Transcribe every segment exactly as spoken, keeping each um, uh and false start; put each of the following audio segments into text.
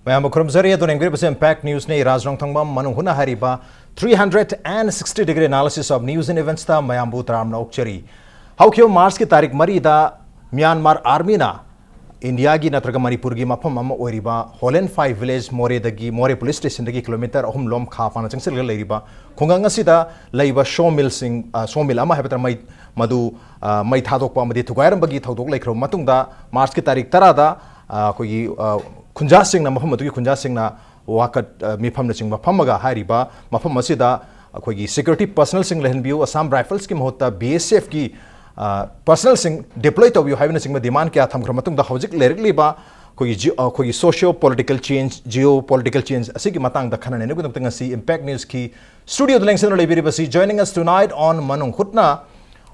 ꯃꯌꯥꯝꯕꯨ ꯈꯨꯔꯨꯝꯖꯔꯤ꯫ ꯑꯗꯨꯅ ꯌꯦꯡꯕꯤꯔꯤꯕꯁꯤ Impact Newsꯅꯤ꯫ ꯔꯥꯖ ꯔꯣꯡꯊꯪꯕꯝ ꯃꯅꯨꯡ ꯍꯨꯠꯅ ꯍꯥꯏꯔꯤꯕ three hundred and sixty degree analysis of news and eventsꯇ ꯃꯌꯥꯝꯕꯨ ꯇꯔꯥꯝꯅ ꯑꯣꯛꯆꯔꯤ꯫ ꯍꯧꯈꯤꯕ Marchꯀꯤ ꯇꯥꯔꯤꯛ ꯃꯔꯤꯗ ꯃ꯭ꯌꯥꯟꯃꯥꯔ Armyꯅ ꯏꯟꯗꯤꯌꯥꯒꯤ ꯅꯠꯇ꯭ꯔꯒ ꯃꯅꯤꯄꯨꯔꯒꯤ ꯃꯐꯝ ꯑꯃ ꯑꯣꯏꯔꯤꯕ ꯍꯣꯂꯦꯟꯐꯥꯏ village, ꯃꯣꯔꯦꯗꯒꯤ, ꯃꯣꯔꯦ police stationꯗꯒꯤ kilometre ꯑꯍꯨꯝ ꯂꯣꯝ ꯈꯥ ꯄꯥꯛꯅ ꯆꯪꯁꯤꯜꯂꯒ ꯂꯩꯔꯤꯕ ꯈꯨꯡꯒꯪ ꯑꯁꯤꯗ ꯂꯩꯕ sawmillꯁꯤꯡ, ꯑ, sawmill ꯑꯃ ꯍꯥꯏꯕ ꯇꯥꯔꯦ, ꯃꯩ, ꯃꯗꯨ, ꯑ, ꯃꯩ ꯊꯥꯗꯣꯛꯄ ꯑꯃꯗꯤ ꯊꯨꯒꯥꯏꯔꯝꯕꯒꯤ ꯊꯧꯗꯣꯛ ꯂꯩꯈ꯭ꯔꯕ ꯃꯇꯨꯡꯗ, Marchꯀꯤ ꯇꯥꯔꯤꯛ ꯇꯔꯥꯗ, ꯑ, ꯑꯩꯈꯣꯏꯒꯤ, ꯑ, ꯈꯨꯟꯖꯥꯁꯤꯡꯅ, ꯃꯐꯝ ꯑꯗꯨꯒꯤ ꯈꯨꯟꯖꯥꯁꯤꯡꯅ ꯋꯥꯀꯠ, ꯑ, ꯃꯤꯐꯝꯅꯆꯤꯡꯕ ꯐꯝꯃꯒ ꯍꯥꯏꯔꯤꯕ ꯃꯐꯝ ꯑꯁꯤꯗ ꯑꯩꯈꯣꯏꯒꯤ security personnelꯁꯤꯡ ꯂꯩꯍꯟꯕꯤꯌꯨ, Assam Riflesꯀꯤ ꯃꯍꯨꯠꯇ BSFꯀꯤ, ꯑ, personnelꯁꯤꯡ deploy ꯇꯧꯕꯤꯌꯨ ꯍꯥꯏꯕꯅꯆꯤꯡꯕ demand ꯀꯌꯥ ꯊꯝꯈ꯭ꯔ ꯃꯇꯨꯡꯗ, ꯍꯧꯖꯤꯛ ꯂꯩꯔꯛꯂꯤꯕ ꯑꯩꯈꯣꯏꯒꯤ ꯖꯤ-, ꯑꯩꯈꯣꯏꯒꯤ socio political change, geo political change ꯑꯁꯤꯒꯤ ꯃꯇꯥꯡꯗ ꯈꯟꯅ ꯅꯩꯅꯕꯒꯤꯗꯃꯛꯇ ꯉꯁꯤ Impact Newsꯀꯤ studioꯗ ꯂꯦꯡꯁꯤꯟꯗꯨꯅ ꯂꯩꯕꯤꯔꯤꯕꯁꯤ, joining us tonight on ꯃꯅꯨꯡ ꯍꯨꯠꯅ,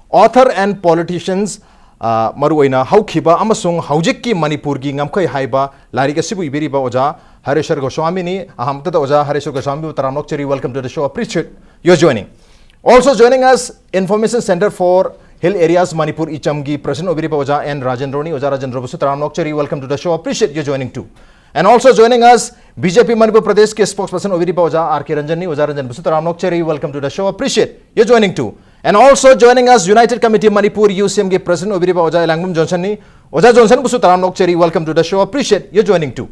author and politicians, ꯑ, ꯃꯔꯨꯑꯣꯏꯅ ꯍꯧꯈꯤꯕ ꯑꯃꯁꯨꯡ ꯍꯧꯖꯤꯛꯀꯤ ꯃꯅꯤꯄꯨꯔꯒꯤ ꯉꯝꯈꯩ ꯍꯥꯏꯕ ꯂꯥꯏꯔꯤꯛ ꯑꯁꯤꯕꯨ ꯏꯕꯤꯔꯤꯕ ꯑꯣꯖꯥ ꯍꯔꯦꯁ꯭ꯋꯔ ꯒꯣꯁ꯭ꯋꯥꯃꯤꯅꯤ꯫ ꯑꯍꯥꯟꯕꯗ ꯑꯣꯖꯥ ꯍꯔꯦꯁ꯭ꯋꯔ ꯒꯣꯁ꯭ꯋꯥꯃꯤꯕꯨ ꯇꯔꯥꯝꯅ ꯑꯣꯛꯆꯔꯤ, welcome to the show, appreciate your joining. Also joining us, Information Centre for Hill Areas Manipur, ꯏꯆꯝꯒꯤ president ꯑꯣꯏꯕꯤꯔꯤꯕ ꯑꯣꯖꯥ ꯑꯦꯟ ꯔꯥꯖꯦꯟꯗ꯭ꯔꯣꯅꯤ꯫ ꯑꯣꯖꯥ ꯔꯥꯖꯦꯟꯗ꯭ꯔꯣꯕꯨꯁꯨ ꯇꯔꯥꯝꯅ ꯑꯣꯛꯆꯔꯤ, welcome to the show, appreciate your joining too. And also joining us, BJP Manipur Pradeshꯀꯤ spokesperson ꯑꯣꯏꯕꯤꯔꯤꯕ ꯑꯣꯖꯥ R K Ranjanꯅꯤ꯫ ꯑꯣꯖꯥ ꯔꯟꯖꯟꯕꯨꯁꯨ ꯇꯔꯥꯝꯅ ꯑꯣꯛꯆꯔꯤ, welcome to the show, appreciate your joining too. And also joining us, United Committee Manipur, UCMꯒꯤ president ꯑꯣꯏꯕꯤꯔꯤꯕ ꯑꯣꯖꯥ ꯏꯂꯥꯡꯕꯝ ꯖꯣꯟꯁꯟꯅꯤ꯫ ꯑꯣꯖꯥ ꯖꯣꯟꯁꯟꯕꯨꯁꯨ ꯇꯔꯥꯝꯅ ꯑꯣꯛꯆꯔꯤ, welcome to the show, appreciate your joining too.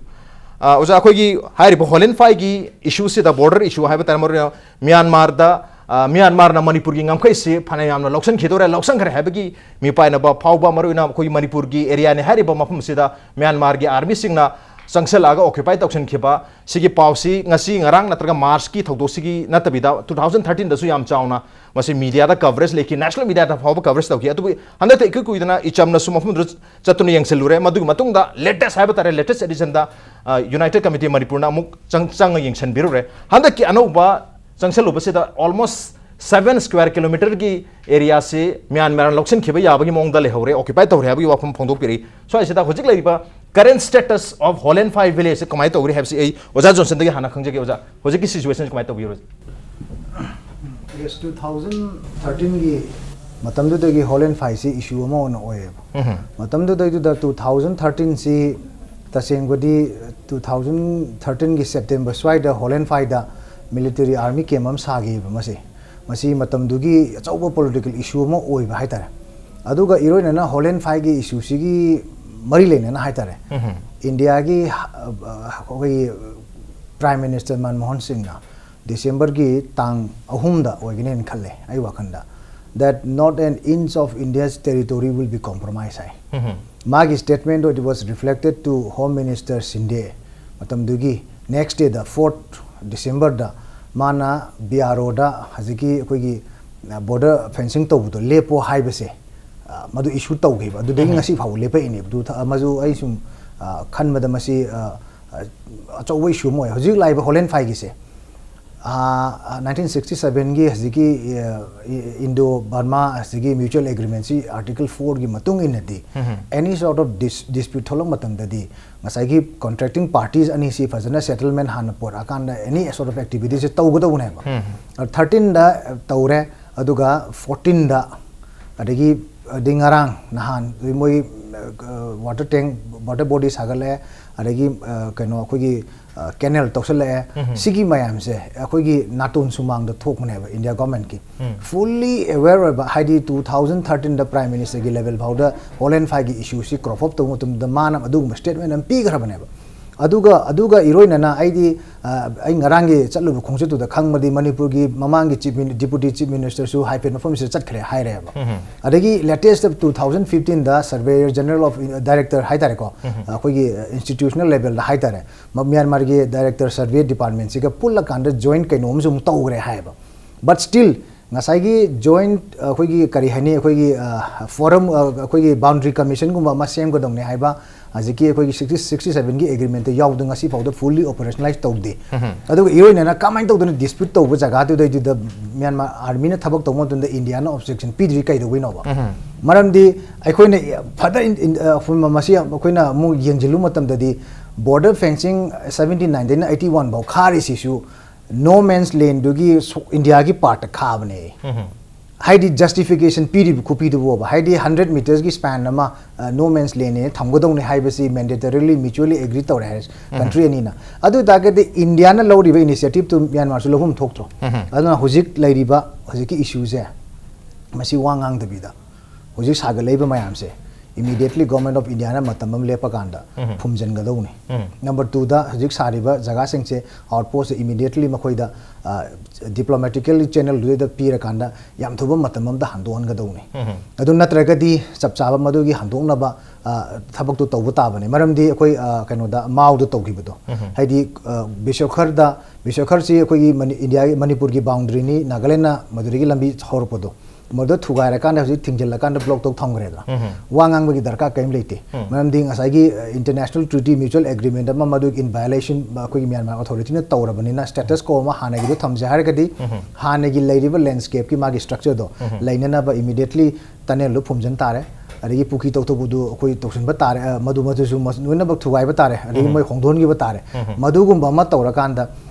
ꯑ, ꯑꯣꯖꯥ, ꯑꯩꯈꯣꯏꯒꯤ ꯍꯥꯏꯔꯤꯕ ꯍꯣꯂꯦꯟꯐꯥꯏꯒꯤ issueꯁꯤꯗ, border issue ꯍꯥꯏꯕ ꯇꯥꯔꯦ, ꯃꯔꯨꯑꯣꯏꯅ ꯃ꯭ꯌꯥꯟꯃꯥꯔꯗ, ꯑ, ꯃ꯭ꯌꯥꯟꯃꯥꯔꯅ ꯃꯅꯤꯄꯨꯔꯒꯤ ꯉꯝꯈꯩꯁꯤ ꯐꯅꯌꯥꯝꯅ ꯂꯧꯁꯤꯟꯈꯤꯗꯧꯔꯦ, ꯂꯧꯁꯤꯟꯈ꯭ꯔꯦ ꯍꯥꯏꯕꯒꯤ ꯃꯤꯄꯥꯏꯅꯕ ꯐꯥꯎꯕ, ꯃꯔꯨꯑꯣꯏꯅ ꯑꯩꯈꯣꯏꯒꯤ ꯃꯅꯤꯄꯨꯔꯒꯤ areaꯅꯤ ꯍꯥꯏꯔꯤꯕ ꯃꯐꯝꯁꯤꯗ ꯃ꯭ꯌꯥꯟꯃꯥꯔꯒꯤ armyꯁꯤꯡꯅ ꯆꯪꯁꯤꯜꯂꯛꯑꯒ occupy ꯇꯧꯁꯤꯟꯈꯤꯕ ꯁꯤꯒꯤ ꯄꯥꯎꯁꯤ ꯉꯁꯤ ꯉꯔꯥꯡ ꯅꯠꯇ꯭ꯔꯒ Marchꯀꯤ ꯊꯧꯗꯣꯛꯁꯤꯒꯤ ꯅꯠꯇꯕꯤꯗ, two thousand thirteenꯗꯁꯨ ꯌꯥꯝ ꯆꯥꯎꯅ ꯃꯁꯤ mediaꯗ coverage ꯂꯩꯈꯤ, national mediaꯗ ꯐꯥꯎꯕ coverage ꯇꯧꯈꯤ꯫ ꯑꯗꯨꯕꯨ ꯍꯟꯗꯛꯇꯤ ꯏꯀꯨꯏ ꯀꯨꯏꯗꯅ ꯏꯆꯝꯅꯁꯨ ꯃꯐꯝꯗꯨꯗ ꯆꯠꯇꯨꯅ ꯌꯦꯡꯁꯤꯜꯂꯨꯔꯦ꯫ ꯃꯗꯨꯒꯤ ꯃꯇꯨꯡꯗ latest ꯍꯥꯏꯕ ꯇꯥꯔꯦ, latest editionꯗ, ꯑ, United Committee ꯃꯅꯤꯄꯨꯔꯅ ꯑꯃꯨꯛ ꯆꯪ-, ꯆꯪꯉ ꯌꯦꯡꯁꯤꯟꯕꯤꯔꯨꯔꯦ꯫ ꯍꯟꯗꯛꯀꯤ ꯑꯅꯧꯕ ꯆꯪꯁꯤꯜꯂꯨꯕꯁꯤꯗ almost seven square kilometreꯒꯤ areaꯁꯤ ꯃ꯭ꯌꯥꯟꯃꯥꯔꯅ ꯂꯧꯁꯤꯟꯈꯤꯕ ꯌꯥꯕꯒꯤ ꯃꯑꯣꯡꯗ ꯂꯩꯍꯧꯔꯦ, occupy ꯇꯧꯔꯦ ꯍꯥꯏꯕꯒꯤ ꯋꯥꯐꯝ ꯐꯣꯡꯗꯣꯛꯄꯤꯔꯛꯏ꯫ ꯁ꯭ꯋꯥꯏꯁꯤꯗ ꯍꯧꯖꯤꯛ ꯂꯩꯔꯤꯕ current status of ꯍꯣꯂꯦꯟꯐꯥꯏ villageꯁꯤ ꯀꯃꯥꯏꯅ ꯇꯧꯔꯤ ꯍꯥꯏꯕꯁꯤ ꯑꯩ ꯑꯣꯖꯥ ꯖꯣꯟꯁꯟꯗꯒꯤ ꯍꯥꯟꯅ ꯈꯪꯖꯒꯦ꯫ ꯑꯣꯖꯥ, ꯍꯧꯖꯤꯛꯀꯤ situationꯁꯤ ꯀꯃꯥꯏꯅ ꯇꯧꯕꯤꯔꯤ? Yes, two thousand thirteenꯒꯤ ꯃꯇꯝꯗꯨꯗꯒꯤ ꯍꯣꯂꯦꯟꯐꯥꯏꯁꯤ issue ꯑꯃ ꯑꯣꯏꯅ ꯑꯣꯏꯌꯦꯕ꯫ ꯃꯇꯝꯗꯨꯗꯩꯗꯨꯗ two thousand thirteenꯁꯤ ꯇꯁꯦꯡꯕꯗꯤ ꯇꯨ ꯊꯥꯎꯖꯟ ꯊꯥꯔꯇꯤꯟꯒꯤ ꯁꯦꯞꯇꯦꯝꯕꯔ ꯁ꯭ꯋꯥꯏꯗ ꯍꯣꯂꯦꯟꯐꯥꯏꯗ ꯃꯤꯂꯤꯇꯔꯤ ꯑꯥꯔꯃꯤ ꯀꯦꯝ ꯑꯃ ꯁꯥꯈꯤꯕ ꯃꯁꯤ꯫ ꯃꯁꯤ ꯃꯇꯝꯗꯨꯒꯤ ꯑꯆꯧꯕ ꯄꯣꯂꯤꯇꯤꯀꯦꯜ ꯏꯁꯨ ꯑꯃ ꯑꯣꯏꯕ ꯍꯥꯏꯇꯥꯔꯦ꯫ ꯑꯗꯨꯒ ꯏꯔꯣꯏꯅꯅ ꯍꯣꯂꯦꯟꯐꯥꯏꯒꯤ ꯏꯁꯨꯁꯤꯒꯤ ꯃꯔꯤ ꯂꯩꯅꯅ ꯍꯥꯏꯇꯥꯔꯦ, ꯏꯟꯗꯤꯌꯥꯒꯤ, ꯑ, ꯑ, ꯑꯩꯈꯣꯏꯒꯤ ꯄ꯭ꯔꯥꯏꯝ ꯃꯤꯅꯤꯁꯇꯔ ꯃꯟꯃꯣꯍꯟ ꯁꯤꯡꯅ ꯗꯤꯁꯦꯝꯕꯔꯒꯤ ꯇꯥꯡ ꯑꯍꯨꯝꯗ ꯑꯣꯏꯒꯅꯦꯅ ꯈꯜꯂꯦ ꯑꯩ ꯋꯥꯈꯜꯗ, that not an inch of India's territory will be compromised ꯍꯥꯏ꯫ ꯃꯥꯒꯤ statement, it was reflected to Home Minister Shinde. ꯃꯇꯝꯗꯨꯒꯤ next dayꯗ, fourth Decemberꯗ ꯃꯥꯅ ꯕꯤ ꯑꯥꯔ ꯑꯣꯗ ꯍꯧꯖꯤꯛꯀꯤ ꯑꯩꯈꯣꯏꯒꯤ border fencing ꯇꯧꯕꯗꯣ ꯂꯦꯞꯄꯣ ꯍꯥꯏꯕꯁꯦ, ꯑ, ꯃꯗꯨ ꯏꯁꯨ ꯇꯧꯈꯤꯕ꯫ ꯑꯗꯨꯗꯒꯤ ꯉꯁꯤ ꯐꯥꯎꯕ ꯂꯦꯞꯄꯛꯏꯅꯦꯕ꯫ ꯑꯗꯨ ꯊ-, ꯃꯗꯨ ꯑꯩ ꯁꯨꯝ, ꯑ, ꯈꯟꯕꯗ ꯃꯁꯤ, ꯑ, ꯑ, ꯑꯆꯧꯕ ꯏꯁꯨ ꯑꯃ ꯑꯣꯏ꯫ ꯍꯧꯖꯤꯛ ꯂꯥꯛꯏꯕ ꯍꯣꯂꯦꯟꯐꯥꯏꯒꯤꯁꯦ, ꯑ, ꯑ, ꯅꯥꯏꯟꯇꯤꯟ ꯁꯤꯛꯁꯇꯤ ꯁꯚꯦꯟꯒꯤ ꯍꯧꯖꯤꯛꯀꯤ, ꯑ, ꯏ-, ꯏꯟꯗꯣ ꯕꯔꯃꯥ ꯍꯧꯖꯤꯛꯀꯤ mutual agreementꯁꯤ article fourꯒꯤ ꯃꯇꯨꯡ ꯏꯟꯅꯗꯤ, any sort of dis-, dispute ꯊꯣꯛꯂꯛꯄ ꯃꯇꯝꯗꯗꯤ ꯉꯁꯥꯏꯒꯤ contracting parties ꯑꯅꯤꯁꯤ ꯐꯖꯅ settlement ꯍꯥꯟꯅ ꯄꯨꯔꯛꯑꯀꯥꯟꯗ any sort of activitiesꯁꯦ ꯇꯧꯒꯗꯧꯕꯅꯦꯕ꯫ ꯑ, ꯊꯥꯔꯇꯤꯟꯗ ꯇꯧꯔꯦ, ꯑꯗꯨꯒ ꯐꯣꯔꯇꯤꯟꯗ, ꯑꯗꯒꯤ, ꯑꯗꯩ ꯉꯔꯥꯡ ꯅꯍꯥꯟ ꯃꯣꯏ, ꯑ, water tank, water body ꯁꯥꯒꯠꯂꯛꯑꯦ, ꯑꯗꯒꯤ, ꯑ, ꯀꯩꯅꯣ ꯑꯩꯈꯣꯏꯒꯤ, ꯑ, canal ꯇꯧꯁꯜꯂꯛꯑꯦ꯫ ꯁꯤꯒꯤ ꯃꯌꯥꯝꯁꯦ ꯑꯩꯈꯣꯏꯒꯤ ꯅꯥꯇꯣꯟ ꯁꯨꯃꯥꯡꯗ ꯊꯣꯛꯄꯅꯦꯕ ꯏꯟꯗꯤꯌꯥ ꯒꯣꯔꯃꯦꯟꯠꯀꯤ꯫ Fully aware ꯑꯣꯏꯕ, ꯍꯥꯏꯗꯤ ꯇꯨ ꯊꯥꯎꯖꯟ ꯊꯥꯔꯇꯤꯟꯗ ꯄ꯭ꯔꯥꯏꯝ ꯃꯤꯅꯤꯁꯇꯔꯒꯤ ꯂꯦꯚꯦꯜ ꯐꯥꯎꯗ ꯍꯣꯂꯦꯟꯐꯥꯏꯒꯤ ꯏꯁꯨꯁꯤ crop up ꯇꯧꯕ ꯃꯇꯝꯗ ꯃꯥꯅ ꯑꯗꯨꯒꯨꯝꯕ statement ꯑꯃ ꯄꯤꯈ꯭ꯔꯕꯅꯦꯕ꯫ ꯑꯗꯨꯒ, ꯑꯗꯨꯒ ꯏꯔꯣꯏꯅꯅ ꯑꯩꯗꯤ, ꯑ, ꯑꯩ ꯉꯔꯥꯡꯒꯤ ꯆꯠꯂꯨꯕ ꯈꯣꯡꯆꯠꯇꯨꯗ ꯈꯪꯕꯗꯤ ꯃꯅꯤꯄꯨꯔꯒꯤ ꯃꯃꯥꯡꯒꯤ chief min-, deputy chief ministerꯁꯨ ꯍꯥꯏꯐꯦꯠ ꯃꯐꯝꯁꯤꯗ ꯆꯠꯈ꯭ꯔꯦ ꯍꯥꯏꯔꯦꯕ꯫ ꯑꯗꯒꯤ latest ꯇꯨ ꯊꯥꯎꯖꯟ ꯐꯤꯐꯇꯤꯟꯗ Surveyor General of, director ꯍꯥꯏꯇꯥꯔꯦꯀꯣ, ꯑꯩꯈꯣꯏꯒꯤ institutional levelꯗ ꯍꯥꯏꯇꯥꯔꯦ, ꯃ-, ꯃ꯭ꯌꯥꯟꯃꯥꯔꯒꯤ director survey departmentꯁꯤꯒ ꯄꯨꯜꯂꯀꯥꯟꯗ joint ꯀꯩꯅꯣ ꯑꯃꯁꯨ ꯑꯃꯨꯛ ꯇꯧꯈ꯭ꯔꯦ ꯍꯥꯏꯌꯦꯕ꯫ But still ꯉꯁꯥꯏꯒꯤ joint, ꯑ, ꯑꯩꯈꯣꯏꯒꯤ ꯀꯔꯤ ꯍꯥꯏꯅꯤ, ꯑꯩꯈꯣꯏꯒꯤ, ꯑ, forum, ꯑ, ꯑꯩꯈꯣꯏꯒꯤ boundary commissionꯒꯨꯝꯕ ꯑꯃ ꯁꯦꯝꯒꯗꯧꯅꯦ ꯍꯥꯏꯕ ꯍꯧꯖꯤꯛꯀꯤ ꯑꯩꯈꯣꯏꯒꯤ ꯁꯤꯛꯁꯇꯤ, ꯁꯤꯛꯁꯇꯤ ꯁꯚꯦꯟꯒꯤ agreementꯇ ꯌꯥꯎꯕꯗꯣ ꯉꯁꯤ ꯐꯥꯎꯗ fully operationalize ꯇꯧꯗꯦ꯫ ꯑꯗꯨꯒ ꯏꯔꯣꯏꯅꯅ ꯀꯃꯥꯏꯅ ꯇꯧꯗꯅ dispute ꯇꯧꯕ ꯖꯒꯥꯗꯨꯗꯩꯗꯨꯗ ꯃ꯭ꯌꯥꯟꯃꯥꯔ armyꯅ ꯊꯕꯛ ꯇꯧꯕ ꯃꯇꯝꯗ ꯏꯟꯗꯤꯌꯥꯅ objection ꯄꯤꯗ꯭ꯔꯤ ꯀꯩꯗꯧꯕꯩꯅꯣꯕ? ꯃꯔꯝꯗꯤ ꯑꯩꯈꯣꯏꯅ ꯐꯖꯅ ꯏꯟ-, ꯏꯟ-, ꯑ, ꯃꯁꯤ ꯑꯩꯈꯣꯏꯅ ꯑꯃꯨꯛ ꯌꯦꯡꯁꯤꯜꯂꯨ ꯃꯇꯝꯗꯗꯤ border fencing seventy nineꯗꯩꯅ eighty one ꯐꯥꯎ ꯈꯥꯔꯤꯁꯤꯁꯨ no man's landꯗꯨꯒꯤ ꯁꯣ-, ꯏꯟꯗꯤꯌꯥꯒꯤ partꯇ ꯈꯥꯕꯅꯦ꯫ ꯍꯥꯏꯗꯤ ꯖꯁꯇꯤꯐꯤꯀꯦꯁꯟ ꯄꯤꯔꯤꯕ ꯈꯨꯄꯤꯗꯨꯕꯣꯕ, ꯍꯥꯏꯗꯤ ꯍꯟꯗ꯭ꯔꯦꯠ ꯃꯤꯇꯔꯁꯀꯤ ꯁ꯭ꯄꯦꯟ ꯑꯃ ꯅꯣ ꯃꯦꯟꯁ ꯂꯦꯟꯅꯦꯅ ꯊꯝꯒꯗꯧꯅꯤ ꯍꯥꯏꯕꯁꯤ ꯃꯦꯟꯗꯦꯇꯔꯤꯂꯤ ꯃ꯭ꯌꯨꯆꯨꯋꯦꯂꯤ ꯑꯦꯒ꯭ꯔꯤ ꯇꯧꯔꯦ ꯍꯥꯏꯔꯁꯤ ꯀꯟꯇ꯭ꯔꯤ ꯑꯅꯤꯅ꯫ ꯑꯗꯨ ꯑꯣꯏꯇꯥꯔꯒꯗꯤ ꯏꯟꯗꯤꯌꯥꯅ ꯂꯧꯔꯤꯕ ꯏꯅꯤꯁꯤꯌꯦꯇꯤꯞꯇꯨ ꯃ꯭ꯌꯥꯟꯃꯥꯔꯁꯨ ꯂꯧꯐꯝ ꯊꯣꯛꯇ꯭ꯔꯣ? ꯑꯗꯨꯅ ꯍꯧꯖꯤꯛ ꯂꯩꯔꯤꯕ ꯍꯧꯖꯤꯛꯀꯤ ꯏꯁꯨꯁꯦ ꯃꯁꯤ ꯋꯥ ꯉꯥꯡꯗꯕꯤꯗ ꯍꯧꯖꯤꯛ ꯁꯥꯒꯠꯂꯛꯏꯕ ꯃꯌꯥꯝꯁꯦ ꯏꯃꯤꯗꯤꯌꯦꯠꯂꯤ ꯒꯣꯔꯃꯦꯟ ꯑꯣꯐ ꯏꯟꯗꯤꯌꯥꯅ ꯃꯇꯝ ꯑꯃ ꯂꯦꯞꯄꯀꯥꯟꯗ ꯐꯨꯝꯖꯤꯟꯒꯗꯧꯅꯤ꯫ ꯅꯝꯕꯔ ꯇꯨꯗ ꯍꯧꯖꯤꯛ ꯁꯥꯔꯤꯕ ꯖꯒꯥꯁꯤꯡꯁꯦ ꯑꯥꯎꯠꯄꯣꯁꯇ ꯏꯃꯤꯗꯤꯌꯦꯠꯂꯤ ꯃꯈꯣꯏꯗ ꯗꯤꯄ꯭ꯂꯣꯃꯦꯇꯤꯀꯦꯜ ꯆꯦꯅꯦꯜꯗꯨꯗ ꯄꯤꯔꯀꯥꯟꯗ ꯌꯥꯝ ꯊꯨꯕ ꯃꯇꯝ ꯑꯃꯗ ꯍꯟꯗꯣꯛꯍꯟꯒꯗꯧꯅꯤ꯫ ꯑꯗꯨ ꯅꯠꯇ꯭ꯔꯒꯗꯤ ꯆꯞ ꯆꯥꯕ ꯃꯗꯨꯒꯤ ꯍꯟꯗꯣꯛꯅꯕ ꯊꯕꯛꯇꯨ ꯇꯧꯕ ꯇꯥꯕꯅꯤ꯫ ꯃꯔꯝꯗꯤ ꯑꯩꯈꯣꯏ ꯀꯩꯅꯣꯗ ꯃꯥꯎꯗ ꯇꯧꯈꯤꯕꯗꯣ, ꯍꯥꯏꯗꯤ ꯕꯤꯁꯣꯈꯔꯗ, ꯕꯤꯁꯣꯈꯔꯁꯤ ꯑꯩꯈꯣꯏꯒꯤ ꯏꯟꯗꯤꯌꯥꯒꯤ, ꯃꯅꯤꯄꯨꯔꯒꯤ ꯕꯥꯎꯟꯗꯔꯤꯅꯤ, ꯅꯥꯒꯥꯂꯦꯟꯅ ꯃꯗꯨꯗꯒꯤ ꯂꯝꯕꯤ ꯍꯧꯔꯛꯄꯗꯣ, ꯃꯗꯨꯗ ꯊꯨꯒꯥꯏꯔꯀꯥꯟꯗ ꯍꯧꯖꯤꯛ ꯊꯤꯡꯖꯤꯜꯂꯀꯥꯟꯗ ꯕ꯭ꯂꯣꯛ ꯇꯧ ꯊꯝꯈ꯭ꯔꯦꯗꯅ꯫ ꯋꯥ ꯉꯥꯡꯕꯒꯤ ꯗꯔꯀꯥꯔ ꯀꯔꯤꯝ ꯂꯩꯇꯦ꯫ ꯃꯔꯝꯗꯤ ꯉꯁꯥꯏꯒꯤ ꯏꯟꯇꯔꯅꯦꯁꯅꯦꯜ ꯇ꯭ꯔꯤꯇꯤ, ꯃ꯭ꯌꯨꯆꯨꯋꯦꯜ ꯑꯦꯒ꯭ꯔꯤꯃꯦꯟ ꯑꯃ ꯃꯗꯨ ꯏꯟ ꯚꯥꯏꯑꯣꯂꯦꯁꯟ ꯑꯩꯈꯣꯏꯒꯤ ꯃ꯭ꯌꯥꯟꯃꯥꯔ ꯑꯣꯊꯣꯔꯤꯇꯤꯅ ꯇꯧꯔꯕꯅꯤꯅ, ꯁ꯭ꯇꯦꯇꯁ ꯀꯣ ꯑꯃ ꯍꯥꯟꯅꯒꯤꯗꯣ ꯊꯝꯖꯩ ꯍꯥꯏꯔꯒꯗꯤ ꯍꯥꯟꯅꯒꯤ ꯂꯩꯔꯤꯕ ꯂꯦꯟꯁꯀꯦꯞꯀꯤ ꯃꯥꯒꯤ ꯁ꯭ꯇ꯭ꯔꯛꯆꯔꯗꯣ ꯂꯩꯅꯅꯕ ꯏꯃꯤꯗꯤꯌꯦꯠꯂꯤ ꯇꯅꯦꯜꯗꯨ ꯐꯨꯝꯖꯤꯟ ꯇꯥꯔꯦ꯫ ꯑꯗꯒꯤ ꯄꯨꯈ꯭ꯔꯤ ꯇꯧꯊꯣꯛꯄꯗꯨ ꯑꯩꯈꯣꯏ ꯇꯧꯁꯤꯟꯕ ꯇꯥꯔꯦ, ꯑ, ꯃꯗꯨ, ꯃꯗꯨꯁꯨ ꯃꯁ-, ꯂꯣꯏꯅꯃꯛ ꯊꯨꯒꯥꯏꯕ ꯇꯥꯔꯦ, ꯑꯗꯒꯤ ꯃꯣꯏ ꯍꯣꯡꯗꯣꯛꯍꯟꯈꯤꯕ ꯇꯥꯔꯦ꯫ ꯃꯗꯨꯒꯨꯝꯕ ꯑꯃ ꯇꯧꯔꯀꯥꯟꯗ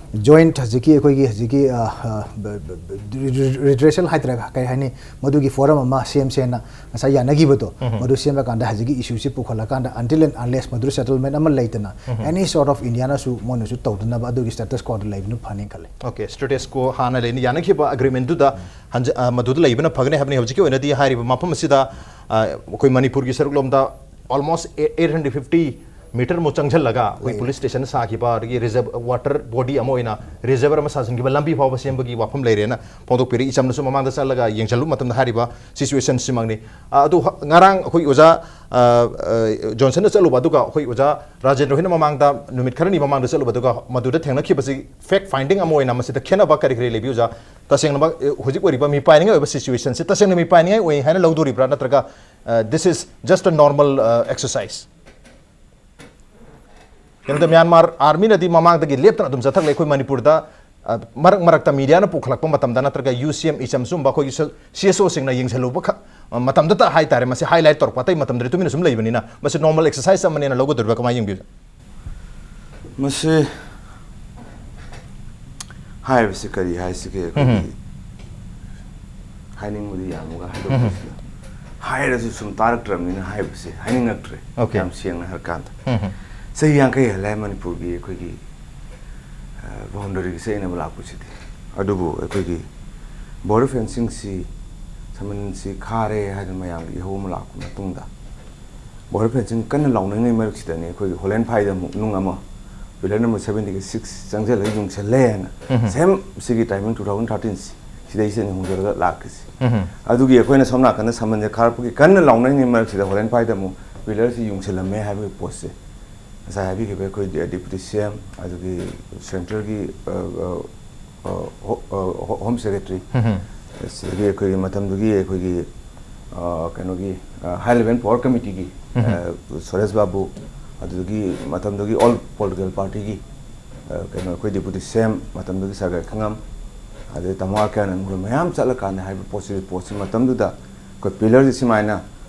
ꯖꯣꯏꯟꯠ ꯍꯧꯖꯤꯛꯀꯤ ꯑꯩꯈꯣꯏꯒꯤ ꯍꯧꯖꯤꯛꯀꯤ, ꯑ, ꯑ, ꯕ-, ꯕ-, ꯕ-, ꯔꯤ-, ꯔꯤ-, ꯔꯤꯗ꯭ꯔꯦꯁꯦꯜ ꯍꯥꯏꯇꯥꯔꯦ, ꯀꯩ ꯍꯥꯏꯅꯤ, ꯃꯗꯨꯒꯤ ꯐꯣꯔꯝ ꯑꯃ ꯁꯦꯝꯁꯦꯅ ꯉꯁꯥꯏ ꯌꯥꯅꯈꯤꯕꯗꯣ, ꯃꯗꯨ ꯁꯦꯝꯂꯀꯥꯟꯗ ꯍꯧꯖꯤꯛꯀꯤ ꯏꯁꯨꯁꯤ ꯄꯨꯈꯠꯂꯀꯥꯟꯗ until and unless ꯃꯗꯨ ꯁꯦꯇꯜꯃꯦꯟ ꯑꯃ ꯂꯩꯇꯅ any sort of ꯏꯟꯗꯤꯌꯥꯅꯁꯨ ꯃꯣꯏꯅꯁꯨ ꯇꯧꯗꯅꯕ ꯑꯗꯨꯒꯤ ꯁ꯭ꯇꯦꯇꯁ ꯀꯣꯗ ꯂꯩꯕꯅ ꯐꯅꯤ ꯈꯜꯂꯤ꯫ ꯑꯣꯀꯦ, ꯁ꯭ꯇꯦꯇꯁ ꯀꯣ ꯍꯥꯟꯅ ꯂꯩꯅ ꯌꯥꯅꯈꯤꯕ ꯑꯦꯒ꯭ꯔꯤꯃꯦꯟꯗꯨꯗ ꯍꯟꯖ-, ꯑ, ꯃꯗꯨꯗ ꯂꯩꯕꯅ ꯐꯒꯅꯤ ꯍꯥꯏꯕꯅꯤ꯫ ꯍꯧꯖꯤꯛꯀꯤ ꯑꯣꯏꯅꯗꯤ ꯍꯥꯏꯔꯤꯕ ꯃꯐꯝ ꯑꯁꯤꯗ, ꯑ, ꯑꯩꯈꯣꯏ ꯃꯅꯤꯄꯨꯔꯒꯤ ꯁꯔꯨꯛꯂꯣꯝꯗ almost eight hundred fifty ꯃꯤꯇꯔꯃꯨꯛ ꯆꯪꯁꯤꯜꯂꯒ ꯑꯩꯈꯣꯏ ꯂꯩ꯫ ꯄꯨꯂꯤꯁ ꯁ꯭ꯇꯦꯁꯟ ꯁꯥꯈꯤꯕ, ꯑꯗꯒꯤ ꯔꯤꯖꯔꯕ ꯋꯥꯇꯔ ꯕꯣꯗꯤ ꯑꯃ ꯑꯣꯏꯅ ꯔꯤꯖꯔꯕꯔ ꯑꯃ ꯁꯥꯖꯤꯟꯈꯤꯕ, ꯂꯝꯕꯤ ꯐꯥꯎꯕ ꯁꯦꯝꯕꯒꯤ ꯋꯥꯐꯝ ꯂꯩꯔꯦꯅ ꯐꯣꯡꯗꯣꯛꯄꯤꯔꯛꯏ꯫ ꯏꯆꯝꯅꯁꯨ ꯃꯃꯥꯡꯗ ꯆꯠꯂꯒ ꯌꯦꯡꯁꯤꯜꯂꯨꯕ ꯃꯇꯝꯗ ꯍꯥꯏꯔꯤꯕ ꯁꯤꯆꯨꯋꯦꯁꯟꯁꯤꯃꯛꯅꯤ꯫ ꯑ, ꯑꯗꯨ ꯍ-, ꯉꯔꯥꯡ ꯑꯩꯈꯣꯏ ꯑꯣꯖꯥ, ꯑ, ꯑ, ꯖꯣꯟꯁꯟꯗ ꯆꯠꯂꯨꯕ, ꯑꯗꯨꯒ ꯑꯩꯈꯣꯏ ꯑꯣꯖꯥ ꯔꯥꯖꯦꯟꯗ꯭ꯔ ꯍꯣꯏꯅ ꯃꯃꯥꯡꯗ ꯅꯨꯃꯤꯠ ꯈꯔꯅꯤ ꯃꯃꯥꯡꯗ ꯆꯠꯂꯨꯕ, ꯑꯗꯨꯒ ꯃꯗꯨꯗ ꯊꯦꯡꯅꯈꯤꯕꯁꯤ ꯐꯦꯛ ꯐꯥꯏꯟꯗꯤꯡ ꯑꯃ ꯑꯣꯏꯅ ꯃꯁꯤꯗ ꯈꯦꯠꯅꯕ ꯀꯔꯤ ꯀꯔꯤ ꯂꯩꯕꯤ ꯑꯣꯖꯥ? ꯇꯁꯦꯡꯅꯃꯛ, ꯑ, ꯍꯧꯖꯤꯛ ꯑꯣꯏꯔꯤꯕ ꯃꯤꯄꯥꯏꯅꯤꯡꯉꯥꯏ ꯑꯣꯏꯕ ꯁꯤꯆꯨꯋꯦꯁꯟꯁꯤ ꯇꯁꯦꯡꯅ ꯃꯤꯄꯥꯏꯅꯤꯡꯉꯥꯏ ꯑꯣꯏ ꯍꯥꯏꯅ ꯂꯧꯗꯣꯔꯤꯕ꯭ꯔꯥ, ꯅꯠꯇ꯭ꯔꯒ, ꯑ, this is just a normal, ꯑ, exercise? ꯀꯩꯅꯣꯗ ꯃ꯭ꯌꯥꯟꯃꯥꯔ ꯑꯥꯔꯃꯤꯅꯗꯤ ꯃꯃꯥꯡꯗꯒꯤ ꯂꯦꯞꯇꯅ ꯑꯗꯨꯝ ꯆꯠꯊꯔꯛꯂꯦ꯫ ꯑꯩꯈꯣꯏ ꯃꯅꯤꯄꯨꯔꯗ, ꯑ, ꯃꯔꯛ ꯃꯔꯛꯇ ꯃꯤꯗꯤꯌꯥꯅ ꯄꯨꯈꯠꯂꯛꯄ ꯃꯇꯝꯗ ꯅꯠꯇ꯭ꯔꯒ ꯌꯨ ꯁꯤ ꯑꯦꯝ, ꯏꯆꯝ ꯁꯨꯝꯕ ꯑꯩꯈꯣꯏꯒꯤ ꯁ-, ꯁꯤ ꯑꯦꯁ ꯑꯣꯁꯤꯡꯅ ꯌꯦꯡꯁꯤꯜꯂꯨꯕ ꯈꯛ, ꯑ, ꯃꯇꯝꯗꯇ ꯍꯥꯏꯇꯥꯔꯦ, ꯃꯁꯤ ꯍꯥꯏꯂꯥꯏꯠ ꯇꯧꯔꯛꯄ, ꯑꯇꯩ ꯃꯇꯝꯗꯗꯤ ꯇꯨꯃꯤꯟꯅ ꯁꯨꯝ ꯂꯩꯕꯅꯤꯅ ꯃꯁꯤ ꯅꯣꯔꯃꯦꯜ ꯑꯦꯛꯁꯔꯁꯥꯏꯁ ꯑꯃꯅꯦꯅ ꯂꯧꯒꯗꯧꯔꯤꯕ꯭ꯔꯥ, ꯀꯃꯥꯏꯅ ꯌꯦꯡꯕꯤꯕ? ꯃꯁꯤ ꯍꯥꯏꯕꯁꯤ ꯀꯔꯤ ꯍꯥꯏꯁꯤꯒꯦ? ꯑꯩꯈꯣꯏꯒꯤ ꯍꯥꯏꯅꯤꯡꯕꯗꯤ ꯌꯥꯝꯃꯒ ꯍꯥꯏꯗꯣꯛꯄꯁꯤꯗ ꯍꯥꯏꯔꯁꯨ ꯁꯨꯝ ꯇꯥꯔꯛꯇ꯭ꯔꯕꯅꯤꯅ ꯍꯥꯏꯕꯁꯦ ꯍꯥꯏꯅꯤꯡꯉꯛꯇ꯭ꯔꯦ꯫ Okay. ꯌꯥꯝ ꯁꯦꯡꯅ ꯍꯥꯏꯔꯀꯥꯟꯗ ꯎꯝ. ꯆꯍꯤ ꯌꯥꯡꯈꯩ ꯍꯦꯜꯂꯦ ꯃꯅꯤꯄꯨꯔꯒꯤ ꯑꯩꯈꯣꯏꯒꯤ ꯕꯥꯎꯟꯗꯔꯤꯒꯤ ꯆꯌꯦꯠꯅꯕ ꯂꯥꯛꯄꯁꯤꯗꯤ꯫ ꯑꯗꯨꯕꯨ ꯑꯩꯈꯣꯏꯒꯤ ꯕꯣꯔꯗꯔ ꯐꯦꯟꯁꯤꯡꯁꯤ ꯁꯃꯟꯁꯤ ꯈꯥꯔꯦ ꯍꯥꯏꯗꯅ ꯃꯌꯥꯝꯒꯤ ꯏꯍꯧ ꯑꯃ ꯂꯥꯛꯄ ꯃꯇꯨꯡꯗ ꯕꯣꯔꯗꯔ ꯐꯦꯟꯁꯤꯡ ꯀꯟꯅ ꯂꯥꯎꯅꯔꯤꯉꯩ ꯃꯔꯛꯁꯤꯗꯅꯤ ꯑꯩꯈꯣꯏꯒꯤ ꯍꯣꯂꯦꯟ ꯐꯥꯏꯗ ꯑꯃꯨꯛ ꯅꯨꯡ ꯑꯃ ꯄꯤꯂꯔ ꯅꯝꯕꯔ ꯁꯕꯦꯟꯇꯤꯒ ꯁꯤꯛꯁ ꯆꯪꯁꯤꯜꯂꯒ ꯌꯨꯡꯁꯜꯂꯦꯅ ꯎꯝ. ꯁꯦꯝ ꯁꯤꯒꯤ ꯇꯥꯏꯃꯤꯡ ꯇꯨ ꯊꯥꯎꯖꯟ ꯊꯥꯔꯇꯤꯟꯁꯤ ꯁꯤꯗꯩꯁꯤꯗꯅꯤ ꯍꯣꯡꯖꯔꯒ ꯂꯥꯛꯈꯤꯁꯤ꯫ ꯎꯝ. ꯑꯗꯨꯒꯤ ꯑꯩꯈꯣꯏꯅ ꯁꯣꯝ ꯅꯥꯀꯟꯗ ꯁꯃꯟꯁꯦ ꯈꯥꯔꯛꯄꯒꯤ ꯀꯟꯅ ꯂꯥꯎꯅꯔꯤꯉꯩ ꯃꯔꯛꯁꯤꯗ ꯍꯣꯂꯦꯟ ꯐꯥꯏꯗ ꯑꯃꯨꯛ ꯄꯤꯂꯔꯁꯤ ꯌꯨꯡꯁꯤꯜꯂꯝꯃꯦ ꯍꯥꯏꯕꯒꯤ ꯄꯣꯠꯁꯦ ꯉꯁꯥꯏ ꯍꯥꯏꯕꯤꯈꯤꯕ ꯑꯩꯈꯣꯏ ꯗꯦ- ꯗꯦꯄꯨꯇꯤ ꯁꯤ ꯑꯦꯝ ꯑꯗꯨꯒꯤ ꯁꯦꯟꯇ꯭ꯔꯦꯜꯒꯤ ꯑ, ꯑ, ꯑ, ꯍꯣ- ꯑ, ꯍꯣ- ꯍꯣꯝ ꯁꯦꯀ꯭ꯔꯦꯇꯔꯤ ꯎꯝ. ꯑꯗꯒꯤ ꯑꯩꯈꯣꯏꯒꯤ ꯃꯇꯝꯗꯨꯒꯤ ꯑꯩꯈꯣꯏꯒꯤ ꯑ, ꯀꯩꯅꯣꯒꯤ ꯍꯥꯏ ꯂꯦꯚꯦꯜ ꯄꯋꯥꯔ ꯀꯃꯤꯇꯤꯒꯤ ꯎꯝ. ꯁꯨꯔꯦꯁ ꯕꯥꯕꯨ ꯑꯗꯨꯗꯒꯤ ꯃꯇꯝꯗꯨꯒꯤ ꯑꯣꯜ ꯄꯣꯂꯤꯇꯤꯀꯦꯜ ꯄꯥꯔꯇꯤꯒꯤ ꯀꯩꯅꯣ ꯑꯩꯈꯣꯏ ꯗꯦꯄꯨꯇꯤ ꯁꯤ ꯑꯦꯝ ꯃꯇꯝꯗꯨꯒꯤ ꯁꯥꯒꯔ ꯈꯪꯉꯝ ꯑꯗꯩ ꯇꯝꯍꯥ ꯀꯌꯥꯅꯟ ꯃꯈꯣꯏ ꯃꯌꯥꯝ ꯆꯠꯂꯀꯥꯟꯗ ꯍꯥꯏꯕ ꯄꯣꯠꯁꯤ ꯄꯣꯠꯁꯤ ꯃꯇꯝꯗꯨꯗ ꯑꯩꯈꯣꯏ ꯄꯤꯂꯔꯁꯤ ꯁꯨꯃꯥꯏꯅ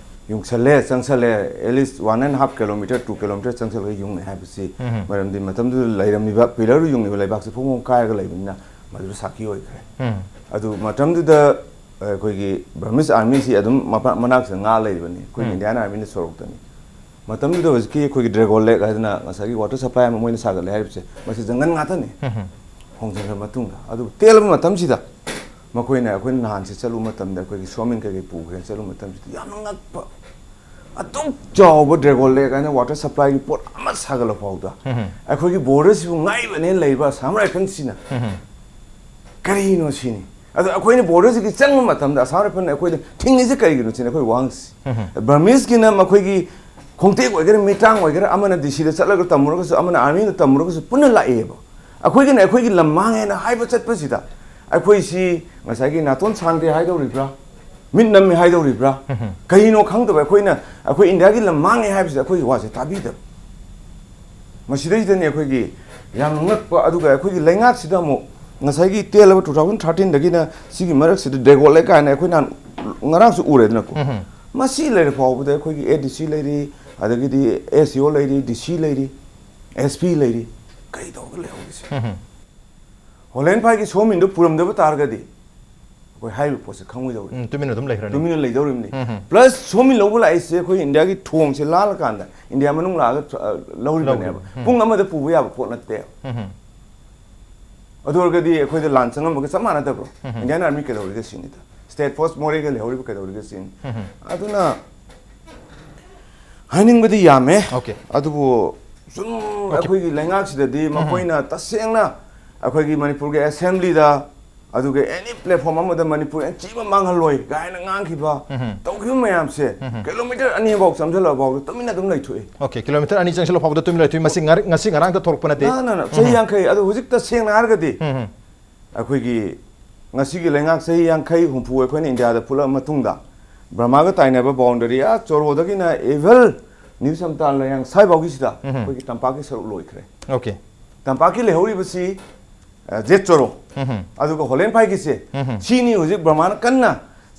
ꯌꯨꯡꯁꯜꯂꯦ ꯆꯪꯁꯜꯂꯦ at least one and half kilometre two kilometre ꯆꯪꯁꯜꯂꯒ ꯌꯨꯡꯉꯦ ꯍꯥꯏꯕꯁꯤ ꯎꯝ. ꯃꯔꯝꯗꯤ ꯃꯇꯝꯗꯨꯗ ꯂꯩꯔꯝꯃꯤꯕ ꯄꯤꯂꯔꯗꯨ ꯌꯨꯡꯉꯤꯕ ꯂꯩꯕꯥꯛꯁꯤ ꯐꯣꯡ ꯐꯣꯡ ꯀꯥꯏꯔꯒ ꯂꯩꯕꯅꯤꯅ ꯃꯗꯨꯗ ꯁꯥꯈꯤ ꯑꯣꯏꯈ꯭ꯔꯦ꯫ ꯎꯝ. ꯑꯗꯨ ꯃꯇꯝꯗꯨꯗ ꯑꯩꯈꯣꯏꯒꯤ ꯕꯔꯃꯤꯁ ꯑꯥꯔꯃꯤꯁꯤ ꯑꯗꯨꯝ ꯃꯄꯥ- ꯃꯅꯥꯛꯁꯤꯗ ꯉꯥ ꯂꯩꯔꯤꯕꯅꯤ ꯑꯩꯈꯣꯏꯒꯤ ꯎꯝ. ꯏꯟꯗꯤꯌꯥꯟ ꯑꯥꯔꯃꯤꯅ ꯁꯣꯔꯣꯛꯇꯅꯤ꯫ ꯃꯇꯝꯗꯨꯗ ꯍꯧꯖꯤꯛꯀꯤ ꯑꯩꯈꯣꯏꯒꯤ ꯗ꯭ꯔꯦꯒꯣꯟ ꯂꯦꯛ ꯍꯥꯏꯗꯅ ꯉꯁꯥꯏꯒꯤ ꯋꯥꯇꯔ ꯁꯄ꯭ꯂꯥꯏ ꯑꯃ ꯃꯣꯏꯅ ꯁꯥꯒꯠꯂꯦ ꯍꯥꯏꯔꯤꯕꯁꯦ ꯃꯁꯤ ꯖꯪꯒꯜ ꯉꯥꯛꯇꯅꯤ꯫ ꯎꯝ. ꯍꯣꯡꯖꯤꯟꯈ꯭ꯔ ꯃꯇꯨꯡꯗ ꯑꯗꯨꯕꯨ ꯇꯦꯜꯂꯕ ꯃꯇꯝꯁꯤꯗ ꯃꯈꯣꯏꯅ ꯑꯩꯈꯣꯏꯅ ꯅꯍꯥꯟꯁꯦ ꯆꯠꯂꯨꯕ ꯃꯇꯝꯗ ꯑꯩꯈꯣꯏꯒꯤ ꯁꯣꯃꯤꯟ ꯀꯩꯀꯩ ꯄꯨꯈ꯭ꯔꯦꯅ ꯆꯠꯂꯨꯕ ꯃꯇꯝꯁꯤꯗ ꯌꯥꯝꯅ ꯉꯛꯄ ꯑꯗꯨꯛ ꯆꯥꯎꯕ ꯗ꯭ꯔꯦꯒꯣꯟ ꯂꯦꯛ ꯍꯥꯏꯅ ꯋꯥꯇꯔ ꯁꯄ꯭ꯂꯥꯏꯒꯤ ꯄꯣꯠ ꯑꯃ ꯁꯥꯒꯠꯂ ꯐꯥꯎꯗ ꯎꯝ. ꯑꯩꯈꯣꯏꯒꯤ ꯕꯣꯔꯗꯔꯁꯤꯕꯨ ꯉꯥꯏꯕꯅꯦꯅ ꯂꯩꯕ ꯑꯁꯥꯝ ꯔꯥꯏꯐꯜꯁꯤꯅ ꯎꯝ. ꯀꯔꯤꯅꯣ ꯁꯤꯅꯤ꯫ ꯑꯗꯣ ꯑꯩꯈꯣꯏꯅ ꯕꯣꯔꯗꯔꯁꯤꯒꯤ ꯆꯪꯕ ꯃꯇꯝꯗ ꯑꯁꯥꯝ ꯔꯥꯏꯐꯜꯅ ꯑꯩꯈꯣꯏꯗ ꯊꯤꯡꯉꯤꯁꯦ ꯀꯔꯤꯒꯤꯅꯣ ꯁꯤꯅꯤ ꯑꯩꯈꯣꯏ ꯋꯥꯍꯪꯁꯤ꯫ ꯎꯝ. ꯕꯔꯃꯤꯁꯀꯤꯅ ꯃꯈꯣꯏꯒꯤ ꯈꯣꯡꯇꯦꯛ ꯑꯣꯏꯒꯦꯔꯥ ꯃꯤꯇꯥꯡ ꯑꯣꯏꯒꯦꯔꯥ ꯑꯃꯅ ꯗꯤ ꯁꯤꯗ ꯆꯠꯂꯒ ꯇꯝꯃꯨꯔꯒꯁꯨ ꯑꯃꯅ ꯑꯥꯔꯃꯤꯗ ꯇꯝꯃꯨꯔꯒꯁꯨ ꯄꯨꯟꯅ ꯂꯥꯛꯑꯦꯕ꯫ ꯑꯩꯈꯣꯏꯒꯤꯅ ꯑꯩꯈꯣꯏꯒꯤ ꯂꯝ ꯃꯥꯡꯉꯦꯅ ꯍꯥꯏꯕ ꯆꯠꯄꯁꯤꯗ ꯑꯩꯈꯣꯏꯁꯤ ꯉꯁꯥꯏꯒꯤ ꯅꯥꯇꯣꯟ ꯁꯥꯡꯗꯦ ꯍꯥꯏꯗꯧꯔꯤꯕ꯭ꯔꯥ, ꯃꯤꯠ ꯅꯝꯃꯦ ꯍꯥꯏꯗꯧꯔꯤꯕ꯭ꯔꯥ, ꯎꯝ. ꯀꯔꯤꯅꯣ ꯈꯪꯗꯕ ꯑꯩꯈꯣꯏꯅ ꯑꯩꯈꯣꯏ ꯏꯟꯗꯤꯌꯥꯒꯤ ꯂꯝ ꯃꯥꯡꯉꯦ ꯍꯥꯏꯕꯁꯤꯗ ꯑꯩꯈꯣꯏꯒꯤ ꯋꯥꯁꯦ ꯇꯥꯕꯤꯗꯕ꯫ ꯃꯁꯤꯗꯩꯁꯤꯗꯅꯤ ꯑꯩꯈꯣꯏꯒꯤ ꯌꯥꯝꯅ ꯉꯛꯄ꯫ ꯑꯗꯨꯒ ꯑꯩꯈꯣꯏꯒꯤ ꯂꯩꯉꯥꯛꯁꯤꯗ ꯑꯃꯨꯛ ꯉꯁꯥꯏꯒꯤ ꯇꯦꯜꯂꯕ ꯇꯨ ꯊꯥꯎꯖꯟ ꯊꯥꯔꯇꯤꯟꯗꯒꯤꯅ ꯁꯤꯒꯤ ꯃꯔꯛꯁꯤꯗ ꯗ꯭ꯔꯦꯒꯣꯟ ꯂꯦꯛ ꯀꯥꯏꯅ ꯑꯩꯈꯣꯏ ꯅꯍꯥꯟ ꯉꯔꯥꯡꯁꯨ ꯎꯔꯦꯗꯅꯀꯣ꯫ ꯎꯝ. ꯃꯁꯤ ꯂꯩꯔ ꯐꯥꯎꯕꯗ ꯑꯩꯈꯣꯏꯒꯤ ꯑꯦ ꯗꯤ ꯁꯤ ꯂꯩꯔꯤ, ꯑꯗꯒꯤꯗꯤ ꯑꯦꯁ ꯗꯤ ꯑꯣ ꯂꯩꯔꯤ, ꯗꯤ ꯁꯤ ꯂꯩꯔꯤ, ꯑꯦꯁ ꯄꯤ ꯂꯩꯔꯤ, ꯀꯔꯤ ꯇꯧꯔꯒ ꯂꯩꯍꯧꯔꯤꯁꯦ? ꯎꯝ. ꯍꯣꯂꯦꯟ ꯐꯥꯏꯒꯤ ꯁꯣꯃꯤꯟꯗꯣ ꯄꯨꯔꯝꯗꯕ ꯇꯥꯔꯒꯗꯤ ꯑꯩꯈꯣꯏ ꯍꯥꯏꯔꯤꯕ ꯄꯣꯠꯁꯦ ꯈꯪꯉꯣꯏꯗꯧꯔꯤ꯫ ꯎꯝ, ꯇꯨꯃꯤꯟꯅ ꯑꯗꯨꯝ ꯂꯩꯈ꯭ꯔꯅꯤ꯫ ꯇꯨꯃꯤꯟꯅ ꯂꯩꯗꯧꯔꯤꯕꯅꯤ꯫ ꯎꯝ. ꯄ꯭ꯂꯁ ꯁꯣꯝꯒꯤ ꯂꯧꯕ ꯂꯥꯛꯏꯁꯦ ꯑꯩꯈꯣꯏ ꯏꯟꯗꯤꯌꯥꯒꯤ ꯊꯣꯡꯁꯦ ꯂꯥꯜꯂꯀꯥꯟꯗ ꯏꯟꯗꯤꯌꯥ ꯃꯅꯨꯡ ꯂꯥꯛꯑꯒ ꯑ, ꯂꯧꯔꯤꯕꯅꯦꯕ꯫ ꯂꯧꯔꯤꯕꯅꯤ꯫ ꯎꯝ. ꯄꯨꯡ ꯑꯃꯗ ꯄꯨꯕ ꯌꯥꯕ ꯄꯣꯠ ꯅꯠꯇꯦ꯫ ꯎꯝ. ꯑꯗꯨ ꯑꯣꯏꯔꯒꯗꯤ ꯑꯩꯈꯣꯏꯗ ꯂꯥꯟ ꯆꯪꯉꯝꯕꯒ ꯆꯞ ꯃꯥꯟꯅꯗꯕ꯭ꯔꯣ? ꯎꯝ. ꯏꯟꯗꯤꯌꯥꯟ ꯑꯥꯔꯃꯤ ꯀꯩꯗꯧꯔꯤꯒꯦ ꯁꯤꯅꯤꯗ꯫ ꯁ꯭ꯇꯦꯠ ꯐꯣꯔꯁ ꯃꯣꯔꯦꯒ ꯂꯩꯍꯧꯔꯤꯕ ꯀꯩꯗꯧꯔꯤꯒꯦ ꯁꯤꯅꯤ꯫ ꯎꯝ. ꯑꯗꯨꯅ ꯍꯥꯏꯅꯤꯡꯕꯗꯤ ꯌꯥꯝꯃꯦ꯫ Okay. ꯑꯗꯨꯕꯨ ꯁꯨꯝ ꯑꯩꯈꯣꯏꯒꯤ ꯂꯩꯉꯥꯛꯁꯤꯗꯗꯤ ꯃꯈꯣꯏꯅ ꯇꯁꯦꯡꯅ ꯑꯩꯈꯣꯏꯒꯤ ꯃꯅꯤꯄꯨꯔꯒꯤ ꯑꯦꯁꯦꯝꯕ꯭ꯂꯤꯗ, ꯑꯗꯨꯒ ꯑꯦꯅꯤ ꯄ꯭ꯂꯦꯠꯐꯣꯝ ꯑꯃꯗ ꯃꯅꯤꯄꯨꯔ ꯑꯦꯟ ꯆꯤ ꯑꯃ ꯃꯥꯡꯍꯜꯂꯣꯏ ꯀꯥꯏꯅ ꯉꯥꯡꯈꯤꯕ, ꯎꯝ. ꯇꯧꯈꯤꯕ ꯃꯌꯥꯝꯁꯦ, ꯎꯝ. ꯀꯤꯂꯣꯃꯤꯇꯔ ꯑꯅꯤ ꯐꯥꯎ ꯆꯪꯁꯤꯜꯂꯛꯑ ꯐꯥꯎꯗ ꯇꯨꯃꯤꯟꯅ ꯑꯗꯨꯝ ꯂꯩꯊꯣꯛꯏ꯫ Okay, ꯀꯤꯂꯣꯃꯤꯇꯔ ꯑꯅꯤ ꯆꯪꯁꯤꯜꯂ ꯐꯥꯎꯕꯗ ꯇꯨꯃꯤꯟ ꯂꯩꯊꯣꯛꯏ꯫ ꯃꯁꯤ ꯉꯥꯔ-, ꯉꯁꯤ ꯉꯔꯥꯡꯗ ꯊꯣꯛꯂꯛꯄ ꯅꯠꯇꯦ꯫ ꯅ, ꯅ, ꯅ, ꯆꯍꯤ ꯌꯥꯡꯈꯩ꯫ ꯑꯗꯨ ꯍꯧꯖꯤꯛ ꯇꯁꯦꯡꯅ ꯍꯥꯏꯔꯒꯗꯤ ꯎꯝ. ꯑꯩꯈꯣꯏꯒꯤ ꯉꯁꯤꯒꯤ ꯂꯩꯉꯥꯛ ꯆꯍꯤ ꯌꯥꯡꯈꯩ ꯍꯨꯝꯐꯨ ꯑꯩꯈꯣꯏꯅ ꯏꯟꯗꯤꯌꯥꯗ ꯄꯨꯜꯂꯛꯑ ꯃꯇꯨꯡꯗ ꯕ꯭ꯔꯍꯃꯥꯒ ꯇꯥꯏꯅꯕ ꯕꯥꯎꯟꯗꯔꯤ ꯑꯥ ꯆꯣꯔꯣꯗꯒꯤꯅ ꯏꯚꯜ ꯅ꯭ꯌꯨ ꯁꯝꯇꯥꯜ ꯂꯩꯌꯥꯡ ꯁ꯭ꯋꯥꯏꯐꯥꯎꯒꯤꯁꯤꯗ ꯎꯝ. ꯑꯩꯈꯣꯏꯒꯤ ꯇꯝꯄꯥꯛꯀꯤ ꯁꯔꯨꯛ ꯂꯣꯏꯈ꯭ꯔꯦ꯫ Okay. ꯇꯝꯄꯥꯛꯀꯤ ꯂꯩꯍꯧꯔꯤꯕꯁꯤ, ꯑ, ꯖꯦꯠ ꯆꯣꯔꯣ, ꯎꯝ. ꯑꯗꯨꯒ ꯍꯣꯂꯦꯟ ꯐꯥꯏꯒꯤꯁꯦ, ꯎꯝ. ꯁꯤꯅꯤ ꯍꯧꯖꯤꯛ ꯕ꯭ꯔꯍꯃꯥꯅ ꯀꯟꯅ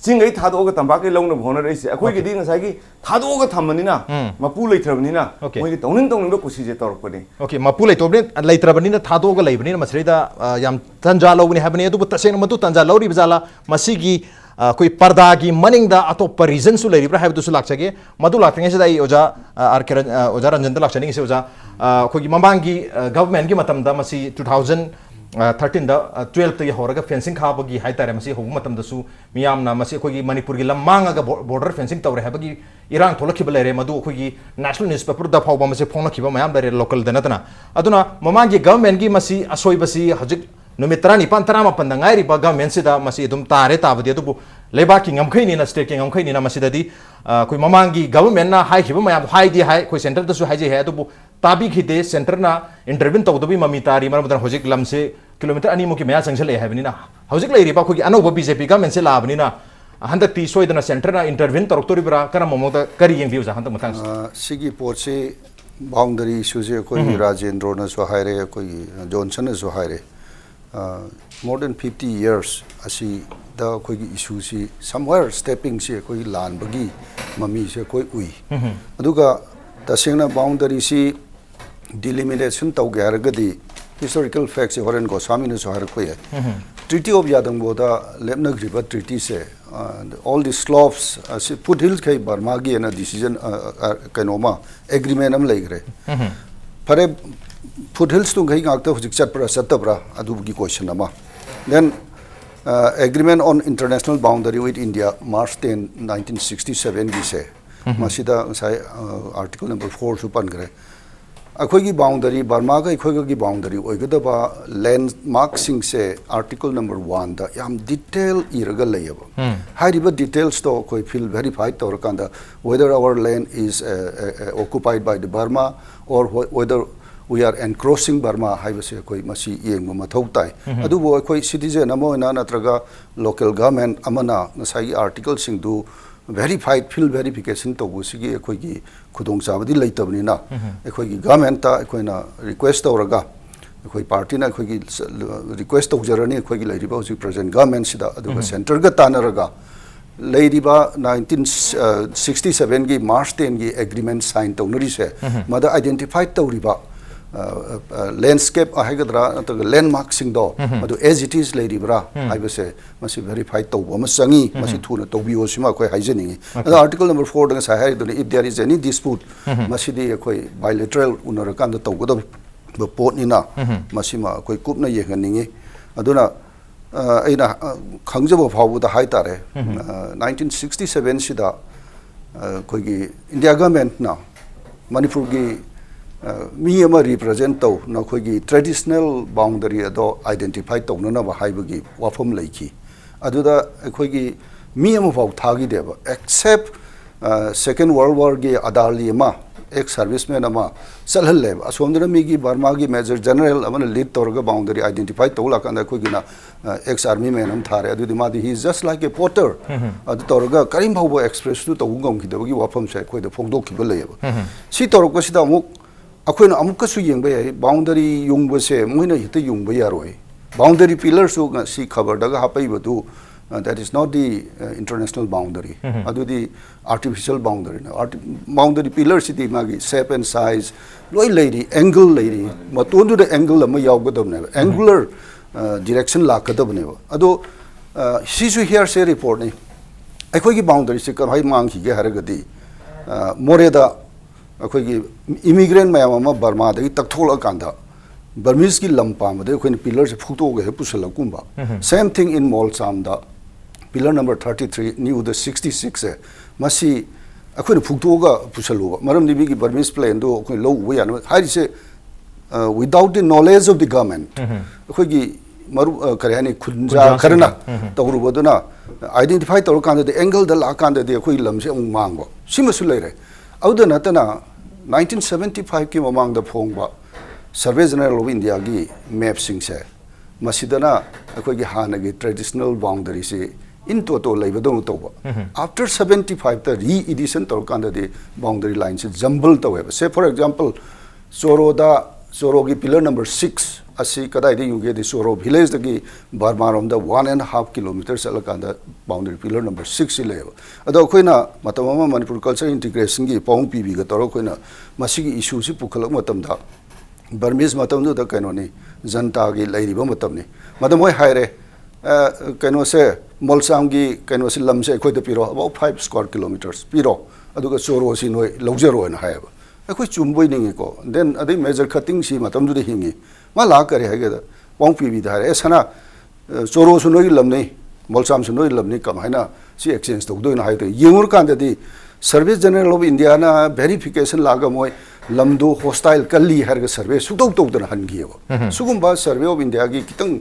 ꯆꯤꯡꯒꯩ ꯊꯥꯗꯣꯛꯑꯒ ꯇꯝꯄꯥꯛꯀꯤ ꯂꯧꯅꯕ ꯍꯣꯠꯅꯔꯛꯏꯁꯦ꯫ ꯑꯩꯈꯣꯏꯒꯤꯗꯤ ꯉꯁꯥꯏꯒꯤ ꯊꯥꯗꯣꯛꯑꯒ ꯊꯝꯕꯅꯤꯅ, ꯎꯝ. ꯃꯄꯨ ꯂꯩꯇ꯭ꯔꯕꯅꯤꯅ, Okay. ꯃꯣꯏꯒꯤ ꯇꯧꯅꯤꯡ ꯇꯧꯅꯤꯡꯕ ꯀꯨꯁꯤꯁꯦ ꯇꯧꯔꯛꯄꯅꯤ꯫ Okay, ꯃꯄꯨ ꯂꯩꯇꯕꯅꯤ-, ꯂꯩꯇ꯭ꯔꯕꯅꯤꯅ ꯊꯥꯗꯣꯛꯑꯒ ꯂꯩꯕꯅꯤꯅ ꯃꯁꯤꯗꯩꯗ, ꯑ, ꯌꯥꯝ ꯇꯟꯖꯥ ꯂꯧꯒꯅꯤ ꯍꯥꯏꯕꯅꯤ꯫ ꯑꯗꯨꯕꯨ ꯇꯁꯦꯡꯅ ꯃꯗꯨ ꯇꯟꯖꯥ ꯂꯧꯔꯤꯕ ꯖꯥꯠꯂꯥ? ꯃꯁꯤꯒꯤ, ꯑ, ꯑꯩꯈꯣꯏ ꯄꯔꯗꯥꯒꯤ ꯃꯅꯤꯡꯗ ꯑꯇꯣꯞꯄ ꯔꯤꯖꯟꯁꯨ ꯂꯩꯔꯤꯕ꯭ꯔꯥ ꯍꯥꯏꯕꯗꯨꯁꯨ ꯂꯥꯛꯆꯒꯦ꯫ ꯃꯗꯨ ꯂꯥꯛꯇ꯭ꯔꯤꯉꯩꯁꯤꯗ ꯑꯩ ꯑꯣꯖꯥ, ꯑ, ꯑꯥꯔ ꯀꯦ ꯔꯟ-, ꯑ, ꯑꯣꯖꯥ ꯔꯟꯖꯟꯗ ꯂꯥꯛꯆꯅꯤꯡꯉꯤꯁꯦ, ꯑꯣꯖꯥ꯫ ꯑ, ꯑꯩꯈꯣꯏꯒꯤ ꯃꯃꯥꯡꯒꯤ, ꯑ, ꯒꯚꯔꯟꯃꯦꯟꯒꯤ ꯃꯇꯝꯗ ꯃꯁꯤ two thousand, ꯑ, thirteenꯗ, ꯑ, twelveꯇꯒꯤ ꯍꯧꯔꯒ ꯐꯦꯟꯁꯤꯡ ꯈꯥꯕꯒꯤ ꯍꯥꯏ ꯇꯥꯔꯦ, ꯃꯁꯤ ꯍꯧꯕ ꯃꯇꯝꯗꯁꯨ ꯃꯤꯌꯥꯝꯅ ꯃꯁꯤ ꯑꯩꯈꯣꯏꯒꯤ ꯃꯅꯤꯄꯨꯔꯒꯤ ꯂꯝ ꯃꯥꯡꯉꯒ ꯕꯣ-, ꯕꯣꯔꯗꯔ ꯐꯦꯟꯁꯤꯡ ꯇꯧꯔꯦ ꯍꯥꯏꯕꯒꯤ ꯏꯔꯥꯡ ꯊꯣꯛꯂꯛꯈꯤꯕ ꯂꯩꯔꯦ꯫ ꯃꯗꯨ ꯑꯩꯈꯣꯏꯒꯤ ꯅꯦꯁꯅꯦꯜ ꯅ꯭ꯌꯨꯁꯄꯦꯄꯔꯗ ꯐꯥꯎꯕ ꯃꯁꯤ ꯐꯣꯡꯂꯛꯈꯤꯕ ꯃꯌꯥꯝ ꯂꯩꯔꯦ, ꯂꯣꯀꯦꯜꯗ ꯅꯠꯇꯅ꯫ ꯑꯗꯨꯅ ꯃꯃꯥꯡꯒꯤ ꯒꯚꯔꯟꯃꯦꯟꯒꯤ ꯃꯁꯤ ꯑꯁꯣꯏꯕꯁꯤ ꯍꯧꯖꯤꯛ ꯅꯨꯃꯤꯠ ꯇꯔꯥꯅꯤꯄꯥꯟ, ꯇꯔꯥꯃꯥꯄꯟꯗ ꯉꯥꯏꯔꯤꯕ ꯒꯚꯔꯟꯃꯦꯟꯁꯤꯗ ꯃꯁꯤ ꯑꯗꯨꯝ ꯇꯥꯔꯦ꯫ ꯇꯥꯕꯗꯤ ꯑꯗꯨꯕꯨ ꯂꯩꯕꯥꯛꯀꯤ ꯉꯝꯈꯩꯅꯤꯅ, ꯁ꯭ꯇꯦꯠꯀꯤ ꯉꯝꯈꯩꯅꯤꯅ ꯃꯁꯤꯗꯗꯤ, ꯑ, ꯑꯩꯈꯣꯏ ꯃꯃꯥꯡꯒꯤ ꯒꯚꯔꯟꯃꯦꯟꯅ ꯍꯥꯏꯈꯤꯕ ꯃꯌꯥꯝꯗꯣ ꯍꯥꯏꯗꯤ ꯍꯥꯏ, ꯑꯩꯈꯣꯏ ꯁꯦꯟꯇꯔꯗꯁꯨ ꯍꯥꯏꯖꯩ ꯍꯥꯏ, ꯑꯗꯨꯕꯨ ꯇꯥꯕꯤꯈꯤꯗꯦ꯫ ꯁꯦꯟꯇꯔꯅ ꯏꯟꯇꯔꯚꯤꯟ ꯇꯧꯗꯕꯒꯤ ꯃꯃꯤ ꯇꯥꯔꯤ꯫ ꯃꯔꯝ ꯑꯗꯨꯅ ꯍꯧꯖꯤꯛ ꯂꯝꯁꯦ ꯀꯤꯂꯣꯃꯤꯇꯔ ꯑꯅꯤꯃꯨꯛꯀꯤ ꯃꯌꯥ ꯆꯪꯁꯤꯜꯂꯛꯑꯦ ꯍꯥꯏꯕꯅꯤꯅ ꯍꯧꯖꯤꯛ ꯂꯩꯔꯤꯕ ꯑꯩꯈꯣꯏꯒꯤ ꯑꯅꯧꯕ ꯕꯤ ꯖꯦ ꯄꯤ ꯒꯚꯔꯟꯃꯦꯟꯁꯦ ꯂꯥꯛꯑꯕꯅꯤꯅ ꯍꯟꯗꯛꯇꯤ ꯁꯣꯏꯗꯅ ꯁꯦꯟꯇꯔꯅ ꯏꯟꯇꯔꯚꯤꯟ ꯇꯧꯔꯛꯇꯣꯔꯤꯕ꯭ꯔꯥ? ꯀꯔꯝꯕ ꯃꯑꯣꯡꯗ, ꯀꯔꯤ ꯌꯦꯡꯕꯤ ꯑꯣꯖꯥ, ꯍꯟꯗꯛ ꯃꯇꯥꯡꯁꯤꯗ? ꯑ, ꯁꯤꯒꯤ ꯄꯣꯠꯁꯤ ꯕꯥꯎꯟꯗꯔꯤ ꯏꯁꯨꯁꯦ ꯑꯩꯈꯣꯏꯒꯤ ꯎꯝ. ꯔꯥꯖꯦꯟꯗ꯭ꯔꯣꯅꯁꯨ ꯍꯥꯏꯔꯦ, ꯑꯩꯈꯣꯏꯒꯤ ꯖꯣꯟꯁꯟꯅꯁꯨ ꯍꯥꯏꯔꯦ꯫ ꯑ, more than fifty years ꯑꯁꯤꯗ ꯑꯩꯈꯣꯏꯒꯤ ꯏꯁꯨꯁꯤ somewhere steppingꯁꯤ ꯑꯩꯈꯣꯏꯒꯤ ꯂꯥꯟꯕꯒꯤ ꯃꯃꯤꯁꯦ ꯑꯩꯈꯣꯏ ꯎꯏ꯫ ꯎꯝ. ꯑꯗꯨꯒ ꯇꯁꯦꯡꯅ ꯕꯥꯎꯟꯗꯔꯤꯁꯤ ꯗꯤꯂꯤꯃꯤꯇꯦꯁꯟ ꯇꯧꯒꯦ ꯍꯥꯏꯔꯒꯗꯤ historical factꯁꯤ ꯍꯣꯔꯦꯟ ꯒꯣꯁ꯭ꯋꯥꯃꯤꯅꯁꯨ ꯍꯥꯏꯔꯛꯄ ꯌꯥꯏ꯫ ꯎꯝ. Treaty of Yadangoda ꯂꯦꯞꯅꯈ꯭ꯔꯤꯕ treatyꯁꯦ, all the slopes ꯑꯁꯤ foot hillsꯈꯩ ꯕꯔꯃꯥꯒꯤꯅ decision, ꯀꯩꯅꯣꯃ, agreement ꯑꯃ ꯂꯩꯈ꯭ꯔꯦ꯫ ꯐꯔꯦ, foot hillsꯇꯨꯈꯩ ꯉꯥꯛꯇ ꯍꯧꯖꯤꯛ ꯆꯠꯄ꯭ꯔꯥ ꯆꯠꯇꯕ꯭ꯔꯥ ꯑꯗꯨꯒꯤ question ꯑꯃ꯫ Then, agreement on international boundary with India, March ten, nineteen sixty sevenꯒꯤꯁꯦ, ꯃꯁꯤꯗ ꯉꯁꯥꯏ article number fourꯁꯨ ꯄꯟꯈ꯭ꯔꯦ꯫ ꯑꯩꯈꯣꯏꯒꯤ boundary, ꯕꯔꯃꯥꯒ ꯑꯩꯈꯣꯏꯒꯒꯤ boundary ꯑꯣꯏꯒꯗꯕ landmarkꯁꯤꯡꯁꯦ article number oneꯗ ꯌꯥꯝ detail ꯏꯔꯒ ꯂꯩꯌꯦꯕ꯫ ꯍꯥꯏꯔꯤꯕ detailsꯇꯣ ꯑꯩꯈꯣꯏ field verified ꯇꯧꯔꯀꯥꯟꯗ, whether our land is occupied by the Burma or whether we are encroaching Burma ꯍꯥꯏꯕꯁꯦ ꯑꯩꯈꯣꯏ ꯃꯁꯤ ꯌꯦꯡꯕ ꯃꯊꯧ ꯇꯥꯏ꯫ ꯑꯗꯨꯕꯨ ꯑꯩꯈꯣꯏ citizen ꯑꯃ ꯑꯣꯏꯅ ꯅꯠꯇ꯭ꯔꯒ local government ꯑꯃꯅ ꯉꯁꯥꯏꯒꯤ articleꯁꯤꯡꯗꯨ verified, field verification ꯇꯧꯕꯁꯤꯒꯤ ꯑꯩꯈꯣꯏꯒꯤ ꯈꯨꯗꯣꯡꯆꯥꯕꯗꯤ ꯂꯩꯇꯕꯅꯤꯅ, ꯑꯩꯈꯣꯏꯒꯤ governmentꯇ ꯑꯩꯈꯣꯏꯅ request ꯇꯧꯔꯒ, ꯑꯩꯈꯣꯏ partyꯅ ꯑꯩꯈꯣꯏꯒꯤ request ꯇꯧꯖꯔꯅꯤ ꯑꯩꯈꯣꯏꯒꯤ ꯂꯩꯔꯤꯕ ꯍꯧꯖꯤꯛ present governmentꯁꯤꯗ, ꯑꯗꯨꯒ centreꯒ ꯇꯥꯟꯅꯔꯒ ꯂꯩꯔꯤꯕ nineteen sixty sevenꯒꯤ March tenꯒꯤ agreement sign ꯇꯧꯅꯔꯤꯁꯦ, ꯃꯗ identified ꯇꯧꯔꯤꯕ landscape ꯍꯥꯏꯒꯗ꯭ꯔꯥ ꯅꯠꯇ꯭ꯔꯒ landmarkꯁꯤꯡꯗꯣ, ꯃꯗꯨ as it is ꯂꯩꯔꯤꯕ꯭ꯔꯥ ꯍꯥꯏꯕꯁꯦ ꯃꯁꯤ verified ꯇꯧꯕ ꯑꯃ ꯆꯪꯉꯤ꯫ ꯃꯁꯤ ꯊꯨꯅ ꯇꯧꯕꯤꯌꯣ ꯁꯤꯃ ꯑꯩꯈꯣꯏ ꯍꯥꯏꯖꯅꯤꯡꯉꯤ꯫ ꯑꯗꯣ article number fourꯗ ꯉꯁꯥꯏ ꯍꯥꯏꯔꯤꯗꯨꯅꯤ, if there is any dispute, ꯃꯁꯤꯗꯤ ꯑꯩꯈꯣꯏ bilateral ꯎꯅꯔꯀꯥꯟꯗ ꯇꯧꯒꯗꯕ ꯄꯣꯠꯅꯤꯅ, ꯃꯁꯤꯃ ꯑꯩꯈꯣꯏ ꯀꯨꯞꯅ ꯌꯦꯡꯍꯟꯅꯤꯡꯉꯤ꯫ ꯑꯗꯨꯅ ꯑꯩꯅ ꯈꯪꯖꯕ ꯐꯥꯎꯕꯗ ꯍꯥꯏꯇꯥꯔꯦ, nineteen sixty sevenꯁꯤꯗ ꯑꯩꯈꯣꯏꯒꯤ India governmentꯅ ꯃꯅꯤꯄꯨꯔꯒꯤ ꯃꯤ ꯑꯃ represent ꯇꯧ, ꯅꯈꯣꯏꯒꯤ traditional boundary ꯑꯗꯣ identify ꯇꯧꯅꯅꯕ ꯍꯥꯏꯕꯒꯤ ꯋꯥꯐꯝ ꯂꯩꯈꯤ꯫ ꯑꯗꯨꯗ ꯑꯩꯈꯣꯏꯒꯤ ꯃꯤ ꯑꯃꯐꯥꯎ ꯊꯥꯈꯤꯗꯦꯕ, except Second World Warꯒꯤ ꯑꯗꯥꯔꯂꯤ ꯑꯃ, ex serviceman ꯑꯃ ꯆꯠꯍꯜꯂꯦꯕ꯫ ꯑꯁꯣꯝꯗꯅ ꯃꯤꯒꯤ ꯕꯔꯃꯥꯒꯤ major general ꯑꯃꯅ lead ꯇꯧꯔꯒ boundary identify ꯇꯧ ꯂꯥꯛꯀꯥꯟꯗ ꯑꯩꯈꯣꯏꯒꯤꯅ ex army man ꯑꯃ ꯊꯥꯔꯦ꯫ ꯑꯗꯨꯗꯤ ꯃꯥꯗꯤ he is just like a porter꯫ ꯑꯗꯨ ꯇꯧꯔꯒ ꯀꯔꯤꯝ ꯐꯥꯎꯕ expressꯁꯨ ꯇꯧꯕ ꯉꯝꯈꯤꯗꯕꯒꯤ ꯋꯥꯐꯝꯁꯦ ꯑꯩꯈꯣꯏꯗ ꯐꯣꯡꯗꯣꯛꯈꯤꯕ ꯂꯩꯌꯦꯕ꯫ ꯁꯤ ꯇꯧꯔꯛꯄꯁꯤꯗ ꯑꯃꯨꯛ ꯑꯩꯈꯣꯏꯅ ꯑꯃꯨꯛꯀꯁꯨ ꯌꯦꯡꯕ ꯌꯥꯏ, boundary ꯌꯨꯡꯕꯁꯦ ꯃꯣꯏꯅ ꯍꯦꯛꯇ ꯌꯨꯡꯕ ꯌꯥꯔꯣꯏ꯫ Boundary pillarꯁꯨ ꯉꯁꯤ ꯈꯕꯔꯗꯒ ꯍꯥꯞꯄꯛꯏꯕꯗꯨ, that is not the international boundary꯫ ꯑꯗꯨꯗꯤ artificial boundaryꯅꯦ꯫ Boundary pillarꯁꯤꯗꯤ ꯃꯥꯒꯤ shape and size ꯂꯣꯏ ꯂꯩꯔꯤ, angle ꯂꯩꯔꯤ, ꯃꯇꯣꯟꯗꯨꯗ angle ꯑꯃ ꯌꯥꯎꯒꯗꯕꯅꯦꯕ꯫ Angular direction ꯂꯥꯛꯀꯗꯕꯅꯦꯕ꯫ ꯑꯗꯣ ꯁꯤꯁꯨ ꯍꯤꯌꯔꯁꯦ ꯔꯤꯄꯣꯔꯠꯅꯤ꯫ ꯑꯩꯈꯣꯏꯒꯤ ꯕꯥꯎꯟꯗꯔꯤꯁꯦ ꯀꯃꯥꯏꯅ ꯃꯥꯡꯈꯤꯒꯦ ꯍꯥꯏꯔꯒꯗꯤ, ꯃꯣꯔꯦꯗ ꯑꯩꯈꯣꯏꯒꯤ ꯏꯃꯤꯒ꯭ꯔꯦꯟ ꯃꯌꯥꯝ ꯑꯃ ꯕꯔꯃꯥꯗꯒꯤ ꯇꯛꯊꯣꯛꯂꯛꯑꯀꯥꯟꯗ ꯕꯔꯃꯤꯁꯀꯤ ꯂꯝ ꯄꯥꯟꯕꯗꯒꯤ ꯑꯩꯈꯣꯏꯅ ꯄꯤꯂꯔꯁꯦ ꯐꯨꯛꯇꯣꯛꯑꯒ ꯍꯦꯛ ꯄꯨꯁꯜꯂꯛꯀꯨꯝꯕ꯫ Same thing in ꯃꯣꯜꯁꯥꯝꯗ pillar number thirty three new the sixty six ꯁꯦ, ꯃꯁꯤ ꯑꯩꯈꯣꯏꯅ ꯐꯨꯛꯇꯣꯛꯑꯒ ꯄꯨꯁꯜꯂꯨꯕ꯫ ꯃꯔꯝꯗꯤ ꯃꯤꯒꯤ ꯕꯔꯃꯤꯁ ꯄ꯭ꯂꯦꯟꯗꯣ ꯑꯩꯈꯣꯏ ꯂꯧ ꯎꯕ ꯌꯥꯅꯕ ꯍꯥꯏꯔꯤꯁꯦ, without the knowledge of the government, ꯑꯩꯈꯣꯏꯒꯤ ꯃꯔꯨ ꯀꯔꯤ ꯍꯥꯏꯅꯤ, ꯈꯨꯟꯖꯥ ꯈꯨꯟꯖꯥꯁꯤꯡꯅ ꯈꯔꯅ ꯇꯧꯔꯨꯕꯗꯨꯅ ꯑꯥꯏꯗꯦꯟꯇꯤꯐꯥꯏ ꯇꯧꯔꯀꯥꯟꯗꯗꯤ ꯑꯦꯡꯒꯜꯗ ꯂꯥꯛꯑꯀꯥꯟꯗꯗꯤ ꯑꯩꯈꯣꯏꯒꯤ ꯂꯝꯁꯦ ꯑꯃꯨꯛ ꯃꯥꯡꯕ, ꯁꯤꯃꯁꯨ ꯂꯩꯔꯦ꯫ ꯑꯗꯨꯗ ꯅꯠꯇꯅ ꯅꯥꯏꯟꯇꯤꯟ ꯁꯕꯦꯟꯇꯤ ꯐꯥꯏꯚꯀꯤ ꯃꯃꯥꯡꯗ ꯐꯣꯡꯕ Survey General of Indiaꯒꯤ ꯃꯦꯞꯁꯤꯡꯁꯦ, ꯃꯁꯤꯗꯅ ꯑꯩꯈꯣꯏꯒꯤ ꯍꯥꯟꯅꯒꯤ ꯇ꯭ꯔꯦꯗꯤꯁꯅꯦꯜ ꯕꯥꯎꯟꯗꯔꯤꯁꯤ ꯏꯟ ꯇꯣꯇꯣ ꯂꯩꯕꯗꯧꯅ ꯇꯧꯕ꯫ After ꯁꯕꯦꯟꯇꯤ ꯐꯥꯏꯚꯇ ꯔꯤ ꯏꯗꯤꯁꯟ ꯇꯧꯔꯀꯥꯟꯗꯗꯤ ꯕꯥꯎꯟꯗꯔꯤ ꯂꯥꯏꯟꯁꯦ ꯖꯝꯕꯜ ꯇꯧꯋꯦꯕ꯫ ꯁꯦ, ꯐꯣꯔ ꯑꯦꯛꯖꯥꯝꯄꯜ, ꯆꯣꯔꯣꯗ, ꯆꯣꯔꯣꯒꯤ ꯄꯤꯂꯔ ꯅꯝꯕꯔ ꯁꯤꯛꯁ ꯑꯁꯤ ꯀꯗꯥꯏꯗ ꯌꯨꯒꯦꯗꯤ, ꯆꯣꯔꯣ ꯚꯤꯂꯦꯖꯇꯒꯤ ꯕꯔꯃꯥꯔꯣꯝꯗ ꯋꯥꯟ ꯑꯦꯟ ꯍꯥꯐ ꯀꯤꯂꯣꯃꯤꯇꯔ ꯆꯠꯂꯀꯥꯟꯗ ꯕꯥꯎꯟꯗꯔꯤ ꯄꯤꯂꯔ ꯅꯝꯕꯔ ꯁꯤꯛꯁꯁꯤ ꯂꯩꯌꯦꯕ꯫ ꯑꯗꯣ ꯑꯩꯈꯣꯏꯅ ꯃꯇꯝ ꯑꯃ ꯃꯅꯤꯄꯨꯔ ꯀꯜꯆꯔ ꯏꯟꯇꯤꯒ꯭ꯔꯦꯁꯟꯒꯤ ꯄꯥꯎꯡ ꯄꯤꯕꯤꯒ ꯇꯧꯔꯒ ꯑꯩꯈꯣꯏꯅ ꯃꯁꯤꯒꯤ ꯏꯁꯨꯁꯤ ꯄꯨꯈꯠꯂꯛꯄ ꯃꯇꯝꯗ, ꯕꯔꯃꯤꯁ ꯃꯇꯝꯗꯨꯗ ꯀꯩꯅꯣꯅꯤ, ꯖꯟꯇꯥꯒꯤ ꯂꯩꯔꯤꯕ ꯃꯇꯝꯅꯤ꯫ ꯃꯗꯨ ꯃꯣꯏ ꯍꯥꯏꯔꯦ, "ꯑ, ꯀꯩꯅꯣꯁꯦ, ꯃꯣꯜꯁꯥꯝꯒꯤ ꯀꯩꯅꯣꯁꯦ, ꯂꯝꯁꯦ ꯑꯩꯈꯣꯏꯗ ꯄꯤꯔꯣ, about five square kilometers ꯄꯤꯔꯣ, ꯑꯗꯨꯒ ꯆꯣꯔꯣꯁꯤ ꯅꯣꯏ ꯂꯧꯖꯔꯣꯅ" ꯍꯥꯏꯌꯦꯕ꯫ ꯑꯩꯈꯣꯏ ꯆꯨꯝꯕꯣꯏ ꯅꯤꯡꯉꯤꯀꯣ꯫ Then ꯑꯗꯩ ꯃꯦꯖꯔ ꯈꯇꯤꯡꯁꯤ ꯃꯇꯝꯗꯨꯗ ꯍꯤꯡꯉꯤ꯫ ꯃꯥ ꯂꯥꯛ ꯀꯔꯤ ꯍꯥꯏꯒꯦꯗ, ꯄꯥꯎꯡ ꯄꯤꯕꯤꯗ ꯍꯥꯏꯔꯦ, "ꯑꯦ ꯁꯅꯥ, ꯑ, ꯆꯣꯔꯣꯁꯨ ꯅꯣꯏꯒꯤ ꯂꯝꯅꯤ, ꯃꯣꯜꯁꯥꯝꯁꯨ ꯅꯣꯏꯒꯤ ꯂꯝꯅꯤ, ꯀꯃꯥꯏꯅ ꯁꯤ ꯑꯦꯛꯁꯆꯦꯟꯖ ꯇꯧꯗꯣꯏꯅꯣ?" ꯍꯥꯏꯗꯣ ꯌꯦꯡꯉꯨꯔꯀꯥꯟꯗꯗꯤ, Survey General of Indiaꯅ verification ꯂꯥꯛꯑꯒ ꯃꯣꯏ ꯂꯝꯗꯨ ꯍꯣꯁꯇꯥꯏꯜ ꯀꯜꯂꯤ ꯍꯥꯏꯔꯒ ꯁꯔꯚꯦ ꯁꯨꯛꯇꯧ ꯇꯧꯗꯅ ꯍꯟꯈꯤꯑꯕ꯫ ꯁꯤꯒꯨꯝꯕ Survey of Indiaꯒꯤ ꯈꯤꯇꯪ,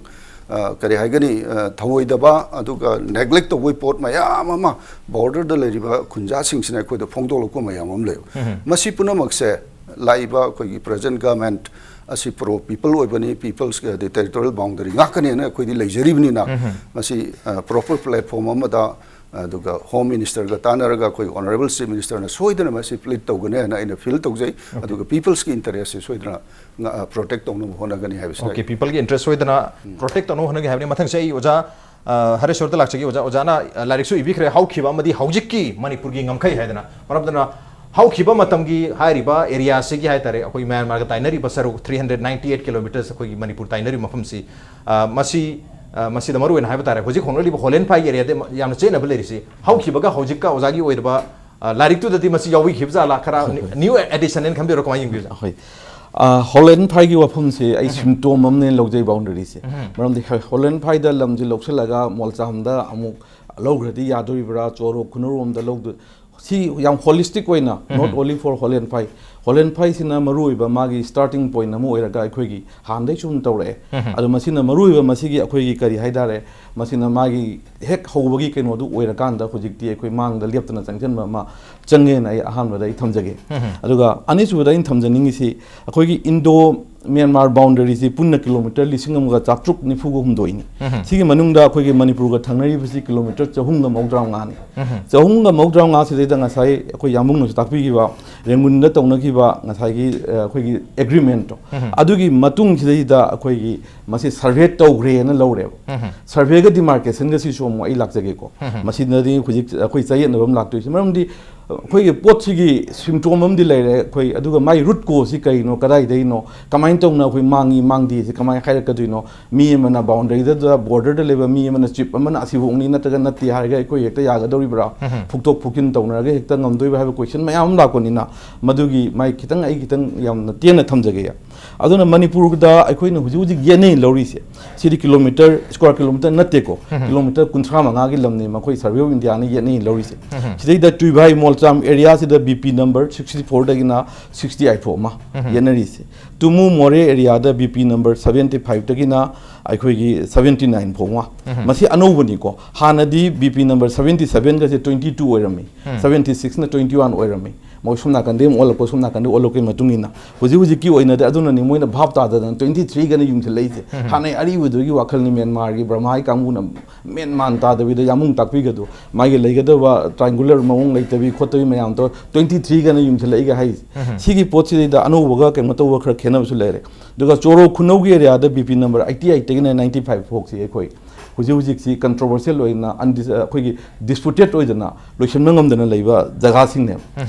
ꯑ, ꯀꯔꯤ ꯍꯥꯏꯒꯅꯤ, ꯑ, ꯊꯧꯑꯣꯏꯗꯕ, ꯑꯗꯨꯒ ꯅꯦꯒ꯭ꯂꯦꯛ ꯇꯧꯕꯒꯤ ꯄꯣꯠ ꯃꯌꯥꯝ ꯑꯃ ꯕꯣꯔꯗꯔꯗ ꯂꯩꯔꯤꯕ ꯈꯨꯟꯖꯥꯁꯤꯡꯁꯤꯅ ꯑꯩꯈꯣꯏꯗ ꯐꯣꯡꯗꯣꯛꯂꯛꯄ ꯃꯌꯥꯝ ꯑꯃ ꯂꯩꯕ꯫ ꯃꯁꯤ ꯄꯨꯝꯅꯃꯛꯁꯦ ꯂꯥꯛꯏꯕ ꯑꯩꯈꯣꯏꯒꯤ present government ꯑꯁꯤ pro people ꯑꯣꯏꯕꯅꯤ, people's, ꯑꯗꯩ territorial boundary ꯉꯥꯛꯀꯅꯦꯅ ꯑꯩꯈꯣꯏꯗꯤ ꯂꯩꯖꯔꯤꯕꯅꯤꯅ, ꯃꯁꯤ, ꯑ, proper platform ꯑꯃꯗ, ꯑꯗꯨꯒ Home Ministerꯒ ꯇꯥꯟꯅꯔꯒ ꯑꯩꯈꯣꯏ Honourable Chief Ministerꯅ ꯁꯣꯏꯗꯅ ꯃꯁꯤ plead ꯇꯧꯒꯅꯤ ꯍꯥꯏꯅ ꯑꯩꯅ feel ꯇꯧꯖꯩ꯫ ꯑꯗꯨꯒ peopleꯁꯀꯤ interestꯁꯦ ꯁꯣꯏꯗꯅ ꯉ-, protect ꯇꯧꯅꯕ ꯍꯣꯠꯅꯒꯅꯤ ꯍꯥꯏꯕꯁꯤꯅ ꯑꯣꯀꯦ, peopleꯒꯤ interest ꯁꯣꯏꯗꯅ protect ꯇꯧꯅꯕ ꯍꯣꯠꯅꯒꯦ ꯍꯥꯏꯕꯅꯤ꯫ ꯃꯊꯪꯁꯦ ꯑꯩ ꯑꯣꯖꯥ, ꯑ, ꯍꯔꯦꯁꯣꯔꯗ ꯂꯥꯛꯆꯒꯦ꯫ ꯑꯣꯖꯥ, ꯑꯣꯖꯥꯅ, ꯑ, ꯂꯥꯏꯔꯤꯛꯁꯨ ꯏꯕꯤꯈ꯭ꯔꯦ, ꯍꯧꯈꯤꯕ ꯑꯃꯗꯤ ꯍꯧꯖꯤꯛꯀꯤ ꯃꯅꯤꯄꯨꯔꯒꯤ ꯉꯝꯈꯩ ꯍꯥꯏꯗꯅ꯫ ꯃꯔꯝ ꯑꯗꯨꯅ ꯍꯧꯈꯤꯕ ꯃꯇꯝꯒꯤ ꯍꯥꯏꯔꯤꯕ ꯑꯦꯔꯤꯌꯥꯁꯤꯒꯤ ꯍꯥꯏ ꯇꯥꯔꯦ, ꯑꯩꯈꯣꯏ ꯃ꯭ꯌꯥꯟꯃꯥꯔꯒ ꯇꯥꯏꯅꯔꯤꯕ ꯁꯔꯨꯛ three hundred ninety eight kilometres, ꯑꯩꯈꯣꯏꯒꯤ ꯃꯅꯤꯄꯨꯔ ꯇꯥꯏꯅꯔꯤꯕ ꯃꯐꯝꯁꯤ, ꯑ, ꯃꯁꯤ, ꯑ, ꯃꯁꯤꯗ ꯃꯔꯨꯑꯣꯏꯅ ꯍꯥꯏꯕ ꯇꯥꯔꯦ, ꯍꯧꯖꯤꯛ ꯍꯣꯡꯂꯛꯂꯤꯕ ꯍꯣꯂꯦꯟꯐꯥꯏꯒꯤ ꯑꯦꯔꯤꯌꯥꯗ ꯌꯥꯝꯅ ꯆꯦꯠꯅꯕ ꯂꯩꯔꯤꯁꯤ, ꯍꯧꯈꯤꯕ ꯍꯧꯖꯤꯛꯀ ꯑꯣꯖꯥꯒꯤ ꯑꯣꯏꯔꯕ, ꯑ, ꯂꯥꯏꯔꯤꯛꯇꯨꯗꯗꯤ ꯃꯁꯤ ꯌꯥꯎꯕꯤꯈꯤꯕ ꯖꯥꯠꯂꯥ? ꯈꯔ new addition ꯍꯥꯏꯅ ꯈꯟꯕꯤꯔꯣ, ꯀꯃꯥꯏꯅ ꯌꯦꯡꯕꯤꯕ? ꯍꯣꯏ꯫ ꯑ, ꯍꯣꯂꯦꯟꯐꯥꯏꯒꯤ ꯋꯥꯐꯝꯁꯦ ꯑꯩ ꯎꯝ꯫ Symptom ꯑꯃꯅꯦꯅ ꯂꯧꯖꯩ, boundaryꯁꯦ꯫ ꯎꯝ꯫ ꯃꯔꯝꯗꯤ ꯍ-, ꯍꯣꯂꯦꯟꯐꯥꯏꯗ ꯂꯝꯁꯦ ꯂꯧꯁꯤꯜꯂꯒ ꯃꯣꯜꯆꯥꯝꯗ ꯑꯃꯨꯛ ꯂꯧꯈ꯭ꯔꯗꯤ ꯌꯥꯗꯣꯔꯤꯕ꯭ꯔꯥ, ꯆꯣꯔꯣ ꯈꯨꯅꯧꯔꯣꯝꯗ ꯂꯧꯗꯣ-, ꯁꯤ ꯌꯥꯝ holistic ꯑꯣꯏꯅ, ꯎꯝ꯫ Not only for ꯍꯣꯂꯦꯟꯐꯥꯏ, ꯍꯣꯂꯦꯟꯐꯥꯏꯁꯤꯅ ꯃꯔꯨꯑꯣꯏꯕ ꯃꯥꯒꯤ starting point ꯑꯃ ꯑꯣꯏꯔꯒ ꯑꯩꯈꯣꯏꯒꯤ ꯍꯥꯟꯅꯗꯩ ꯁꯨꯝ ꯇꯧꯔꯛꯑꯦ꯫ ꯎꯝ꯫ ꯑꯗꯣ ꯃꯁꯤꯅ ꯃꯔꯨꯑꯣꯏꯕ ꯃꯁꯤꯒꯤ ꯑꯩꯈꯣꯏꯒꯤ ꯀꯔꯤ ꯍꯥꯏꯇꯥꯔꯦ, ꯃꯁꯤꯅ ꯃꯥꯒꯤ ꯍꯦꯛ ꯍꯧꯕꯒꯤ ꯀꯩꯅꯣꯗꯨ ꯑꯣꯏꯔꯀꯥꯟꯗ ꯍꯧꯖꯤꯛꯇꯤ ꯑꯩꯈꯣꯏ ꯃꯥꯡꯗ ꯂꯦꯞꯇꯅ ꯆꯪꯁꯤꯟꯕ ꯑꯃ ꯆꯪꯉꯦꯅ ꯑꯩ ꯑꯍꯥꯟꯕꯗ ꯑꯩ ꯊꯝꯖꯒꯦ꯫ ꯎꯝ꯫ ꯑꯗꯨꯒ ꯑꯅꯤꯁꯨꯕꯗ ꯑꯩꯅ ꯊꯝꯖꯅꯤꯡꯉꯤꯁꯤ, ꯑꯩꯈꯣꯏꯒꯤ Indo Myanmar boundaryꯁꯤ ꯄꯨꯟꯅ ꯀꯤꯂꯣꯃꯤꯇꯔ ꯂꯤꯁꯤꯡ ꯑꯃꯒ ꯆꯥꯇ꯭ꯔꯨꯛ ꯅꯤꯐꯨꯒ ꯍꯨꯝꯗꯣꯏꯅꯤ꯫ ꯎꯝ꯫ ꯁꯤꯒꯤ ꯃꯅꯨꯡꯗ ꯑꯩꯈꯣꯏꯒꯤ ꯃꯅꯤꯄꯨꯔꯒ ꯊꯪꯅꯔꯤꯕꯁꯤ ꯀꯤꯂꯣꯃꯤꯇꯔ ꯆꯍꯨꯝꯒ ꯃꯧꯗ꯭ꯔꯥ ꯃꯉꯥꯅꯤ꯫ ꯎꯝ꯫ ꯆꯍꯨꯝꯒ ꯃꯧꯗ꯭ꯔꯥ ꯃꯉꯥ ꯁꯤꯗꯩꯗ ꯉꯁꯥꯏ ꯑꯩꯈꯣꯏ ꯌꯥꯝꯕꯨꯡꯅꯁꯨ ꯇꯥꯛꯄꯤꯈꯤꯕ ꯔꯦꯡꯒꯨꯟꯗ ꯇꯧꯅꯈꯤꯕ ꯉꯁꯥꯏꯒꯤ, ꯑ, ꯑꯩꯈꯣꯏꯒꯤ agreementꯇꯣ, ꯎꯝ꯫ ꯑꯗꯨꯒꯤ ꯃꯇꯨꯡꯁꯤꯗꯩꯗ ꯑꯩꯈꯣꯏꯒꯤ ꯃꯁꯤ survey ꯇꯧꯈ꯭ꯔꯦꯅ ꯂꯧꯔꯦꯕ꯫ ꯎꯝ꯫ Surveyꯒ demarcationꯒ ꯁꯤꯁꯨ ꯑꯃꯨꯛ ꯑꯩ ꯂꯥꯛꯆꯒꯦꯀꯣ꯫ ꯎꯝ꯫ ꯃꯁꯤꯗꯗꯤ ꯍꯧꯖꯤꯛ ꯑꯩꯈꯣꯏ ꯆꯌꯦꯠꯅꯕ ꯑꯃ ꯂꯥꯛꯇꯣꯏꯁꯦ꯫ ꯃꯔꯝꯗꯤ ꯑꯩꯈꯣꯏꯒꯤ ꯄꯣꯠꯁꯤꯒꯤ symptom ꯑꯃꯗꯤ ꯂꯩꯔꯦ ꯑꯩꯈꯣꯏ, ꯑꯗꯨꯒ ꯃꯥꯏ root causeꯁꯤ ꯀꯔꯤꯅꯣ, ꯀꯗꯥꯏꯗꯩꯅꯣ, ꯀꯃꯥꯏꯅ ꯇꯧꯅ ꯑꯩꯈꯣꯏ ꯃꯥꯡꯉꯤ ꯃꯥꯡꯗꯦꯁꯦ ꯀꯃꯥꯏꯅ ꯍꯥꯏꯔꯛꯀꯗꯣꯏꯅꯣ? ꯃꯤ ꯑꯃꯅ boundaryꯗ, borderꯗ ꯂꯩꯕ ꯃꯤ ꯑꯃꯅ chief ꯑꯃꯅ ꯑꯁꯤꯐꯥꯎꯅꯤ ꯅꯠꯇ꯭ꯔꯒ ꯅꯠꯇꯦ ꯍꯥꯏꯔꯒ ꯑꯩꯈꯣꯏ ꯍꯦꯛꯇ ꯌꯥꯒꯗꯧꯔꯤꯕ꯭ꯔꯥ? ꯎꯝ꯫ ꯐꯨꯛꯇꯣꯛ ꯐꯨꯛꯆꯤꯟ ꯇꯧꯅꯔꯒ ꯍꯦꯛꯇ ꯉꯝꯗꯣꯏꯕ ꯍꯥꯏꯕ question ꯃꯌꯥꯝ ꯑꯃ ꯂꯥꯛꯄꯅꯤꯅ, ꯃꯗꯨꯒꯤ ꯃꯥꯏ ꯈꯤꯇꯪ, ꯑꯩ ꯈꯤꯇꯪ ꯌꯥꯝꯅ ꯇꯦꯟꯅ ꯊꯝꯖꯒꯦ꯫ ꯑꯗꯨꯅ ꯃꯅꯤꯄꯨꯔꯗ ꯑꯩꯈꯣꯏꯅ ꯍꯧꯖꯤꯛ ꯍꯧꯖꯤꯛ ꯌꯦꯠꯅꯩ ꯂꯧꯔꯤꯁꯦ, ꯁꯤꯗꯤ kilometre, square kilometre ꯅꯠꯇꯦꯀꯣ, ꯎꯝ꯫ Kilometre ꯀꯨꯟꯊ꯭ꯔꯥ ꯃꯉꯥꯒꯤ ꯂꯝꯅꯤ ꯃꯈꯣꯏ Survey of Indiaꯅ ꯌꯦꯠꯅꯩ ꯂꯧꯔꯤꯁꯦ꯫ ꯎꯝ꯫ ꯁꯤꯗꯩꯗ ꯇꯨꯏꯚꯥꯏ ꯃꯣꯜꯆꯥꯝ areaꯁꯤꯗ BP number sixty fourꯗꯒꯤꯅ sixty eight ꯐꯥꯎ ꯑꯃ ꯎꯝ꯫ ꯌꯦꯠꯅꯔꯤꯁꯦ꯫ ꯇꯨꯃꯨ ꯃꯣꯔꯦ areaꯗ BP number seventy fiveꯇꯒꯤꯅ ꯑꯩꯈꯣꯏꯒꯤ seventy nine ꯐꯥꯎ ꯑꯃ꯫ ꯎꯝ꯫ ꯃꯁꯤ ꯑꯅꯧꯕꯅꯤꯀꯣ꯫ ꯍꯥꯟꯅꯗꯤ BP number seventy sevenꯒꯁꯦ twenty two ꯑꯣꯏꯔꯝꯃꯤ, ꯎꯝ꯫ Seventy sixꯅ twenty one ꯑꯣꯏꯔꯝꯃꯤ꯫ ꯃꯣꯏ ꯁꯣꯝ ꯅꯥꯀꯟꯗꯩ ꯑꯃꯨꯛ ꯑꯣꯜꯂꯛꯄ, ꯁꯣꯝ ꯅꯥꯀꯟꯗꯩ ꯑꯣꯜꯂꯛꯄꯒꯤ ꯃꯇꯨꯡ ꯏꯟꯅ ꯍꯧꯖꯤꯛ ꯍꯧꯖꯤꯛꯀꯤ ꯑꯣꯏꯅꯗꯤ ꯑꯗꯨꯅꯅꯤ ꯃꯣꯏꯅ ꯚꯥꯞ ꯇꯥꯗꯗꯅ twenty threeꯒꯅ ꯌꯨꯡꯁꯤꯜꯂꯛꯏꯁꯦ꯫ ꯎꯝ꯫ ꯍꯥꯟꯅꯩ ꯑꯔꯤꯕꯗꯨꯒꯤ ꯋꯥꯈꯜꯅꯤ ꯃ꯭ꯌꯥꯟꯃꯥꯔꯒꯤ ꯕꯔꯃꯥꯒꯤ ꯀꯥꯡꯕꯨꯅ ꯃꯦꯟ ꯃꯥꯟ ꯇꯥꯗꯕꯤꯗ ꯌꯥꯝꯕꯨꯡ ꯇꯥꯛꯄꯤꯒꯗꯣ, ꯃꯥꯒꯤ ꯂꯩꯒꯗꯕ triangular ꯃꯑꯣꯡ ꯂꯩꯇꯕꯤ ꯈꯣꯠꯇꯕꯤ ꯃꯌꯥꯝꯗꯣ twenty threeꯒꯅ ꯌꯨꯡꯁꯤꯜꯂꯛꯏꯒ ꯍꯥꯏꯁꯦ꯫ ꯎꯝ꯫ ꯁꯤꯒꯤ ꯄꯣꯠꯁꯤꯗꯩꯗ ꯑꯅꯧꯕꯒ ꯀꯩꯅꯣ ꯇꯧꯕ ꯈꯔ ꯈꯦꯠꯅꯕꯁꯨ ꯂꯩꯔꯦ꯫ ꯑꯗꯨꯒ ꯆꯣꯔꯣ ꯈꯨꯅꯧꯒꯤ areaꯗ BP number eighty eightꯇꯒꯤꯅ ninety five ꯐꯥꯎꯁꯤ ꯑꯩꯈꯣꯏ ꯍꯧꯖꯤꯛ ꯍꯧꯖꯤꯛꯁꯤ ꯀꯟꯇ꯭ꯔꯣꯚꯔꯁꯤꯌꯦꯜ ꯑꯣꯏꯅ ꯑꯟꯗꯤꯁ ꯑꯩꯈꯣꯏꯒꯤ ꯗꯤꯁꯄ꯭ꯌꯨꯇꯦꯠ ꯑꯣꯏꯗꯅ ꯂꯣꯏꯁꯤꯟꯕ ꯉꯝꯗꯅ ꯂꯩꯕ ꯖꯒꯥꯁꯤꯡꯅꯦꯕ꯫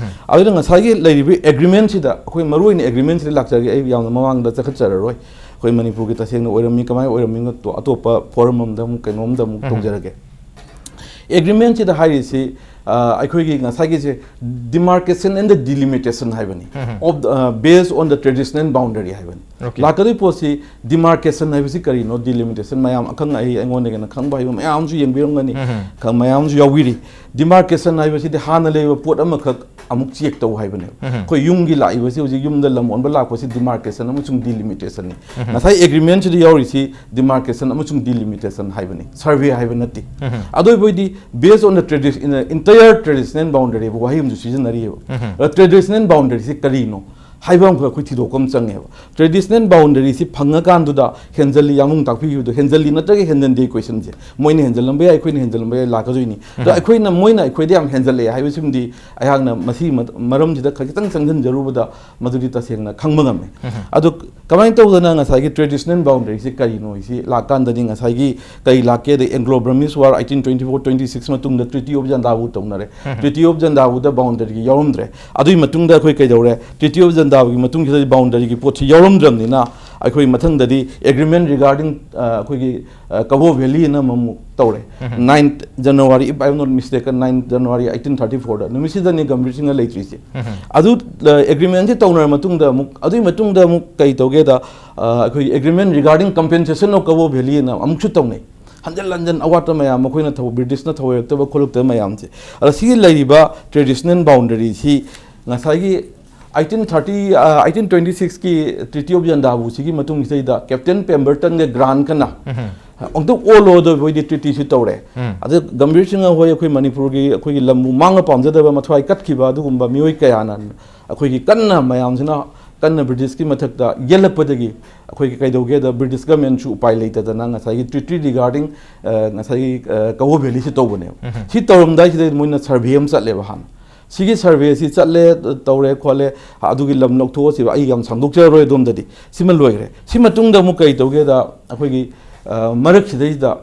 ꯑꯗꯨꯅ ꯉꯁꯥꯏꯒꯤ ꯂꯩꯔꯤꯕ ꯑꯦꯒ꯭ꯔꯤꯃꯦꯟꯁꯤꯗ ꯑꯩꯈꯣꯏ ꯃꯔꯨꯑꯣꯏꯅ ꯑꯦꯒ꯭ꯔꯤꯃꯦꯟꯁꯤꯗ ꯂꯥꯛꯆꯔꯒꯦ꯫ ꯑꯩ ꯌꯥꯝꯅ ꯃꯃꯥꯡꯗ ꯆꯠꯈꯠꯆꯔꯔꯣꯏ꯫ ꯑꯩꯈꯣꯏ ꯃꯅꯤꯄꯨꯔꯒꯤ ꯇꯁꯦꯡꯅ ꯑꯣꯏꯔꯝꯃꯤ ꯀꯃꯥꯏꯅ ꯑꯣꯏꯔꯝꯃꯤꯅꯣ ꯑꯇꯣꯞꯄ ꯐꯣꯔꯝ ꯑꯃꯗ ꯑꯃꯨꯛ ꯀꯩꯅꯣꯝꯗ ꯑꯃꯨꯛ ꯇꯧꯖꯔꯒꯦ꯫ ꯑꯦꯒ꯭ꯔꯤꯃꯦꯟꯁꯤꯗ ꯍꯥꯏꯔꯤꯁꯤ ꯑꯩꯈꯣꯏꯒꯤ ꯉꯁꯥꯏꯒꯤꯁꯦ demarcation and the delimitation ꯍꯥꯏꯕꯅꯤ꯫ Of based on the traditional boundary ꯍꯥꯏꯕꯅꯤ꯫ ꯂꯥꯛꯀꯗꯣꯏ ꯄꯣꯠꯁꯤ demarcation ꯍꯥꯏꯕꯁꯤ ꯀꯔꯤꯅꯣ, delimitation ꯃꯌꯥꯝ ꯑꯈꯪ ꯑꯍꯩ ꯑꯩꯉꯣꯟꯗꯒꯤꯅ ꯈꯪꯕ ꯍꯩꯕ ꯃꯌꯥꯝ ꯑꯃꯁꯨ ꯌꯦꯡꯕꯤꯔꯝꯒꯅꯤ, ꯃꯌꯥꯝ ꯑꯃꯁꯨ ꯌꯥꯎꯕꯤꯔꯤ꯫ Demarcation ꯍꯥꯏꯕꯁꯤꯗꯤ ꯍꯥꯟꯅ ꯂꯩꯕ ꯄꯣꯠ ꯑꯃꯈꯛ ꯑꯃꯨꯛ ꯆꯦꯛ ꯇꯧ ꯍꯥꯏꯕꯅꯦꯕ꯫ ꯑꯩꯈꯣꯏ ꯌꯨꯝꯒꯤ ꯂꯥꯛꯏꯕꯁꯤ ꯍꯧꯖꯤꯛ ꯌꯨꯝꯗ ꯂꯝ ꯑꯣꯟꯕ ꯂꯥꯛꯄꯁꯤ demarcation ꯑꯃꯁꯨꯡ delimitation ꯅꯤ꯫ ꯉꯁꯥꯏ ꯑꯦꯒ꯭ꯔꯤꯃꯦꯟꯁꯤꯗ ꯌꯥꯎꯔꯤꯁꯤ demarcation ꯑꯃꯁꯨꯡ delimitation ꯍꯥꯏꯕꯅꯤ, ꯁꯔꯚꯦ ꯍꯥꯏꯕ ꯅꯠꯇꯦ꯫ ꯑꯗꯨ ꯑꯣꯏꯕ ꯑꯣꯏꯗꯤ based on the tradition, entire traditional boundary ꯍꯥꯏꯕ ꯋꯥꯍꯩ ꯑꯃꯁꯨ ꯁꯤꯖꯤꯟꯅꯔꯤꯑꯕ꯫ Traditional boundary ꯁꯤ ꯀꯔꯤꯅꯣ ꯍꯥꯏꯕ ꯑꯃꯈꯛ ꯑꯩꯈꯣꯏ ꯊꯤꯗꯣꯛꯄ ꯑꯃ ꯆꯪꯉꯦꯕ꯫ Traditional boundary ꯁꯤ ꯐꯪꯉꯀꯥꯟꯗꯨꯗ ꯍꯦꯟꯖꯜꯂꯤ, ꯌꯥꯝꯕꯨꯡ ꯇꯥꯛꯄꯤꯈꯤꯕꯗꯣ ꯍꯦꯟꯖꯜꯂꯤ ꯅꯠꯇ꯭ꯔꯒ ꯍꯦꯟꯖꯟꯗꯦ question ꯁꯦ꯫ ꯃꯣꯏꯅ ꯍꯦꯟꯖꯜꯂꯝꯕ ꯌꯥꯏ, ꯑꯩꯈꯣꯏꯅ ꯍꯦꯟꯖꯜꯂꯝꯕ ꯌꯥꯏ, ꯂꯥꯛꯀꯗꯣꯏꯅꯤ꯫ ꯑꯗꯣ ꯑꯩꯈꯣꯏꯅ, ꯃꯣꯏꯅ ꯑꯩꯈꯣꯏꯗ ꯌꯥꯝ ꯍꯦꯟꯖꯜꯂꯛꯑꯦ ꯍꯥꯏꯕꯁꯤꯃꯗꯤ ꯑꯩꯍꯥꯛꯅ ꯃꯁꯤꯒꯤ ꯃꯔꯝꯁꯤꯗ ꯈꯖꯤꯛꯇꯪ ꯆꯪꯁꯤꯟꯖꯔꯨꯕꯗ ꯃꯗꯨꯗꯤ ꯇꯁꯦꯡꯅ ꯈꯪꯕ ꯉꯝꯃꯦ꯫ ꯑꯗꯣ ꯀꯃꯥꯏꯅ ꯇꯧꯗꯅ ꯉꯁꯥꯏꯒꯤ traditional boundary ꯁꯤ ꯀꯔꯤꯅꯣ ꯁꯤ ꯂꯥꯛꯀꯥꯟꯗꯗꯤ ꯉꯁꯥꯏꯒꯤ ꯀꯔꯤ ꯂꯥꯛꯀꯦꯗ Anglo-Burmese War eighteen twenty-four twenty-six ꯃꯇꯨꯡꯗ Treaty of Jandabou ꯇꯧꯅꯔꯦ꯫ Treaty of Jandabou the boundary ꯒꯤ ꯌꯥꯎꯔꯝꯗ꯭ꯔꯦ꯫ ꯑꯗꯨꯒꯤ ꯃꯇꯨꯡꯗ ꯑꯩꯈꯣꯏ ꯀꯩꯗꯧꯔꯦ? Treaty of Jandabou ꯒꯤ ꯃꯇꯨꯡꯁꯤꯗꯗꯤ boundary ꯒꯤ ꯄꯣꯠꯁꯤ ꯌꯥꯎꯔꯝꯗ꯭ꯔꯕꯅꯤꯅ ꯑꯩꯈꯣꯏ ꯃꯊꯪꯗꯗꯤ agreement regarding, ꯑ, ꯑꯩꯈꯣꯏꯒꯤ, ꯑ, Kawo Valley ꯅ ꯑꯃꯃꯨꯛ ꯇꯧꯔꯦ꯫ Ninth January, if I am not mistaken, ninth January eighteen thirty-four ꯗ, ꯅꯨꯃꯤꯠꯁꯤꯗꯅꯤ ꯒꯝꯚꯤꯔ ꯁꯤꯡꯍ ꯂꯩꯇ꯭ꯔꯤꯁꯦ꯫ ꯑꯗꯨ, ꯑ, agreement ꯁꯤ ꯇꯧꯅꯔ ꯃꯇꯨꯡꯗ ꯑꯃꯨꯛ, ꯑꯗꯨꯒꯤ ꯃꯇꯨꯡꯗ ꯑꯃꯨꯛ ꯀꯩ ꯇꯧꯒꯦꯗ, ꯑ, ꯑꯩꯈꯣꯏꯒꯤ agreement regarding compensation of Kawo Valley ꯅ ꯑꯃꯨꯛꯁꯨ ꯇꯧꯅꯩ꯫ ꯍꯟꯖꯤꯟ ꯍꯟꯖꯤꯟ ꯑꯋꯥꯠꯄ ꯃꯌꯥꯝ, ꯃꯈꯣꯏꯅ ꯊꯧ-, ꯕ꯭ꯔꯤꯇꯤꯁꯅ ꯊꯧꯑꯣꯏꯔꯛꯇꯕ ꯈꯣꯠꯂꯛꯇꯕ ꯃꯌꯥꯝꯁꯦ꯫ ꯑꯗ ꯁꯤꯒꯤ ꯂꯩꯔꯤꯕ traditional boundary ꯁꯤ ꯉꯁꯥꯏꯒꯤ eighteen thirty, ꯑ, eighteen twenty-six ꯀꯤ Treaty of Jandabou ꯁꯤꯒꯤ ꯃꯇꯨꯡꯁꯤꯗꯩꯗ Captain Pemberton ꯒ Grant ꯀꯅ ꯑꯃꯨꯛꯇ ꯑꯣꯜꯂꯣꯗ ꯃꯣꯏꯗꯤ treaty ꯁꯤ ꯇꯧꯔꯦ꯫ ꯑꯗ ꯒꯝꯚꯤꯔ ꯁꯤꯡꯍ ꯍꯣꯏ ꯑꯩꯈꯣꯏ ꯃꯅꯤꯄꯨꯔꯒꯤ ꯑꯩꯈꯣꯏꯒꯤ ꯂꯝꯕꯨ ꯃꯥꯡꯕ ꯄꯥꯝꯖꯗꯕ ꯃꯊ꯭ꯋꯥꯏ ꯀꯠꯈꯤꯕ ꯑꯗꯨꯒꯨꯝꯕ ꯃꯤꯑꯣꯏ ꯀꯌꯥꯅ ꯑꯩꯈꯣꯏꯒꯤ ꯀꯟꯅ ꯃꯌꯥꯝꯁꯤꯅ ꯀꯟꯅ ꯕ꯭ꯔꯤꯇꯤꯁꯀꯤ ꯃꯊꯛꯇ ꯌꯦꯜꯂꯛꯄꯗꯒꯤ ꯑꯩꯈꯣꯏꯒꯤ ꯀꯩꯗꯧꯒꯦꯗ ꯕ꯭ꯔꯤꯇꯤꯁ ꯒꯃꯦꯟꯁꯨ ꯎꯄꯥꯏ ꯂꯩꯇꯗꯅ ꯉꯁꯥꯏꯒꯤ treaty regarding, ꯑ, ꯉꯁꯥꯏꯒꯤ, ꯑ, Kawo Valley ꯁꯤ ꯇꯧꯕꯅꯦꯕ꯫ ꯁꯤ ꯇꯧꯔꯝꯗꯥꯏꯁꯤꯗ ꯃꯣꯏꯅ survey ꯑꯃ ꯆꯠꯂꯦꯕ ꯍꯥꯟꯅ꯫ ꯁꯤꯒꯤ survey ꯁꯤ ꯆꯠꯂꯦ, ꯇꯧꯔꯦ ꯈꯣꯠꯂꯦ, ꯑꯗꯨꯒꯤ ꯂꯝ ꯂꯧꯊꯣꯛꯑꯁꯤꯕ, ꯑꯩ ꯌꯥꯝ ꯁꯥꯡꯗꯣꯛꯆꯔꯔꯣꯏ ꯑꯗꯣꯝꯗꯗꯤ꯫ ꯁꯤꯃ ꯂꯣꯏꯈ꯭ꯔꯦ꯫ ꯁꯤ ꯃꯇꯨꯡꯗ ꯑꯃꯨꯛ ꯀꯔꯤ ꯇꯧꯒꯦꯗ ꯑꯩꯈꯣꯏꯒꯤ, ꯑ, ꯃꯔꯛꯁꯤꯗꯩꯁꯤꯗ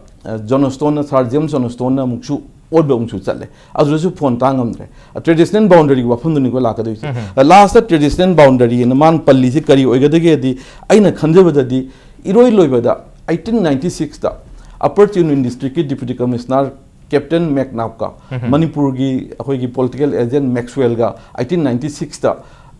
ꯖꯣꯟ ꯁ꯭ꯇꯣꯟꯅ, ꯁꯥꯔ ꯖꯦꯝꯁ ꯖꯣꯟ ꯁ꯭ꯇꯣꯟꯅ ꯑꯃꯨꯛꯁꯨ ꯑꯣꯟꯕ ꯑꯃꯨꯛꯁꯨ ꯆꯠꯂꯦ꯫ ꯑꯗꯨꯗꯁꯨ ꯐꯣꯟ ꯇꯥ ꯉꯝꯗ꯭ꯔꯦ꯫ ꯇ꯭ꯔꯦꯗꯤꯁꯅꯦꯜ ꯕꯥꯎꯟꯗꯔꯤꯒꯤ ꯋꯥꯐꯝꯗꯨꯅꯤꯀꯣ ꯂꯥꯛꯀꯗꯣꯏꯁꯦ꯫ ꯂꯥꯁꯇ ꯇ꯭ꯔꯦꯗꯤꯁꯅꯦꯜ ꯕꯥꯎꯟꯗꯔꯤ ꯑꯅ ꯃꯥꯅ ꯄꯜꯂꯤꯁꯤ ꯀꯔꯤ ꯑꯣꯏꯒꯗꯒꯦꯗꯤ, ꯑꯩꯅ ꯈꯟꯖꯕꯗꯗꯤ ꯏꯔꯣꯏ ꯂꯣꯏꯕꯗ ꯑꯩꯠꯇꯤꯟ ꯅꯥꯏꯟꯇꯤ ꯁꯤꯛꯁꯇ ꯑꯄꯔ ꯆꯤꯟ ꯗꯤꯁꯇ꯭ꯔꯤꯛꯀꯤ ꯗꯤꯄ꯭ꯌꯨꯇꯤ ꯀꯃꯤꯁꯅꯔ ꯀꯦꯞꯇꯦꯟ ꯃꯦꯛꯅꯥꯞꯀ ꯃꯅꯤꯄꯨꯔꯒꯤ ꯑꯩꯈꯣꯏꯒꯤ ꯄꯣꯂꯤꯇꯤꯀꯦꯜ ꯑꯦꯖꯦꯟ ꯃꯦꯛꯁꯋꯦꯜꯒ ꯑꯩꯠꯇꯤꯟ ꯅꯥꯏꯟꯇꯤ ꯁꯤꯛꯁꯇ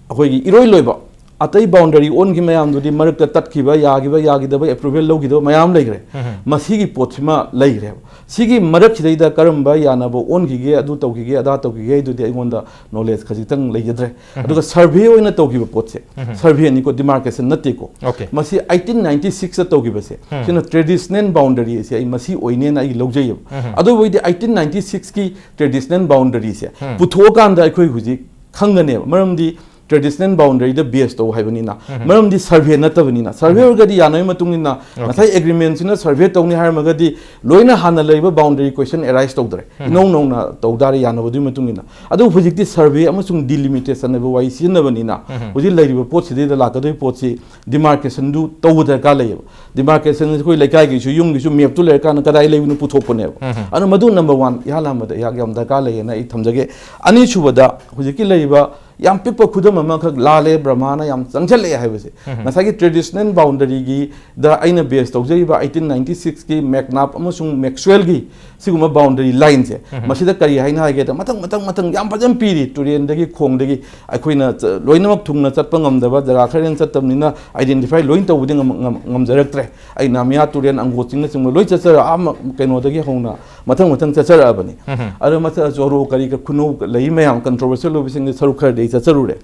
ꯑꯩꯈꯣꯏꯒꯤ ꯏꯔꯣꯏ ꯂꯣꯏꯕ ꯑꯇꯩ ꯕꯥꯎꯟꯗꯔꯤ ꯑꯣꯟꯈꯤ ꯃꯌꯥꯝꯗꯨꯗꯤ ꯃꯔꯛꯇ ꯇꯠꯈꯤꯕ, ꯌꯥꯈꯤꯕ, ꯌꯥꯈꯤꯗꯕ, ꯑꯦꯄ꯭ꯔꯨꯚꯦꯜ ꯂꯧꯈꯤꯗꯕ ꯃꯌꯥꯝ ꯂꯩꯈ꯭ꯔꯦ꯫ ꯃꯁꯤꯒꯤ ꯄꯣꯠꯁꯤꯃ ꯂꯩꯈ꯭ꯔꯦꯕ꯫ ꯁꯤꯒꯤ ꯃꯔꯛꯁꯤꯗꯩꯗ ꯀꯔꯝꯕ ꯌꯥꯅꯕ ꯑꯣꯟꯈꯤꯒꯦ, ꯑꯗꯨ ꯇꯧꯈꯤꯒꯦ, ꯑꯗꯥ ꯇꯧꯈꯤꯒꯦ ꯍꯥꯏꯗꯨꯗꯤ ꯑꯩꯉꯣꯟꯗ ꯅꯣꯂꯦꯖ ꯈꯖꯤꯛꯇꯪ ꯂꯩꯖꯗ꯭ꯔꯦ꯫ ꯑꯗꯨꯒ ꯁꯔꯚꯦ ꯑꯣꯏꯅ ꯇꯧꯈꯤꯕ ꯄꯣꯠꯁꯦ, ꯁꯔꯚꯦꯅꯤꯀꯣ, ꯗꯤꯃꯥꯔꯀꯦꯁꯟ ꯅꯠꯇꯦꯀꯣ꯫ Okay. ꯃꯁꯤ ꯑꯩꯠꯇꯤꯟ ꯅꯥꯏꯟꯇꯤ ꯁꯤꯛꯁꯇ ꯇꯧꯈꯤꯕꯁꯦ, ꯁꯤꯅ ꯇ꯭ꯔꯦꯗꯤꯁꯅꯦꯜ ꯕꯥꯎꯟꯗꯔꯤ ꯑꯁꯦ ꯑꯩ ꯃꯁꯤ ꯑꯣꯏꯅꯦꯅ ꯑꯩ ꯂꯧꯖꯩꯌꯦꯕ꯫ ꯑꯗꯨꯕꯨ ꯑꯩꯗꯤ ꯑꯩꯠꯇꯤꯟ ꯅꯥꯏꯟꯇꯤ ꯁꯤꯛꯁꯀꯤ ꯇ꯭ꯔꯦꯗꯤꯁꯅꯦꯜ ꯕꯥꯎꯟꯗꯔꯤꯁꯦ ꯄꯨꯊꯣꯛꯑꯀꯥꯟꯗ ꯑꯩꯈꯣꯏ ꯍꯧꯖꯤꯛ ꯈꯪꯒꯅꯦꯕ꯫ ꯃꯔꯝꯗꯤ ꯇ꯭ꯔꯦꯗꯤꯁꯅꯦꯜ ꯕꯥꯎꯟꯗꯔꯤꯗ ꯕꯦꯁ ꯇꯧ ꯍꯥꯏꯕꯅꯤꯅ꯫ ꯃꯔꯝꯗꯤ ꯁꯔꯚꯦ ꯅꯠꯇꯕꯅꯤꯅ꯫ ꯁꯔꯚꯦ ꯑꯣꯏꯔꯒꯗꯤ ꯌꯥꯅꯕꯒꯤ ꯃꯇꯨꯡ ꯏꯟꯅ ꯉꯁꯥꯏ ꯑꯦꯒ꯭ꯔꯤꯃꯦꯟꯁꯤꯅ ꯁꯔꯚꯦ ꯇꯧꯅꯤ ꯍꯥꯏꯔꯝꯃꯒꯗꯤ ꯂꯣꯏꯅ ꯍꯥꯟꯅ ꯂꯩꯔꯤꯕ ꯕꯥꯎꯟꯗꯔꯤ ꯀ꯭ꯋꯦꯁꯟ ꯑꯦꯔꯥꯏꯁ ꯇꯧꯗ꯭ꯔꯦ꯫ ꯏꯅꯧ ꯅꯧꯅ ꯇꯧ ꯇꯥꯔꯦ ꯌꯥꯅꯕꯗꯨꯒꯤ ꯃꯇꯨꯡ ꯏꯟꯅ꯫ ꯑꯗꯨꯕꯨ ꯍꯧꯖꯤꯛꯇꯤ ꯁꯔꯚꯦ ꯑꯃꯁꯨꯡ ꯗꯤꯂꯤꯃꯤꯇꯦꯁꯟ ꯍꯥꯏꯕ ꯋꯥꯍꯩ ꯁꯤꯖꯤꯟꯅꯕꯅꯤꯅ ꯍꯧꯖꯤꯛ ꯂꯩꯔꯤꯕ ꯄꯣꯠꯁꯤꯗꯩꯗ ꯂꯥꯛꯀꯗꯣꯏ ꯄꯣꯠꯁꯤ ꯗꯤꯃꯥꯔꯀꯦꯁꯟꯗꯨ ꯇꯧꯕ ꯗꯔꯀꯥꯔ ꯂꯩꯌꯦꯕ꯫ ꯗꯤꯃꯥꯔꯀꯦꯁꯟ ꯑꯩꯈꯣꯏ ꯂꯩꯀꯥꯏꯒꯤꯁꯨ ꯌꯨꯝꯒꯤꯁꯨ ꯃꯦꯞꯇꯨ ꯂꯩꯔꯀꯥꯟꯗ ꯀꯗꯥꯏ ꯂꯩꯕꯅꯣ ꯄꯨꯊꯣꯛꯄꯅꯦꯕ꯫ ꯑꯗꯨ ꯃꯗꯨ ꯅꯝꯕꯔ ꯋꯥꯟ ꯏꯍꯥꯟ ꯍꯥꯟꯕꯗ ꯑꯩꯍꯥꯛ ꯌꯥꯝ ꯗꯔꯀꯥꯔ ꯂꯩꯌꯦꯅ ꯑꯩ ꯊꯝꯖꯒꯦ꯫ ꯑꯅꯤꯁꯨꯕꯗ ꯍꯧꯖꯤꯛꯀꯤ ꯂꯩꯔꯤꯕ ꯌꯥꯝ ꯄꯤꯛꯄ ꯈꯨꯗꯝ ꯑꯃꯈꯛ ꯂꯥꯜꯂꯦ, ꯕ꯭ꯔꯍꯃꯥꯅ ꯌꯥꯝ ꯆꯪꯁꯤꯜꯂꯛꯑꯦ ꯍꯥꯏꯕꯁꯦ꯫ ꯉꯁꯥꯏꯒꯤ ꯇ꯭ꯔꯦꯗꯤꯁꯅꯦꯜ ꯕꯥꯎꯟꯗꯔꯤꯒꯤꯗ ꯑꯩꯅ ꯕꯦꯁ ꯇꯧꯖꯔꯤꯕ ꯑꯩꯠꯇꯤꯟ ꯅꯥꯏꯟꯇꯤ ꯁꯤꯛꯁꯀꯤ ꯃꯦꯛꯅꯥꯞ ꯑꯃꯁꯨꯡ ꯃꯦꯛꯁꯋꯦꯜꯒꯤ ꯁꯤꯒꯨꯝꯕ ꯕꯥꯎꯟꯗꯔꯤ ꯂꯥꯏꯟꯁꯦ, ꯃꯁꯤꯗ ꯀꯔꯤ ꯍꯥꯏꯅ ꯍꯥꯏꯒꯦꯗ, ꯃꯊꯪ ꯃꯊꯪ ꯃꯊꯪ ꯌꯥꯝ ꯐꯖꯅ ꯄꯤꯔꯤ꯫ ꯇꯨꯔꯦꯟꯗꯒꯤ, ꯈꯣꯡꯗꯒꯤ, ꯑꯩꯈꯣꯏꯅ ꯆ-, ꯂꯣꯏꯅꯃꯛ ꯊꯨꯡꯅ ꯆꯠꯄ ꯉꯝꯗꯕ ꯖꯒꯥ ꯈꯔ ꯍꯦꯟꯅ ꯆꯠꯇꯕꯅꯤꯅ ꯑꯥꯏꯗꯦꯟꯇꯤꯐꯥꯏ ꯂꯣꯏ ꯇꯧꯕꯗꯤ ꯉꯝ-, ꯉꯝ-, ꯉꯝꯖꯔꯛꯇ꯭ꯔꯦ꯫ ꯑꯩ ꯅꯥꯃꯤꯌꯥ ꯇꯨꯔꯦꯜ, ꯑꯪꯒꯣꯠ ꯆꯤꯡꯅꯆꯤꯡꯕ ꯂꯣꯏ ꯆꯠꯆꯔ-, ꯑꯥ ꯃ-, ꯀꯩꯅꯣꯗꯒꯤ ꯍꯧꯅ ꯃꯊꯪ ꯃꯊꯪ ꯆꯠꯆꯔꯛꯑꯕꯅꯤ꯫ ꯑꯗꯨ ꯃꯊꯪ ꯆꯣꯔꯣ ꯀꯔꯤ ꯀ-, ꯈꯨꯅꯧ ꯂꯩ ꯃꯌꯥꯝ ꯀꯟꯇ꯭ꯔꯣꯚꯔꯁꯤꯌꯦꯜ ꯑꯣꯏꯕꯁꯤꯡꯗ ꯁꯔꯨꯛ ꯈꯔꯗꯤ ꯑꯩ ꯆꯠꯆꯔꯨꯔꯦ꯫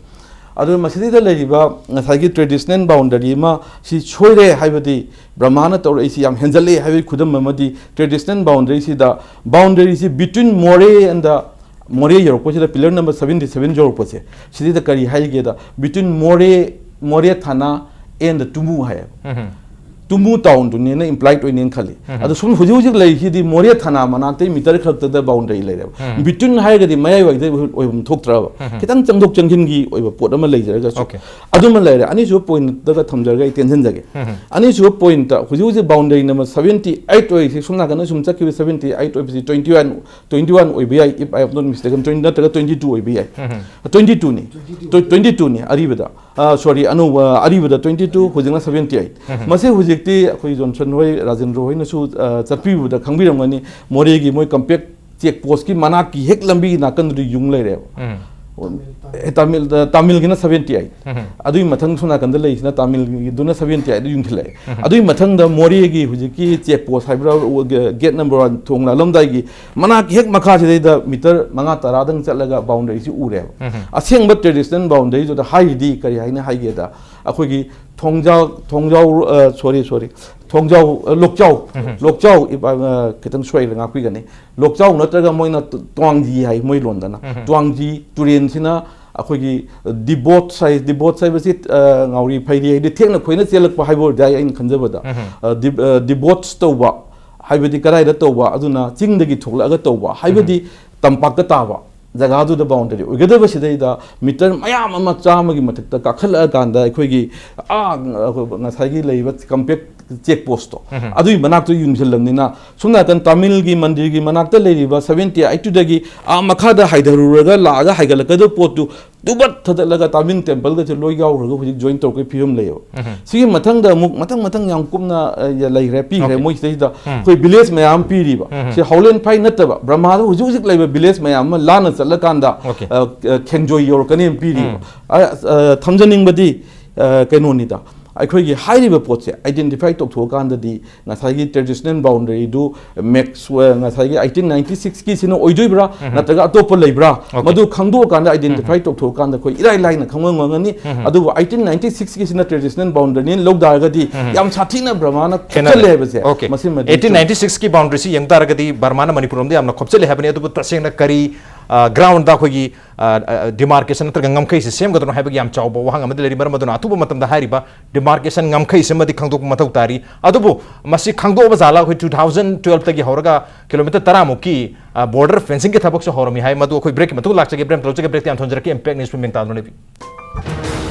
ꯑꯗꯨ ꯃꯁꯤꯗꯩꯗ ꯂꯩꯔꯤꯕ ꯉꯁꯥꯏꯒꯤ ꯇ꯭ꯔꯦꯗꯤꯁꯅꯦꯜ ꯕꯥꯎꯟꯗꯔꯤ ꯑꯃ ꯁꯤ ꯁꯣꯏꯔꯦ ꯍꯥꯏꯕꯗꯤ ꯕ꯭ꯔꯍꯃꯥꯅ ꯇꯧꯔꯛꯏꯁꯤ ꯌꯥꯝ ꯍꯦꯟꯖꯜꯂꯛꯑꯦ ꯍꯥꯏꯕꯒꯤ ꯈꯨꯗꯝ ꯑꯃꯗꯤ ꯇ꯭ꯔꯦꯗꯤꯁꯅꯦꯜ ꯕꯥꯎꯟꯗꯔꯤꯁꯤꯗ, ꯕꯥꯎꯟꯗꯔꯤꯁꯤ between Moreh and the, Moreh ꯌꯧꯔꯛꯄꯁꯤꯗ, ꯄꯤꯂꯔ ꯅꯝꯕꯔ ꯁꯚꯦꯟꯇꯤ ꯁꯚꯦꯟ ꯌꯧꯔꯛꯄꯁꯦ, ꯁꯤꯗꯩꯗ ꯀꯔꯤ ꯍꯥꯏꯒꯦꯗ, between Moreh, Moreh Thana and the Tumu ꯍꯥꯏꯌꯦꯕ꯫ ꯇꯨꯃꯨ ꯇꯥꯎꯟꯗꯨꯅꯦꯅ ꯏꯝꯄ꯭ꯂꯥꯏꯠ ꯑꯣꯏꯅꯦꯅ ꯈꯜꯂꯤ꯫ ꯑꯗꯣ ꯁꯨꯝ ꯍꯧꯖꯤꯛ ꯍꯧꯖꯤꯛ ꯂꯩꯔꯤꯁꯤꯗꯤ ꯃꯣꯔꯦ ꯊꯥꯅꯥ ꯃꯅꯥꯛꯇꯩ ꯃꯤꯇꯔ ꯈꯛꯇꯗ ꯕꯥꯎꯟꯗꯔꯤ ꯂꯩꯔꯦꯕ꯫ ꯕꯤꯇ꯭ꯋꯤꯟ ꯍꯥꯏꯔꯒꯗꯤ ꯃꯌꯥꯏꯋꯥꯏꯗ ꯑꯣꯏꯐꯝ ꯊꯣꯛꯇ꯭ꯔꯕ, ꯈꯤꯇꯪ ꯆꯪꯊꯣꯛ ꯆꯪꯁꯤꯟꯒꯤ ꯑꯣꯏꯕ ꯄꯣꯠ ꯑꯃ ꯂꯩꯖꯔꯒꯁꯨ꯫ ꯑꯗꯨꯃ ꯂꯩꯔꯦ꯫ ꯑꯅꯤꯁꯨꯕ ꯄꯣꯏꯟꯠꯇꯒ ꯊꯝꯖꯔꯒ ꯑꯩ ꯇꯦꯟꯁꯤꯟꯖꯒꯦ꯫ ꯑꯅꯤꯁꯨꯕ ꯄꯣꯏꯟꯠꯇ ꯍꯧꯖꯤꯛ ꯍꯧꯖꯤꯛ ꯕꯥꯎꯟꯗꯔꯤ ꯅꯝꯕꯔ ꯁꯕꯦꯟꯇꯤ ꯑꯩꯠ ꯑꯣꯏꯔꯤꯁꯤ, ꯁꯣꯝ ꯅꯥꯀꯟꯗ ꯁꯨꯝ ꯆꯠꯈꯤꯕ ꯁꯕꯦꯟꯇꯤ ꯑꯩꯠ ꯑꯣꯏꯕꯁꯤ ꯇ꯭ꯋꯦꯟꯇꯤ ꯋꯥꯟ, ꯇ꯭ꯋꯦꯟꯇꯤ ꯋꯥꯟ ꯑꯣꯏꯕ ꯌꯥꯏ, if I am not mistaken, twenty ꯅꯠꯇ꯭ꯔꯒ ꯇ꯭ꯋꯦꯟꯇꯤ ꯇꯨ ꯑꯣꯏꯕ ꯌꯥꯏ꯫ ꯇ꯭ꯋꯦꯟꯇꯤ ꯇꯨꯅꯤ꯫ ꯇ꯭ꯋꯦꯟꯇꯤ ꯇꯨꯅꯤ ꯑꯔꯤꯕꯗ꯫ ꯁꯣꯔꯤ, ꯑꯅꯧꯕ, ꯑꯔꯤꯕꯗ ꯇ꯭ꯋꯦꯟꯇꯤ ꯇꯨ, ꯍꯧꯖꯤꯛꯅ ꯁꯕꯦꯟꯇꯤ ꯑꯩꯠ꯫ ꯃꯁꯤ ꯍꯧꯖꯤꯛꯇꯤ ꯑꯩꯈꯣꯏ ꯖꯣꯟꯁꯟ ꯍꯣꯏ, ꯔꯥꯖꯦꯟꯗ꯭ꯔ ꯍꯣꯏꯅꯁꯨ, ꯑ, ꯆꯠꯄꯤꯕꯗ ꯈꯪꯕꯤꯔꯝꯒꯅꯤ, ꯃꯣꯔꯦꯒꯤ ꯃꯣꯏ ꯀꯝꯄꯦꯛ ꯆꯦꯛ ꯄꯣꯁꯀꯤ ꯃꯅꯥꯛꯀꯤ ꯍꯦꯛ ꯂꯝꯕꯤꯒꯤ ꯅꯥꯀꯟꯗꯨꯗ ꯌꯨꯡ ꯂꯩꯔꯦꯕ꯫ ꯑꯦ, ꯇꯥꯃꯤꯜ, ꯇꯥꯃꯤꯜꯒꯤꯅ ꯁꯕꯦꯟꯇꯤ ꯑꯩꯠ꯫ ꯑꯗꯨꯒꯤ ꯃꯊꯪ ꯁꯣꯝ ꯅꯥꯀꯟꯗ ꯂꯩꯔꯤꯁꯤꯅ ꯇꯥꯃꯤꯜꯒꯤꯗꯨꯅ ꯁꯕꯦꯟꯇꯤ ꯑꯩꯠ ꯌꯨꯡꯈꯠꯂꯛꯑꯦ꯫ ꯑꯗꯨꯒꯤ ꯃꯊꯪꯗ ꯃꯣꯔꯦꯒꯤ ꯍꯧꯖꯤꯛꯀꯤ ꯆꯦꯛ ꯄꯣꯁ ꯍꯥꯏꯕ꯭ꯔꯥ, ꯒꯦꯠ ꯅꯝꯕꯔ ꯋꯥꯟ ꯊꯣꯡ ꯂꯥꯜꯂꯝꯗꯥꯏꯒꯤ ꯃꯅꯥꯛ ꯍꯦꯛ ꯃꯈꯥꯁꯤꯗꯩꯗ ꯃꯤꯇꯔ ꯃꯉꯥ ꯇꯔꯥꯗꯪ ꯆꯠꯂꯒ ꯕꯥꯎꯟꯗꯔꯤꯁꯤ ꯎꯔꯦꯕ꯫ ꯑꯁꯦꯡꯕ ꯇ꯭ꯔꯦꯗꯤꯁꯅꯦꯜ ꯕꯥꯎꯟꯗꯔꯤꯗꯨꯗ ꯍꯥꯏꯔꯤꯗꯤ ꯀꯔꯤ ꯍꯥꯏꯅ ꯍꯥꯏꯒꯦꯗ, ꯑꯩꯈꯣꯏꯒꯤ ꯊꯣꯡꯖꯥꯎ, ꯊꯣꯡꯖꯥꯎ, ꯑ, ꯁꯣꯔꯤ, ꯁꯣꯔꯤ, ꯊꯣꯡꯖꯥꯎ, ꯑ, ꯂꯣꯛꯆꯥꯎ, ꯂꯣꯛꯆꯥꯎ, ꯏꯕ-, ꯑ, ꯈꯤꯇꯪ ꯁꯣꯏꯔꯦ, ꯉꯥꯛꯄꯤꯒꯅꯤ꯫ ꯂꯣꯛꯆꯥꯎ ꯅꯠꯇ꯭ꯔꯒ ꯃꯣꯏꯅ ꯇ-, ꯇ꯭ꯋꯥꯡꯖꯤ ꯍꯥꯏ ꯃꯣꯏ ꯂꯣꯟꯗꯅ꯫ ꯇ꯭ꯋꯥꯡꯖꯤ ꯇꯨꯔꯦꯟꯁꯤꯅ ꯑꯩꯈꯣꯏꯒꯤ ꯗꯤꯕꯣꯠꯁ ꯍꯥꯏ, ꯗꯤꯕꯣꯠꯁ ꯍꯥꯏꯕꯁꯤ, ꯑ, ꯉꯥꯎꯔꯤ ꯐꯩꯔꯤ ꯍꯥꯏꯗꯤ ꯊꯦꯡꯅ ꯈꯣꯏꯅ ꯆꯦꯜꯂꯛꯄ ꯍꯥꯏꯕ ꯑꯣꯏꯔꯗꯤ ꯑꯩꯅ ꯈꯟꯖꯕꯗ, ꯑ, ꯗꯤ-, ꯑ, ꯗꯤꯕꯣꯠꯁ ꯇꯧꯕ ꯍꯥꯏꯕꯗꯤ ꯀꯗꯥꯏꯗ ꯇꯧꯕ, ꯑꯗꯨꯅ ꯆꯤꯡꯗꯒꯤ ꯊꯣꯛꯂꯛꯑꯒ ꯇꯧꯕ ꯍꯥꯏꯕꯗꯤ ꯇꯝꯄꯥꯛꯇ ꯇꯥꯕ ꯖꯒꯥꯗꯨꯗ ꯕꯥꯎꯟꯗꯔꯤ ꯑꯣꯏꯒꯗꯕꯁꯤꯗꯩꯗ ꯃꯤꯇꯔ ꯃꯌꯥꯝ ꯑꯃ ꯆꯥꯝꯃꯒꯤ ꯃꯊꯛꯇ ꯀꯥꯈꯠꯂꯛꯑꯀꯥꯟꯗ ꯑꯩꯈꯣꯏꯒꯤ, ꯑ, ꯉꯁꯥꯏꯒꯤ ꯂꯩꯔꯤꯕ ꯀꯝꯄꯦꯛ ꯆꯦꯛ ꯄꯣꯁꯇꯣ, ꯑꯗꯨꯒꯤ ꯃꯅꯥꯛꯇ ꯌꯨꯡꯁꯤꯜꯂꯕꯅꯤꯅ, ꯁꯣꯝ ꯅꯥꯀꯟ ꯇꯥꯃꯤꯜꯒꯤ ꯃꯟꯗꯤꯔꯒꯤ ꯃꯅꯥꯛꯇ ꯂꯩꯔꯤꯕ ꯁꯕꯦꯟꯇꯤ ꯑꯩꯠꯇꯨꯗꯒꯤ ꯑꯥ ꯃꯈꯥꯗ ꯍꯥꯏꯊꯔꯨꯔꯒ ꯂꯥꯛꯑꯒ ꯍꯥꯏꯒꯠꯂꯛꯀꯗꯕ ꯄꯣꯠꯇꯨ ꯇꯨꯕꯠ ꯊꯥꯗꯠꯂꯒ ꯇꯥꯃꯤꯜ ꯇꯦꯝꯄꯜꯒꯁꯦ ꯂꯣꯏ ꯌꯥꯎꯈ꯭ꯔꯒ ꯍꯧꯖꯤꯛ ꯖꯣꯏꯟ ꯇꯧꯔꯛꯄꯩ ꯐꯤꯕꯝ ꯂꯩꯌꯦꯕ꯫ ꯁꯤꯒꯤ ꯃꯊꯪꯗ ꯑꯃꯨꯛ ꯃꯊꯪ ꯃꯊꯪ ꯌꯥꯝ ꯀꯨꯞꯅ, ꯑ, ꯂꯩꯈ꯭ꯔꯦ, ꯄꯤꯈ꯭ꯔꯦ꯫ ꯃꯣꯏ ꯁꯤꯗꯩꯁꯤꯗ ꯑꯩꯈꯣꯏ ꯚꯤꯂꯦꯖ ꯃꯌꯥꯝ ꯄꯤꯔꯤꯕ꯫ ꯁꯤ ꯍꯥꯎꯂꯦꯟ ꯐꯥꯏ ꯅꯠꯇꯕ ꯕ꯭ꯔꯍꯃꯥꯗ ꯍꯧꯖꯤꯛ ꯍꯧꯖꯤꯛ ꯂꯩꯕ ꯚꯤꯂꯦꯖ ꯃꯌꯥꯝ ꯑꯃ ꯂꯥꯟꯅ ꯆꯠꯂꯀꯥꯟꯗ, ꯑ, ꯑ, ꯈꯦꯡꯖꯣꯏ ꯌꯧꯔꯛꯀꯅꯤ ꯄꯤꯔꯤꯕ꯫ ꯑ, ꯑ, ꯊꯝꯖꯅꯤꯡꯕꯗꯤ, ꯑ, ꯀꯩꯅꯣꯅꯤꯗ, ꯑꯩꯈꯣꯏꯒꯤ ꯍꯥꯏꯔꯤꯕ ꯄꯣꯠꯁꯦ ꯑꯥꯏꯗꯦꯟꯇꯤꯐꯥꯏ ꯇꯧꯊꯣꯛꯑꯀꯥꯟꯗꯗꯤ ꯉꯁꯥꯏꯒꯤ ꯇ꯭ꯔꯦꯗꯤꯁꯅꯦꯜ ꯕꯥꯎꯟꯗꯔꯤꯗꯨ ꯃꯦꯛꯁ, ꯑ, ꯉꯁꯥꯏꯒꯤ ꯑꯩꯠꯇꯤꯟ ꯅꯥꯏꯟꯇꯤ ꯁꯤꯛꯁꯀꯤꯁꯤꯅ ꯑꯣꯏꯗꯣꯏꯕ꯭ꯔꯥ, ꯅꯠꯇ꯭ꯔꯒ ꯑꯇꯣꯞꯄ ꯂꯩꯕ꯭ꯔꯥ? ꯃꯗꯨ ꯈꯪꯗꯣꯛꯑꯀꯥꯟꯗ, ꯑꯥꯏꯗꯦꯟꯇꯤꯐꯥꯏ ꯇꯧꯊꯣꯛꯑꯀꯥꯟꯗ ꯑꯩꯈꯣꯏ ꯏꯔꯥꯏ ꯂꯥꯏꯅ ꯈꯪꯕ ꯉꯝꯒꯅꯤ꯫ ꯑꯗꯨꯕꯨ ꯑꯩꯠꯇꯤꯟ ꯅꯥꯏꯟꯇꯤ ꯁꯤꯛꯁꯀꯤꯁꯤꯅ ꯇ꯭ꯔꯦꯗꯤꯁꯅꯦꯜ ꯕꯥꯎꯟꯗꯔꯤꯅꯤ ꯂꯧ ꯇꯥꯔꯒꯗꯤ ꯌꯥꯝ ꯁꯥꯊꯤꯅ ꯕ꯭ꯔꯍꯃꯥꯅ ꯈꯦꯠꯅꯔꯦ꯫ ꯈꯨꯠꯆꯜꯂꯦ ꯍꯥꯏꯕꯁꯦ, ꯑꯣꯀꯦ꯫ ꯃꯁꯤꯃꯗꯤ ꯑꯩꯠꯇꯤꯟ ꯅꯥꯏꯟꯇꯤ ꯁꯤꯛꯁꯀꯤ ꯕꯥꯎꯟꯗꯔꯤꯁꯤ ꯌꯦꯡ ꯇꯥꯔꯒꯗꯤ ꯕꯔꯃꯥꯅ ꯃꯅꯤꯄꯨꯔ ꯂꯣꯝꯗ ꯌꯥꯝꯅ ꯈꯣꯞꯆꯜꯂꯦ ꯍꯥꯏꯕꯅꯤ꯫ ꯑꯗꯨꯕꯨ ꯇꯁꯦꯡꯅ ꯀꯔꯤ ꯒ꯭ꯔꯥꯎꯟꯗ ꯑꯩꯈꯣꯏꯒꯤ ꯗꯤꯃꯥꯔꯀꯦꯁꯟ ꯅꯠꯇ꯭ꯔꯒ ꯉꯝꯈꯩꯁꯦ ꯁꯦꯝꯒꯗ꯭ꯔꯣ ꯍꯥꯏꯕꯒꯤ ꯌꯥꯝ ꯆꯥꯎꯕ ꯋꯥꯍꯪ ꯑꯃꯗꯤ ꯂꯩꯔꯤ꯫ ꯃꯔꯝ ꯑꯗꯨꯅ ꯑꯊꯨꯕ ꯃꯇꯝꯗ ꯍꯥꯏꯔꯤꯕ ꯗꯤꯃꯥꯔꯀꯦꯁꯟ ꯉꯝꯈꯩꯁꯤꯃꯗꯤ ꯈꯪꯗꯣꯛꯄ ꯃꯊꯧ ꯇꯥꯔꯤ꯫ ꯑꯗꯨꯕꯨ ꯃꯁꯤ ꯈꯪꯗꯣꯛꯑꯕ ꯖꯥꯠꯂꯥ? ꯑꯩꯈꯣꯏ ꯇꯨ ꯊꯥꯎꯖꯟ ꯇꯨꯋꯦꯜꯐꯇꯒꯤ ꯍꯧꯔꯒ ꯀꯤꯂꯣꯃꯤꯇꯔ ꯇꯔꯥꯃꯨꯛꯀꯤ ꯕꯣꯔꯗꯔ ꯐꯦꯟꯁꯤꯡꯒꯤ ꯊꯕꯛꯁꯨ ꯍꯧꯔꯝꯃꯤ ꯍꯥꯏ꯫ ꯃꯗꯨ ꯑꯩꯈꯣꯏ ꯕ꯭ꯔꯦꯛꯀꯤ ꯃꯇꯨꯡ ꯂꯥꯛꯆꯒꯦ꯫ ꯕ꯭ꯔꯦꯛ ꯇꯧꯖꯒꯦ꯫ ꯕ꯭ꯔꯦꯛꯇ ꯌꯥꯝ ꯊꯣꯟꯖꯔꯛꯀꯦ꯫ ꯏꯝꯄꯦꯛ ꯅ꯭ꯌꯨꯁ ꯃꯤꯡ ꯇꯥꯗꯨꯅ ꯂꯩꯕꯤ꯫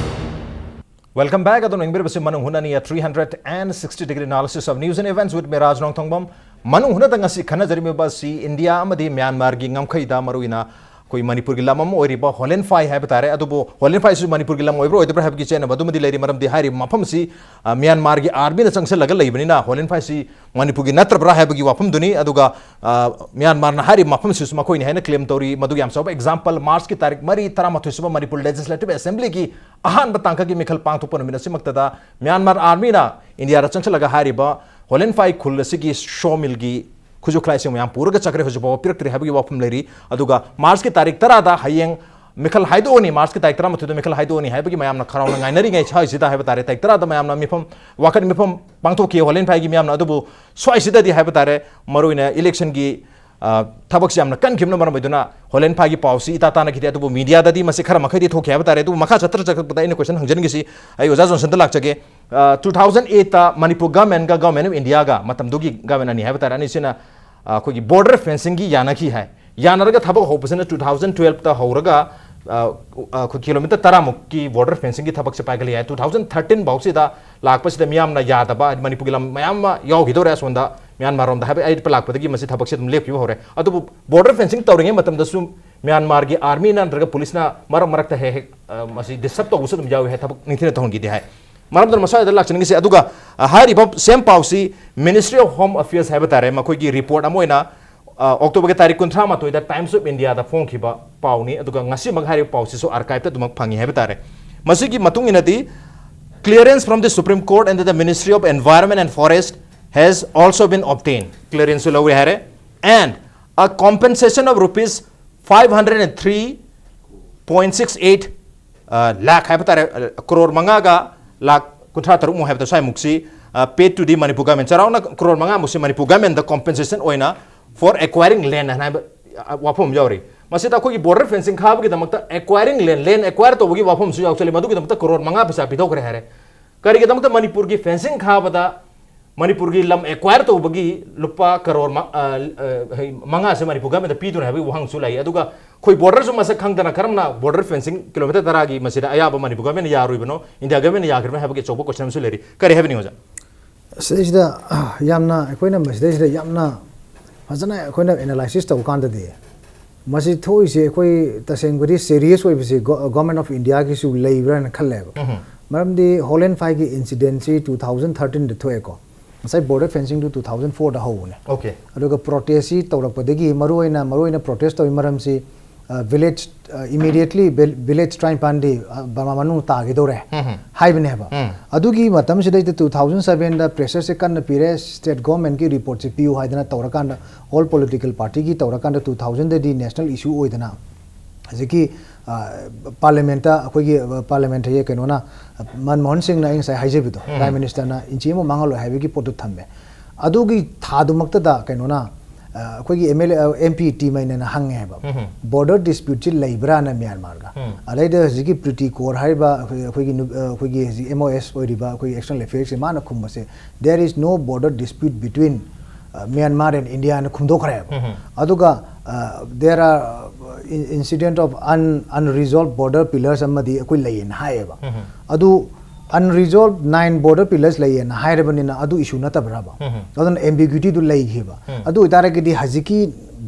Welcome back. ꯑꯗꯨꯝ ꯌꯦꯡꯕꯤꯔꯤꯕꯁꯤ ꯃꯅꯨꯡ ꯍꯨꯠꯅꯅꯤ, a three hundred and sixty degree analysis of news and events with me, ꯔꯥꯖ ꯅꯣꯡꯊꯣꯡꯕꯝ꯫ ꯃꯅꯨꯡ ꯍꯨꯠꯅꯗ ꯉꯁꯤ ꯈꯟꯅꯖꯔꯤꯕ ꯑꯁꯤ ꯏꯟꯗꯤꯌꯥ ꯑꯃꯗꯤ ꯃ꯭ꯌꯥꯟꯃꯥꯔꯒꯤ ꯉꯝꯈꯩꯗ ꯃꯔꯨꯑꯣꯏꯅ ꯑꯩꯈꯣꯏ ꯃꯅꯤꯄꯨꯔꯒꯤ ꯂꯝ ꯑꯃ ꯑꯣꯏꯔꯤꯕ ꯍꯣꯂꯦꯟꯐꯥꯏ ꯍꯥꯏꯕ ꯇꯥꯔꯦ꯫ ꯑꯗꯨꯕꯨ ꯍꯣꯂꯦꯟꯐꯥꯏꯁꯨ ꯃꯅꯤꯄꯨꯔꯒꯤ ꯂꯝ ꯑꯣꯏꯕ꯭ꯔꯥ ꯑꯣꯏꯗꯕ꯭ꯔꯥ ꯍꯥꯏꯕꯒꯤ ꯆꯦꯟꯅꯕ ꯑꯗꯨꯃꯗꯤ ꯂꯩꯔꯤ꯫ ꯃꯔꯝꯗꯤ ꯍꯥꯏꯔꯤꯕ ꯃꯐꯝꯁꯤ, ꯑ, ꯃ꯭ꯌꯥꯟꯃꯥꯔꯒꯤ ꯑꯥꯔꯃꯤꯅ ꯆꯪꯁꯤꯜꯂꯒ ꯂꯩꯕꯅꯤꯅ ꯍꯣꯂꯦꯟꯐꯥꯏꯁꯤ ꯃꯅꯤꯄꯨꯔꯒꯤ ꯅꯠꯇ꯭ꯔꯕ꯭ꯔꯥ ꯍꯥꯏꯕꯒꯤ ꯋꯥꯐꯝꯗꯨꯅꯤ꯫ ꯑꯗꯨꯒ, ꯑ, ꯃ꯭ꯌꯥꯟꯃꯥꯔꯅ ꯍꯥꯏꯔꯤꯕ ꯃꯐꯝꯁꯤꯁꯨ ꯃꯈꯣꯏꯅꯤ ꯍꯥꯏꯅ ꯀ꯭ꯂꯦꯝ ꯇꯧꯔꯤ꯫ ꯃꯗꯨ ꯌꯥꯝ ꯆꯥꯎꯕ ꯑꯦꯛꯖꯥꯝꯄꯜ, ꯃꯥꯔꯆꯀꯤ ꯇꯥꯔꯤꯛ ꯃꯔꯤ, ꯇꯔꯥꯃꯥꯊꯣꯏ ꯁꯨꯕ ꯃꯅꯤꯄꯨꯔ ꯂꯦꯖꯤꯁꯂꯦꯇꯤꯚ ꯑꯦꯁꯦꯝꯕ꯭ꯂꯤꯒꯤ ꯑꯍꯥꯟꯕ ꯇꯥꯡꯀꯛꯀꯤ ꯃꯤꯈꯜ ꯄꯥꯡꯊꯣꯛꯄ ꯅꯨꯃꯤꯠ ꯑꯁꯤꯃꯛꯇꯗ ꯃ꯭ꯌꯥꯟꯃꯥꯔ ꯑꯥꯔꯃꯤꯅ ꯏꯟꯗꯤꯌꯥꯗ ꯆꯪꯁꯤꯜꯂꯒ ꯍꯥꯏꯔꯤꯕ ꯍꯣꯂꯦꯟꯐꯥꯏ ꯈꯨꯜ ꯑꯁꯤꯒꯤ ꯁꯣ ꯃꯤꯜꯒꯤ ꯈꯨꯠꯁꯨ ꯈꯨꯠꯂꯥꯏꯁꯤꯡ ꯃꯌꯥꯝ ꯄꯨꯔꯒ ꯆꯠꯈ꯭ꯔꯦ, ꯍꯧꯖꯤꯛ ꯐꯥꯎꯕ ꯄꯤꯔꯛꯇ꯭ꯔꯤ ꯍꯥꯏꯕꯒꯤ ꯋꯥꯐꯝ ꯂꯩꯔꯤ꯫ ꯑꯗꯨꯒ ꯃꯥꯔꯆꯀꯤ ꯇꯥꯔꯤꯛ ꯇꯔꯥꯗ ꯍꯌꯦꯡ ꯃꯤꯈꯜ ꯍꯥꯏꯗꯣꯛꯑꯅꯤ, ꯃꯥꯔꯆꯀꯤ ꯇꯥꯔꯤꯛ ꯇꯔꯥꯃꯥꯊꯣꯏꯗ ꯃꯤꯈꯜ ꯍꯥꯏꯗꯣꯛꯑꯅꯤ ꯍꯥꯏꯕꯒꯤ ꯃꯌꯥꯝꯅ ꯈꯔꯥꯎꯅ ꯉꯥꯏꯅꯔꯤꯉꯩ ꯁ꯭ꯋꯥꯏꯁꯤꯗ ꯍꯥꯏꯕ ꯇꯥꯔꯦ, ꯇꯥꯔꯤꯛ ꯇꯔꯥꯗ ꯃꯌꯥꯝꯅ ꯃꯤꯐꯝ, ꯋꯥꯀꯠ ꯃꯤꯐꯝ ꯄꯥꯡꯊꯣꯛꯈꯤ ꯍꯣꯂꯦꯟꯐꯥꯏꯒꯤ ꯃꯤꯌꯥꯝꯅ꯫ ꯑꯗꯨꯕꯨ ꯁ꯭ꯋꯥꯏꯁꯤꯗꯗꯤ ꯍꯥꯏꯕ ꯇꯥꯔꯦ, ꯃꯔꯨꯑꯣꯏꯅ ꯏꯂꯦꯛꯁꯟꯒꯤ, ꯑ, ꯊꯕꯛꯁꯤ ꯌꯥꯝꯅ ꯀꯟꯈꯤꯕꯅ ꯃꯔꯝ ꯑꯣꯏꯗꯨꯅ ꯍꯣꯂꯦꯟꯐꯥꯏꯒꯤ ꯄꯥꯎꯁꯤ ꯏꯇꯥ ꯇꯥꯅꯈꯤꯗꯦ꯫ ꯑꯗꯨꯕꯨ ꯃꯤꯗꯤꯌꯥꯗꯗꯤ ꯃꯁꯤ ꯈꯔ ꯃꯈꯩꯗꯤ ꯊꯣꯛꯈꯤ ꯍꯥꯏꯕ ꯇꯥꯔꯦ꯫ ꯑꯗꯨꯕꯨ ꯃꯈꯥ ꯆꯠꯊꯔ ꯆꯠꯊꯔꯛꯄꯗ ꯑꯩꯅ ꯀꯣꯏꯁꯟ ꯍꯪꯖꯅꯤꯡꯉꯤꯁꯤ ꯑꯩ ꯑꯣꯖꯥ ꯖꯣꯟꯁꯟꯗ ꯂꯥꯛꯆꯒꯦ꯫ ꯑ, ꯇꯨ ꯊꯥꯎꯖꯟ ꯑꯩꯠꯇ ꯃꯅꯤꯄꯨꯔ ꯒꯃꯦꯟꯒ ꯒꯃꯦꯟ ꯑꯣꯐ ꯏꯟꯗꯤꯌꯥꯒ, ꯃꯇꯝꯗꯨꯒꯤ ꯒꯃꯦꯟ ꯑꯅꯤ ꯍꯥꯏꯕ ꯇꯥꯔꯦ, ꯑꯅꯤꯁꯤꯅ, ꯑ, ꯑꯩꯈꯣꯏꯒꯤ ꯕꯣꯔꯗꯔ ꯐꯦꯟꯁꯤꯡꯒꯤ ꯌꯥꯅꯈꯤ ꯍꯥꯏ꯫ ꯌꯥꯅꯔꯒ ꯊꯕꯛ ꯍꯧꯕꯁꯤꯅ ꯇꯨ ꯊꯥꯎꯖꯟ ꯇꯨꯋꯦꯜꯐꯇ ꯍꯧꯔꯒ, ꯑ, ꯑ, ꯑꯩꯈꯣꯏ ꯀꯤꯂꯣꯃꯤꯇꯔ ꯇꯔꯥꯃꯨꯛꯀꯤ ꯕꯣꯔꯗꯔ ꯐꯦꯟꯁꯤꯡꯒꯤ ꯊꯕꯛꯁꯦ ꯄꯥꯏꯈꯠꯂꯤ ꯍꯥꯏ꯫ ꯇꯨ ꯊꯥꯎꯖꯟ ꯊꯥꯔꯇꯤꯟ ꯐꯥꯎꯁꯤꯗ ꯂꯥꯛꯄꯁꯤꯗ ꯃꯤꯌꯥꯝꯅ ꯌꯥꯗꯕ, ꯍꯥꯏꯗꯤ ꯃꯅꯤꯄꯨꯔꯒꯤ ꯂꯝ ꯃꯌꯥꯝ ꯑꯃ ꯌꯥꯎꯈꯤꯗꯧꯔꯦ ꯑꯁꯣꯝꯗ ꯃ꯭ꯌꯥꯟꯃꯥꯔ ꯔꯣꯝꯗ ꯍꯥꯏꯕ ꯑꯩ ꯂꯥꯛꯄꯗꯒꯤ ꯃꯁꯤ ꯊꯕꯛꯁꯦ ꯑꯗꯨꯝ ꯂꯦꯞꯈꯤꯕ ꯍꯧꯔꯦ꯫ ꯑꯗꯨꯕꯨ ꯕꯣꯔꯗꯔ ꯐꯦꯟꯁꯤꯡ ꯇꯧꯔꯤꯉꯩ ꯃꯇꯝꯗꯁꯨ ꯃ꯭ꯌꯥꯟꯃꯥꯔꯒꯤ ꯑꯥꯔꯃꯤꯅ ꯅꯠꯇ꯭ꯔꯒ ꯄꯨꯂꯤꯁꯅ ꯃꯔꯛ ꯃꯔꯛꯇ ꯍꯦꯛ ꯍꯦꯛ, ꯑ, ꯃꯁꯤ ꯗꯤꯁꯇꯔꯕ ꯇꯧꯕꯁꯨ ꯑꯗꯨꯝ ꯌꯥꯎꯏ ꯍꯥꯏ, ꯊꯕꯛ ꯅꯤꯡꯊꯤꯅ ꯇꯧꯍꯟꯈꯤꯗꯦ ꯍꯥꯏ꯫ ꯃꯔꯝ ꯑꯗꯨꯅ ꯃꯁ꯭ꯋꯥꯏꯗ ꯂꯥꯛꯆꯅꯤꯡꯉꯤꯁꯦ꯫ ꯑꯗꯨꯒ, ꯑ, ꯍꯥꯏꯔꯤꯕ ꯁꯦꯝ ꯄꯥꯎꯁꯤ ꯃꯤꯅꯤꯁꯇ꯭ꯔꯤ ꯑꯣꯐ ꯍꯣꯝ ꯑꯐꯤꯌꯔꯁ ꯍꯥꯏꯕ ꯇꯥꯔꯦ, ꯃꯈꯣꯏꯒꯤ ꯔꯤꯄꯣꯔꯠ ꯑꯃ ꯑꯣꯏꯅ, ꯑ, ꯑꯣꯛꯇꯣꯕꯔꯒꯤ ꯇꯥꯔꯤꯛ ꯀꯨꯟꯊ꯭ꯔꯥ ꯃꯥꯊꯣꯏꯗ ꯇꯥꯏꯝꯁ ꯑꯣꯐ ꯏꯟꯗꯤꯌꯥꯗ ꯐꯣꯡꯈꯤꯕ ꯄꯥꯎꯅꯤ꯫ ꯑꯗꯨꯒ ꯉꯁꯤꯃꯛ ꯍꯥꯏꯔꯤꯕ ꯄꯥꯎꯁꯤꯁꯨ ꯑꯥꯔꯀꯥꯏꯞꯇ ꯑꯗꯨꯃꯛ ꯐꯪꯉꯤ ꯍꯥꯏꯕ ꯇꯥꯔꯦ꯫ ꯃꯁꯤꯒꯤ ꯃꯇꯨꯡ ꯏꯟꯅꯗꯤ, clearance from the Supreme Court and the Ministry of Environment and Forest has also been obtained꯫ ꯀ꯭ꯂꯤꯌꯔꯦꯟꯁꯁꯨ ꯂꯧꯔꯦ ꯍꯥꯏꯔꯦ꯫ And a compensation of rupees five hundred and three point six eight, ꯑ, ꯂꯥꯈ ꯍꯥꯏꯕ ꯇꯥꯔꯦ, ꯑ, ꯀ꯭ꯔꯣꯔ ꯃꯉꯥꯒ ꯂꯥꯈ ꯀꯨꯟꯊ꯭ꯔꯥ ꯇꯔꯨꯛꯃꯨꯛ ꯍꯥꯏꯕꯗꯣ ꯁ꯭ꯋꯥꯏꯃꯨꯛꯁꯤ, ꯑ, paid to the Manipur government, ꯆꯥꯎꯔꯥꯛꯅ ꯀ꯭ꯔꯣꯔ ꯃꯉꯥꯃꯨꯛꯁꯤ ꯃꯅꯤꯄꯨꯔ ꯒꯃꯦꯟꯗ ꯀꯣꯝꯄꯦꯟꯁꯦꯁꯟ ꯑꯣꯏꯅ for acquiring land ꯍꯥꯏꯅ ꯍꯥꯏꯕ, ꯑ, ꯋꯥꯐꯝ ꯑꯃ ꯌꯥꯎꯔꯤ꯫ ꯃꯁꯤꯗ ꯑꯩꯈꯣꯏꯒꯤ ꯕꯣꯔꯗꯔ ꯐꯦꯟꯁꯤꯡ ꯈꯥꯕꯒꯤꯗꯃꯛꯇ ꯑꯦꯀ꯭ꯋꯥꯏꯔꯤꯡ ꯂꯦꯟ, ꯂꯦꯟ ꯑꯦꯀ꯭ꯋꯥꯏꯔ ꯇꯧꯕꯒꯤ ꯋꯥꯐꯝꯁꯨ ꯌꯥꯎꯁꯜꯂꯤ꯫ ꯃꯗꯨꯒꯤꯗꯃꯛꯇ ꯀꯔꯣꯔ ꯃꯉꯥ ꯄꯩꯁꯥ ꯄꯤꯊꯣꯛꯈ꯭ꯔꯦ ꯍꯥꯏꯔꯦ꯫ ꯀꯔꯤꯒꯤꯗꯃꯛꯇ ꯃꯅꯤꯄꯨꯔꯒꯤ ꯐꯦꯟꯁꯤꯡ ꯈꯥꯕꯗ, ꯃꯅꯤꯄꯨꯔꯒꯤ ꯂꯝ ꯑꯦꯀ꯭ꯋꯥꯏꯔ ꯇꯧꯕꯒꯤ ꯂꯨꯄꯥ ꯀꯔꯣꯔ ꯃ-, ꯑ, ꯑ, ꯍꯩ, ꯃꯉꯥꯁꯦ ꯃꯅꯤꯄꯨꯔ ꯒꯚꯔꯟꯃꯦꯟꯗ ꯄꯤꯗꯣꯏꯅꯦ ꯍꯥꯏꯕꯒꯤ ꯋꯥꯍꯪꯁꯨ ꯂꯥꯛꯏ꯫ ꯑꯗꯨꯒ ꯑꯩꯈꯣꯏ ꯕꯣꯔꯗꯔꯁꯨ ꯃꯁꯛ ꯈꯪꯗꯅ ꯀꯔꯝꯅ ꯕꯣꯔꯗꯔ ꯐꯦꯟꯁꯤꯡ ꯀꯤꯂꯣꯃꯤꯇꯔ ꯇꯔꯥꯒꯤ ꯃꯁꯤꯗ ꯑꯌꯥꯕ ꯃꯅꯤꯄꯨꯔ ꯒꯚꯔꯟꯃꯦꯟꯅ ꯌꯥꯔꯣꯏꯕꯅꯣ, ꯏꯟꯗꯤꯌꯥ ꯒꯚꯔꯟꯃꯦꯟꯅ ꯌꯥꯈ꯭ꯔꯤꯕꯅꯣ ꯍꯥꯏꯕꯒꯤ ꯑꯆꯧꯕ ꯀꯣꯏꯁꯟ ꯑꯃꯁꯨ ꯂꯩꯔꯤ꯫ ꯀꯔꯤ ꯍꯥꯏꯕꯤꯅꯤꯡꯉꯤ, ꯑꯣꯖꯥ? ꯁꯤꯗꯩꯁꯤꯗ, ꯑ, ꯌꯥꯝꯅ ꯑꯩꯈꯣꯏꯅ ꯃꯁꯤꯗꯩꯁꯤꯗ ꯌꯥꯝꯅ ꯐꯖꯅ ꯑꯩꯈꯣꯏꯅ ꯑꯦꯅꯥꯂꯥꯏꯁꯤꯁ ꯇꯧꯕ ꯀꯥꯟꯗꯗꯤ, ꯃꯁꯤ ꯊꯣꯛꯏꯁꯦ ꯑꯩꯈꯣꯏ ꯇꯁꯦꯡꯕꯗꯤ ꯁꯦꯔꯤꯌꯁ ꯑꯣꯏꯕꯁꯤ ꯒꯣ-, ꯒꯣꯔꯃꯦꯟ ꯑꯣꯐ ꯏꯟꯗꯤꯌꯥꯒꯤꯁꯨ ꯂꯩꯕ꯭ꯔꯥꯅ ꯈꯜꯂꯦꯕ꯫ ꯎꯝꯍꯨꯝ꯫ ꯃꯔꯝꯗꯤ ꯍꯣꯂꯦꯟ ꯐꯥꯏꯒꯤ ꯏꯟꯁꯤꯗꯦꯟꯁꯤ ꯇꯨ ꯊꯥꯎꯖꯟ ꯊꯥꯔꯇꯤꯟꯗ ꯊꯣꯛꯑꯦꯀꯣ꯫ ꯉꯁꯥꯏ ꯕꯣꯔꯗꯔ ꯐꯦꯟꯁꯤꯡꯗꯨ ꯇꯨ ꯊꯥꯎꯖꯟ ꯐꯣꯔꯗ ꯍꯧꯕꯅꯦ꯫ ꯑꯣꯀꯦ꯫ ꯑꯗꯨꯒ ꯄ꯭ꯔꯣꯇꯦꯁꯁꯤ ꯇꯧꯔꯛꯄꯗꯒꯤ ꯃꯔꯨꯑꯣꯏꯅ, ꯃꯔꯨꯑꯣꯏꯅ ꯄ꯭ꯔꯣꯇꯦꯁ ꯇꯧꯔꯤ ꯃꯔꯝꯁꯤ, ꯑ, ꯚꯤꯂꯦꯖ, ꯑ, ꯏꯃꯤꯗꯤꯌꯦꯠꯂꯤ ꯚꯤꯜ-, ꯚꯤꯂꯦꯖ ꯇꯔꯥꯅꯤꯄꯥꯟꯗꯤ, ꯑ, ꯕꯔꯃꯥ ꯃꯅꯨꯡ ꯇꯥꯈꯤꯗꯧꯔꯦ ꯎꯝꯍꯨꯝ꯫ ꯍꯥꯏꯕꯅꯦꯕ꯫ ꯎꯝ꯫ ꯑꯗꯨꯒꯤ ꯃꯇꯝꯁꯤꯗꯩꯗ ꯇꯨ ꯊꯥꯎꯖꯟ ꯁꯚꯦꯟꯗ ꯄ꯭ꯔꯦꯁꯔꯁꯦ ꯀꯟꯅ ꯄꯤꯔꯦ, ꯁ꯭ꯇꯦꯠ ꯒꯣꯔꯃꯦꯟꯒꯤ ꯔꯤꯄꯣꯔꯠꯁꯦ ꯄꯤꯌꯨ ꯍꯥꯏꯗꯅ ꯇꯧꯔꯀꯥꯟꯗ, ꯑꯣꯜ ꯄꯣꯂꯤꯇꯤꯀꯦꯜ ꯄꯥꯔꯇꯤꯒꯤ ꯇꯧꯔꯀꯥꯟꯗ ꯇꯨ ꯊꯥꯎꯖꯟꯗꯗꯤ ꯅꯦꯁꯅꯦꯜ ꯏꯁꯨ ꯑꯣꯏꯗꯅ ꯍꯧꯖꯤꯛꯀꯤ, ꯑ, ꯄꯥꯔꯂꯤꯌꯥꯃꯦꯟꯠꯇ ꯑꯩꯈꯣꯏꯒꯤ, ꯑ, ꯄꯥꯔꯂꯤꯌꯥꯃꯦꯟꯠ ꯍꯥꯏꯌꯦ, ꯀꯩꯅꯣꯅ, ꯑ, ꯃꯟꯃꯣꯍꯟ ꯁꯤꯡꯅ ꯑꯩ ꯉꯁꯥꯏ ꯍꯥꯏꯖꯕꯗꯣ, ꯎꯝ꯫ ꯄ꯭ꯔꯥꯏꯝ ꯃꯤꯅꯤꯁꯇꯔꯅ ꯏꯟꯆꯤ ꯑꯃ ꯃꯥꯡꯍꯜꯂꯣꯏ ꯍꯥꯏꯕꯒꯤ ꯄꯣꯠꯇꯨ ꯊꯝꯃꯦ꯫ ꯑꯗꯨꯒꯤ ꯊꯥꯗꯨꯃꯛꯇꯗ ꯀꯩꯅꯣꯅ, ꯑ, ꯑꯩꯈꯣꯏꯒꯤ ꯑꯦꯝ ꯑꯦꯜ ꯑꯦ, ꯑ, ꯑꯦꯝ ꯄꯤ ꯇꯤ ꯃꯩꯅꯦꯅ ꯍꯪꯉꯦ ꯍꯥꯏꯕ, ꯎꯝ꯫ ꯕꯣꯔꯗꯔ ꯗꯤꯁꯄ꯭ꯌꯨꯠꯁꯤ ꯂꯩꯕ꯭ꯔꯥꯅ ꯃ꯭ꯌꯥꯟꯃꯥꯔꯒ? ꯎꯝ꯫ ꯑꯗꯩꯗ ꯍꯧꯖꯤꯛꯀꯤ ꯄ꯭ꯔꯤꯇꯤ ꯀꯣꯔ ꯍꯥꯏꯔꯤꯕ ꯑꯩꯈꯣꯏ, ꯑꯩꯈꯣꯏꯒꯤ ꯅꯨ-, ꯑ, ꯑꯩꯈꯣꯏꯒꯤ ꯍꯧꯖꯤꯛ ꯑꯦꯝ ꯑꯣ ꯑꯦꯁ ꯑꯣꯏꯔꯤꯕ ꯑꯩꯈꯣꯏꯒꯤ ꯑꯦꯛꯁꯇꯔꯅꯦꯜ ꯑꯦꯐꯤꯌꯔꯁꯁꯦ, ꯃꯥꯅ ꯈꯨꯝꯕꯁꯦ, "There is no border dispute between, uh, Myanmar and India" ꯍꯥꯏꯅ ꯈꯨꯝꯗꯣꯛꯈ꯭ꯔꯦꯕ꯫ ꯎꯝ꯫ ꯑꯗꯨꯒ, uh, "There are, uh, in-, incident of un-, unresolved border pillars" ꯑꯃꯗꯤ ꯑꯩꯈꯣꯏ ꯂꯩꯌꯦꯅ ꯍꯥꯏꯌꯦꯕ꯫ ꯎꯝ꯫ ꯑꯗꯨ unresolved nine border pillars ꯂꯩꯌꯦꯅ ꯍꯥꯏꯔꯕꯅꯤꯅ ꯑꯗꯨ ꯏꯁꯨ ꯅꯠꯇꯕ꯭ꯔꯕ? ꯎꯝ꯫ ꯑꯗꯨꯅ ꯑꯦꯝꯕꯤꯒ꯭ꯌꯨꯇꯤꯗꯨ ꯂꯩꯈꯤꯕ꯫ ꯎꯝ꯫ ꯑꯗꯨ ꯑꯣꯏꯇꯥꯔꯒꯗꯤ ꯍꯧꯖꯤꯛꯀꯤ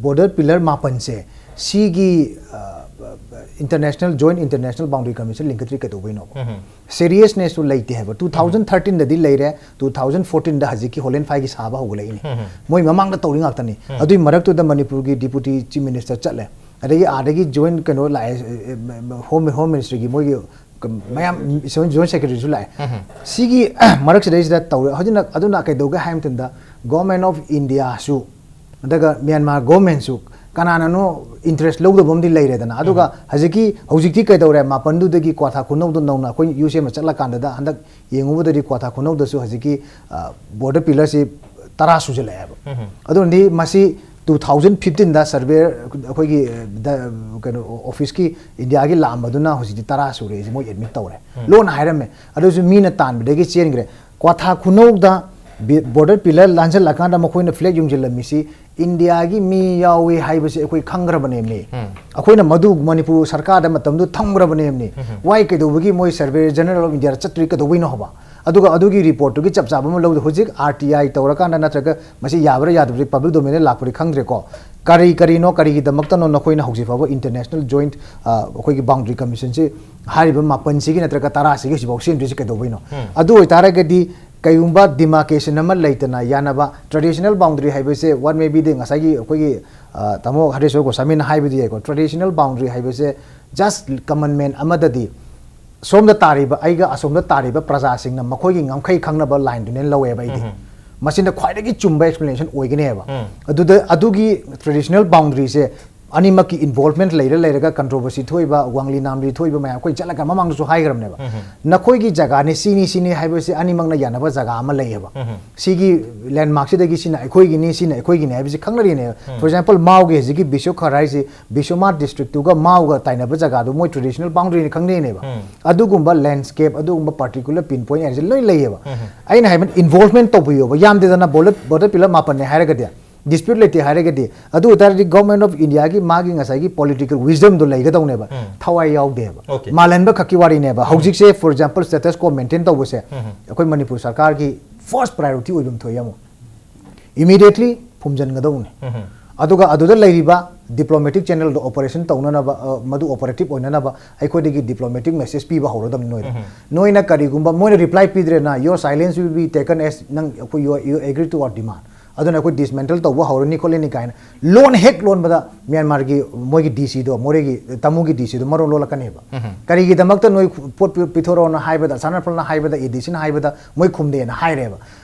ꯕꯣꯔꯗꯔ ꯄꯤꯂꯔ ꯃꯥꯄꯟꯁꯦ ꯁꯤꯒꯤ, ꯑ, international, joint international boundary commission ꯂꯤꯡꯈꯠꯇ꯭ꯔꯤ ꯀꯩꯗꯧꯕꯩꯅꯣꯕ? ꯎꯝ꯫ ꯁꯦꯔꯤꯌꯁꯅꯦꯁꯁꯨ ꯂꯩꯇꯦ ꯍꯥꯏꯕ꯫ ꯇꯨ ꯊꯥꯎꯖꯟ ꯊꯥꯔꯇꯤꯟꯗꯗꯤ ꯂꯩꯔꯦ, ꯇꯨ ꯊꯥꯎꯖꯟ ꯐꯣꯔꯇꯤꯟꯗ ꯍꯧꯖꯤꯛꯀꯤ ꯍꯣꯂꯦꯟ ꯐꯥꯏꯒꯤ ꯁꯥꯕ ꯍꯧꯒꯠꯂꯛꯏꯅꯦ꯫ ꯎꯝ꯫ ꯃꯣꯏ ꯃꯃꯥꯡꯗ ꯇꯧꯔꯤ ꯉꯥꯛꯇꯅꯤ꯫ ꯎꯝ꯫ ꯑꯗꯨꯏ ꯃꯔꯛꯇꯨꯗ ꯃꯅꯤꯄꯨꯔꯒꯤ ꯗꯤꯄꯨꯇꯤ ꯆꯤꯐ ꯃꯤꯅꯤꯁꯇꯔ ꯆꯠꯂꯦ, ꯑꯗꯒꯤ ꯑꯥꯗꯒꯤ ꯖꯣꯏꯟ ꯀꯩꯅꯣ ꯂꯥꯛꯑꯦ, ꯑꯦ, ꯑꯦ, ꯍꯣꯝ, ꯍꯣꯝ ꯃꯤꯅꯤꯁꯇ꯭ꯔꯤꯒꯤ ꯃꯣꯏꯒꯤ ꯀ-, ꯃꯌꯥꯝ ꯖꯣꯏꯟ, ꯖꯣꯏꯟ ꯁꯦꯀ꯭ꯔꯦꯇꯔꯤꯁꯨ ꯂꯥꯛꯑꯦ꯫ ꯎꯝ꯫ ꯁꯤꯒꯤ ꯃꯔꯛꯁꯤꯗꯩꯁꯤꯗ ꯇꯧꯔꯦ꯫ ꯍꯧꯖꯤꯛꯅ, ꯑꯗꯨꯅ ꯀꯩꯗꯧꯒꯦ ꯍꯥꯏꯕ ꯃꯇꯝꯗ, ꯒꯣꯔꯃꯦꯟ ꯑꯣꯐ ꯏꯟꯗꯤꯌꯥꯁꯨ ꯑꯗꯨꯒ ꯃ꯭ꯌꯥꯟꯃꯥꯔ ꯒꯣꯔꯃꯦꯟꯁꯨ ꯀꯅꯥꯅꯅꯣ ꯏꯟꯇꯔꯦꯁ ꯂꯧꯗꯕ ꯑꯃꯗꯤ ꯂꯩꯔꯦꯗꯅ꯫ ꯑꯗꯨꯒ ꯎꯝ꯫ ꯍꯧꯖꯤꯛꯀꯤ, ꯍꯧꯖꯤꯛꯇꯤ ꯀꯩꯗꯧꯔꯦ? ꯃꯥꯄꯟꯗꯨꯗꯒꯤ ꯀ꯭ꯋꯥꯊꯥ ꯈꯨꯅꯧꯗ ꯅꯧꯅ ꯑꯩꯈꯣꯏ ꯌꯨ ꯁꯤ ꯑꯦꯝꯗ ꯆꯠꯂꯀꯥꯟꯗꯗ ꯍꯟꯗꯛ ꯌꯦꯡꯉꯨꯕꯗꯗꯤ ꯀ꯭ꯋꯥꯊꯥ ꯈꯨꯅꯧꯗꯁꯨ ꯍꯧꯖꯤꯛꯀꯤ, ꯑ, ꯕꯣꯔꯗꯔ ꯄꯤꯂꯔꯁꯤ ꯇꯔꯥ ꯁꯨꯖꯜꯂꯛꯑꯦꯕ꯫ ꯎꯝ꯫ ꯑꯗꯨꯅꯗꯤ ꯃꯁꯤ ꯇꯨ ꯊꯥꯎꯖꯟ ꯐꯤꯐꯇꯤꯟꯗ ꯁꯔꯚꯦ ꯑꯩꯈꯣꯏꯒꯤ ꯗ- ꯀꯩꯅꯣ ꯑꯣꯐꯤꯁꯀꯤ ꯏꯟꯗꯤꯌꯥꯒꯤ ꯂꯥꯛꯑꯝꯕꯗꯨꯅ ꯍꯧꯖꯤꯛꯇꯤ ꯇꯔꯥ ꯁꯨꯔꯦꯁꯦ ꯃꯣꯏ ꯑꯦꯗꯃꯤꯠ ꯇꯧꯔꯦ, ꯂꯣꯟꯅ ꯍꯥꯏꯔꯝꯃꯦ꯫ ꯑꯗꯨꯁꯨ ꯃꯤꯅ ꯇꯥꯟꯕꯗꯒꯤ ꯆꯦꯟꯈ꯭ꯔꯦ꯫ ꯀ꯭ꯋꯥꯊꯥ ꯈꯨꯅꯧꯗ ꯕꯣꯔꯗꯔ ꯄꯤꯂꯔ ꯂꯥꯟꯁꯤꯜꯂꯀꯥꯟꯗ ꯃꯈꯣꯏꯅ ꯐ꯭ꯂꯦꯒ ꯌꯨꯡꯁꯤꯜꯂꯝꯃꯤꯁꯤ ꯏꯟꯗꯤꯌꯥꯒꯤ ꯃꯤ ꯌꯥꯎꯏ ꯍꯥꯏꯕꯁꯤ ꯑꯩꯈꯣꯏ ꯈꯪꯈ꯭ꯔꯕꯅꯦꯃꯤ꯫ ꯑꯩꯈꯣꯏꯅ ꯃꯗꯨ ꯃꯅꯤꯄꯨꯔ ꯁꯔꯀꯥꯔꯗ ꯃꯇꯝꯗꯨ ꯊꯝꯈ꯭ꯔꯕꯅꯦꯃꯤ꯫ ꯋꯥꯏ ꯀꯩꯗꯧꯕꯒꯤ ꯃꯣꯏ ꯁꯔꯚꯦ ꯖꯦꯅꯔꯦꯜ ꯑꯣꯐ ꯏꯟꯗꯤꯌꯥꯗ ꯆꯠꯇ꯭ꯔꯤ ꯀꯩꯗꯧꯕꯩꯅꯣ ꯍꯥꯏꯕ? ꯑꯗꯨꯒ ꯑꯗꯨꯒꯤ ꯔꯤꯄꯣꯔꯠꯇꯨꯒꯤ ꯆꯞ ꯆꯥꯕ ꯑꯃ ꯂꯧꯗꯦ꯫ ꯍꯧꯖꯤꯛ ꯑꯥꯔ ꯇꯤ ꯑꯥꯏ ꯇꯧꯔꯀꯥꯟꯗ ꯅꯠꯇ꯭ꯔꯒ ꯃꯁꯤ ꯌꯥꯕ꯭ꯔꯥ ꯌꯥꯗꯕ꯭ꯔꯥ ꯄꯕ꯭ꯂꯤꯛ ꯗꯣꯃꯦꯟꯗ ꯂꯥꯛꯄꯗꯤ ꯈꯪꯗ꯭ꯔꯦꯀꯣ꯫ ꯀꯔꯤ ꯀꯔꯤꯅꯣ, ꯀꯔꯤꯒꯤꯗꯃꯛꯇꯅꯣ ꯅꯈꯣꯏꯅ ꯍꯧꯖꯤꯛ ꯐꯥꯎꯕ ꯏꯟꯇꯔꯅꯦꯁꯅꯦꯜ ꯖꯣꯏꯟꯠ ꯑꯩꯈꯣꯏꯒꯤ ꯕꯥꯎꯟꯗ꯭ꯔꯤ ꯀꯃꯤꯁꯟꯁꯤ ꯍꯥꯏꯔꯤꯕ ꯃꯥꯄꯟꯁꯤꯒꯤ ꯅꯠꯇ꯭ꯔꯒ ꯇꯔꯥꯁꯤꯒꯤ ꯍꯧꯖꯤꯛꯐꯥꯎ ꯁꯦꯝꯗ꯭ꯔꯤꯁꯤ ꯀꯩꯗꯧꯕꯩꯅꯣ? ꯑꯗꯨ ꯑꯣꯏꯇꯥꯔꯒꯗꯤ ꯀꯩꯒꯨꯝꯕ ꯗꯤꯃꯥꯔꯀꯦꯁꯟ ꯑꯃ ꯂꯩꯇꯅ ꯌꯥꯅꯕ ꯇ꯭ꯔꯦꯗꯤꯁꯅꯦꯜ ꯕꯥꯎꯟꯗ꯭ꯔꯤ ꯍꯥꯏꯕꯁꯦ ꯋꯥꯟ ꯃꯦ ꯕꯤ ꯗꯤ ꯉꯁꯥꯏꯒꯤ ꯑꯩꯈꯣꯏꯒꯤ ꯑ, ꯇꯥꯃꯣ ꯍꯔꯦꯁꯣꯔ ꯒꯣꯁꯥꯃꯤꯅ ꯍꯥꯏꯕꯗꯤ ꯌꯥꯏꯀꯣ, ꯇ꯭ꯔꯦꯗꯤꯁꯅꯦꯜ ꯕꯥꯎꯟꯗ꯭ꯔꯤ ꯍꯥꯏꯕꯁꯦ ꯖꯁ ꯀꯃꯟ ꯃꯦꯟ ꯑꯃꯗꯗꯤ ꯁꯣꯝꯗ ꯇꯥꯔꯤꯕ ꯑꯩꯒ ꯑꯁꯣꯝꯗ ꯇꯥꯔꯤꯕ ꯄ꯭ꯔꯖꯥꯁꯤꯡꯅ ꯃꯈꯣꯏꯒꯤ ꯉꯝꯈꯩ ꯈꯪꯅꯕ ꯂꯥꯏꯟꯗꯨꯅꯦꯅ ꯂꯧꯋꯦꯕ ꯑꯩꯗꯤ꯫ ꯃꯁꯤꯅ ꯈ꯭ꯋꯥꯏꯗꯒꯤ ꯆꯨꯝꯕ ꯑꯦꯛꯁꯄ꯭ꯂꯦꯅꯦꯁꯟ ꯑꯣꯏꯒꯅꯦꯕ꯫ ꯑꯗꯨꯗ ꯑꯗꯨꯒꯤ ꯇ꯭ꯔꯦꯗꯤꯁꯅꯦꯜ ꯕꯥꯎꯟꯗ꯭ꯔꯤꯁꯦ ꯑꯅꯤꯃꯛꯀꯤ ꯏꯟꯚꯣꯜꯚꯃꯦꯟꯠ ꯂꯩꯔ ꯂꯩꯔꯒ ꯀꯟꯇ꯭ꯔꯣꯚꯔꯁꯤ ꯊꯣꯛꯏꯕ, ꯋꯥꯡꯂꯤ ꯅꯥꯝꯂꯤ ꯊꯣꯛꯏꯕ ꯃꯌꯥꯝ ꯑꯩꯈꯣꯏ ꯆꯠꯂꯒ ꯃꯃꯥꯡꯗꯁꯨ ꯍꯥꯏꯈ꯭ꯔꯕꯅꯦꯕ꯫ ꯅꯈꯣꯏꯒꯤ ꯖꯒꯥꯅꯤ, ꯁꯤꯅꯤ, ꯁꯤꯅꯤ ꯍꯥꯏꯕꯁꯤ ꯑꯅꯤꯃꯛꯅ ꯌꯥꯅꯕ ꯖꯒꯥ ꯑꯃ ꯂꯩꯌꯦꯕ꯫ ꯁꯤꯒꯤ ꯂꯦꯟꯃꯥꯔꯛꯁꯤꯗꯒꯤ ꯁꯤꯅ ꯑꯩꯈꯣꯏꯒꯤꯅꯤ, ꯁꯤꯅ ꯑꯩꯈꯣꯏꯒꯤꯅꯤ ꯍꯥꯏꯕꯁꯤ ꯈꯪꯅꯔꯤꯅꯦꯕ꯫ ꯐꯣꯔ ꯑꯦꯛꯖꯥꯝꯄꯜ, ꯃꯥꯎꯒꯤ ꯍꯧꯖꯤꯛꯀꯤ ꯕꯤꯁꯣꯈꯔ ꯍꯥꯏꯁꯤ ꯕꯤꯁꯣꯃꯥꯔ ꯗꯤꯁꯇ꯭ꯔꯤꯛꯇꯨꯒ ꯃꯥꯎꯒ ꯇꯥꯏꯅꯕ ꯖꯒꯥꯗꯨ ꯃꯣꯏ ꯇ꯭ꯔꯦꯗꯤꯁꯅꯦꯜ ꯕꯥꯎꯟꯗ꯭ꯔꯤꯅꯤ ꯈꯪꯅꯩꯅꯦꯕ꯫ ꯑꯗꯨꯒꯨꯝꯕ ꯂꯦꯟꯁ꯭ꯀꯦꯞ, ꯑꯗꯨꯒꯨꯝꯕ ꯄꯥꯔꯇꯤꯀꯨꯂꯔ ꯄꯤꯟ ꯄꯣꯏꯟꯠ ꯍꯥꯏꯁꯦ ꯂꯣꯏ ꯂꯩꯌꯦꯕ꯫ ꯑꯩꯅ ꯍꯥꯏꯕ ꯏꯟꯚꯣꯜꯚꯃꯦꯟꯠ ꯇꯧꯕꯤꯌꯣꯕ, ꯌꯥꯝꯗꯦꯗꯅ ꯕꯣꯔꯗꯔ, ꯕꯣꯔꯗꯔ ꯄꯤꯂꯔ ꯃꯥꯄꯟꯅꯦ ꯍꯥꯏꯔꯒꯗꯤ, ꯗꯤꯁꯄ꯭ꯌꯨꯠ ꯂꯩꯇꯦ ꯍꯥꯏꯔꯒꯗꯤ, ꯑꯗꯨ ꯑꯣꯏꯇꯥꯔꯗꯤ ꯒꯣꯔꯃꯦꯟ ꯑꯣꯐ ꯏꯟꯗꯤꯌꯥꯒꯤ ꯃꯥꯒꯤ ꯉꯁꯥꯏꯒꯤ ꯄꯣꯂꯤꯇꯤꯀꯦꯜ ꯋꯤꯖꯗꯝꯗꯣ ꯂꯩꯒꯗꯧꯅꯦꯕ꯫ ꯊꯋꯥꯏ ꯌꯥꯎꯗꯦꯕ꯫ ꯑꯣꯀꯦ꯫ ꯃꯥꯜꯍꯟꯕ ꯈꯛꯀꯤ ꯋꯥꯔꯤꯅꯦꯕ꯫ ꯍꯧꯖꯤꯛꯁꯦ ꯐꯣꯔ ꯑꯦꯛꯖꯥꯝꯄꯜ ꯁ꯭ꯇꯦꯇꯁ ꯀꯣ ꯃꯦꯟꯇꯦꯟ ꯇꯧꯕꯁꯦ ꯑꯩꯈꯣꯏ ꯃꯅꯤꯄꯨꯔ ꯁꯔꯀꯥꯔꯒꯤ ꯐꯥꯔꯁ ꯄ꯭ꯔꯥꯏꯌꯣꯔꯤꯇꯤ ꯑꯣꯏꯕ ꯑꯃ ꯊꯣꯛꯑꯦ ꯑꯃꯨꯛ꯫ ꯏꯃꯤꯗꯤꯌꯦꯠꯂꯤ ꯐꯨꯝꯖꯤꯟꯒꯗꯧꯅꯤ꯫ ꯑꯗꯨꯒ ꯑꯗꯨꯗ ꯂꯩꯔꯤꯕ ꯗꯤꯄ꯭ꯂꯣꯃꯦꯇꯤꯛ ꯆꯦꯅꯦꯜꯗꯣ ꯑꯣꯄꯔꯦꯁꯟ ꯇꯧꯅꯅꯕ, ꯑ, ꯃꯗꯨ ꯑꯣꯄꯔꯦꯇꯤꯞ ꯑꯣꯏꯅꯅꯕ ꯑꯩꯈꯣꯏꯗꯒꯤ ꯗꯤꯄ꯭ꯂꯣꯃꯦꯇꯤꯛ ꯃꯦꯁꯦꯖ ꯄꯤꯕ ꯍꯧꯔꯗꯕꯅꯤ ꯅꯣꯏꯗ꯫ ꯅꯣꯏꯅ ꯀꯔꯤꯒꯨꯝꯕ ꯃꯣꯏꯅ reply ꯄꯤꯗ꯭ꯔꯦꯅ, "Your silence will be taken as ꯅꯪ ꯑꯩꯈꯣꯏ you, you agree to our demand." ꯑꯗꯨꯅ ꯑꯩꯈꯣꯏ ꯗꯤꯁꯃꯦꯟꯇꯜ ꯇꯧꯕ ꯍꯧꯔꯅꯤ ꯈꯣꯠꯂꯅꯤ ꯀꯥꯏꯅ ꯂꯣꯟ ꯍꯦꯛ ꯂꯣꯟꯕꯗ ꯃ꯭ꯌꯥꯟꯃꯥꯔꯒꯤ ꯃꯣꯏꯒꯤ ꯗꯤ ꯁꯤꯗꯣ, ꯃꯣꯔꯦꯒꯤ ꯇꯥꯃꯨꯒꯤ ꯗꯤ ꯁꯤꯗꯣ ꯃꯔꯣꯟ ꯂꯣꯜꯂꯛꯀꯅꯦꯕ꯫ ꯀꯔꯤꯒꯤꯗꯃꯛꯇ ꯅꯣꯏ ꯄꯣꯠ ꯄꯤ-, ꯄꯤꯊꯣꯔꯛꯑꯣꯅ ꯍꯥꯏꯕꯗ, ꯁꯅꯥꯔꯐꯜꯅ ꯍꯥꯏꯕꯗ, ꯑꯦ ꯗꯤ ꯁꯤꯅ ꯍꯥꯏꯕꯗ ꯃꯣꯏ ꯈꯨꯝꯗꯦꯅ ꯍꯥꯏꯔꯦꯕ꯫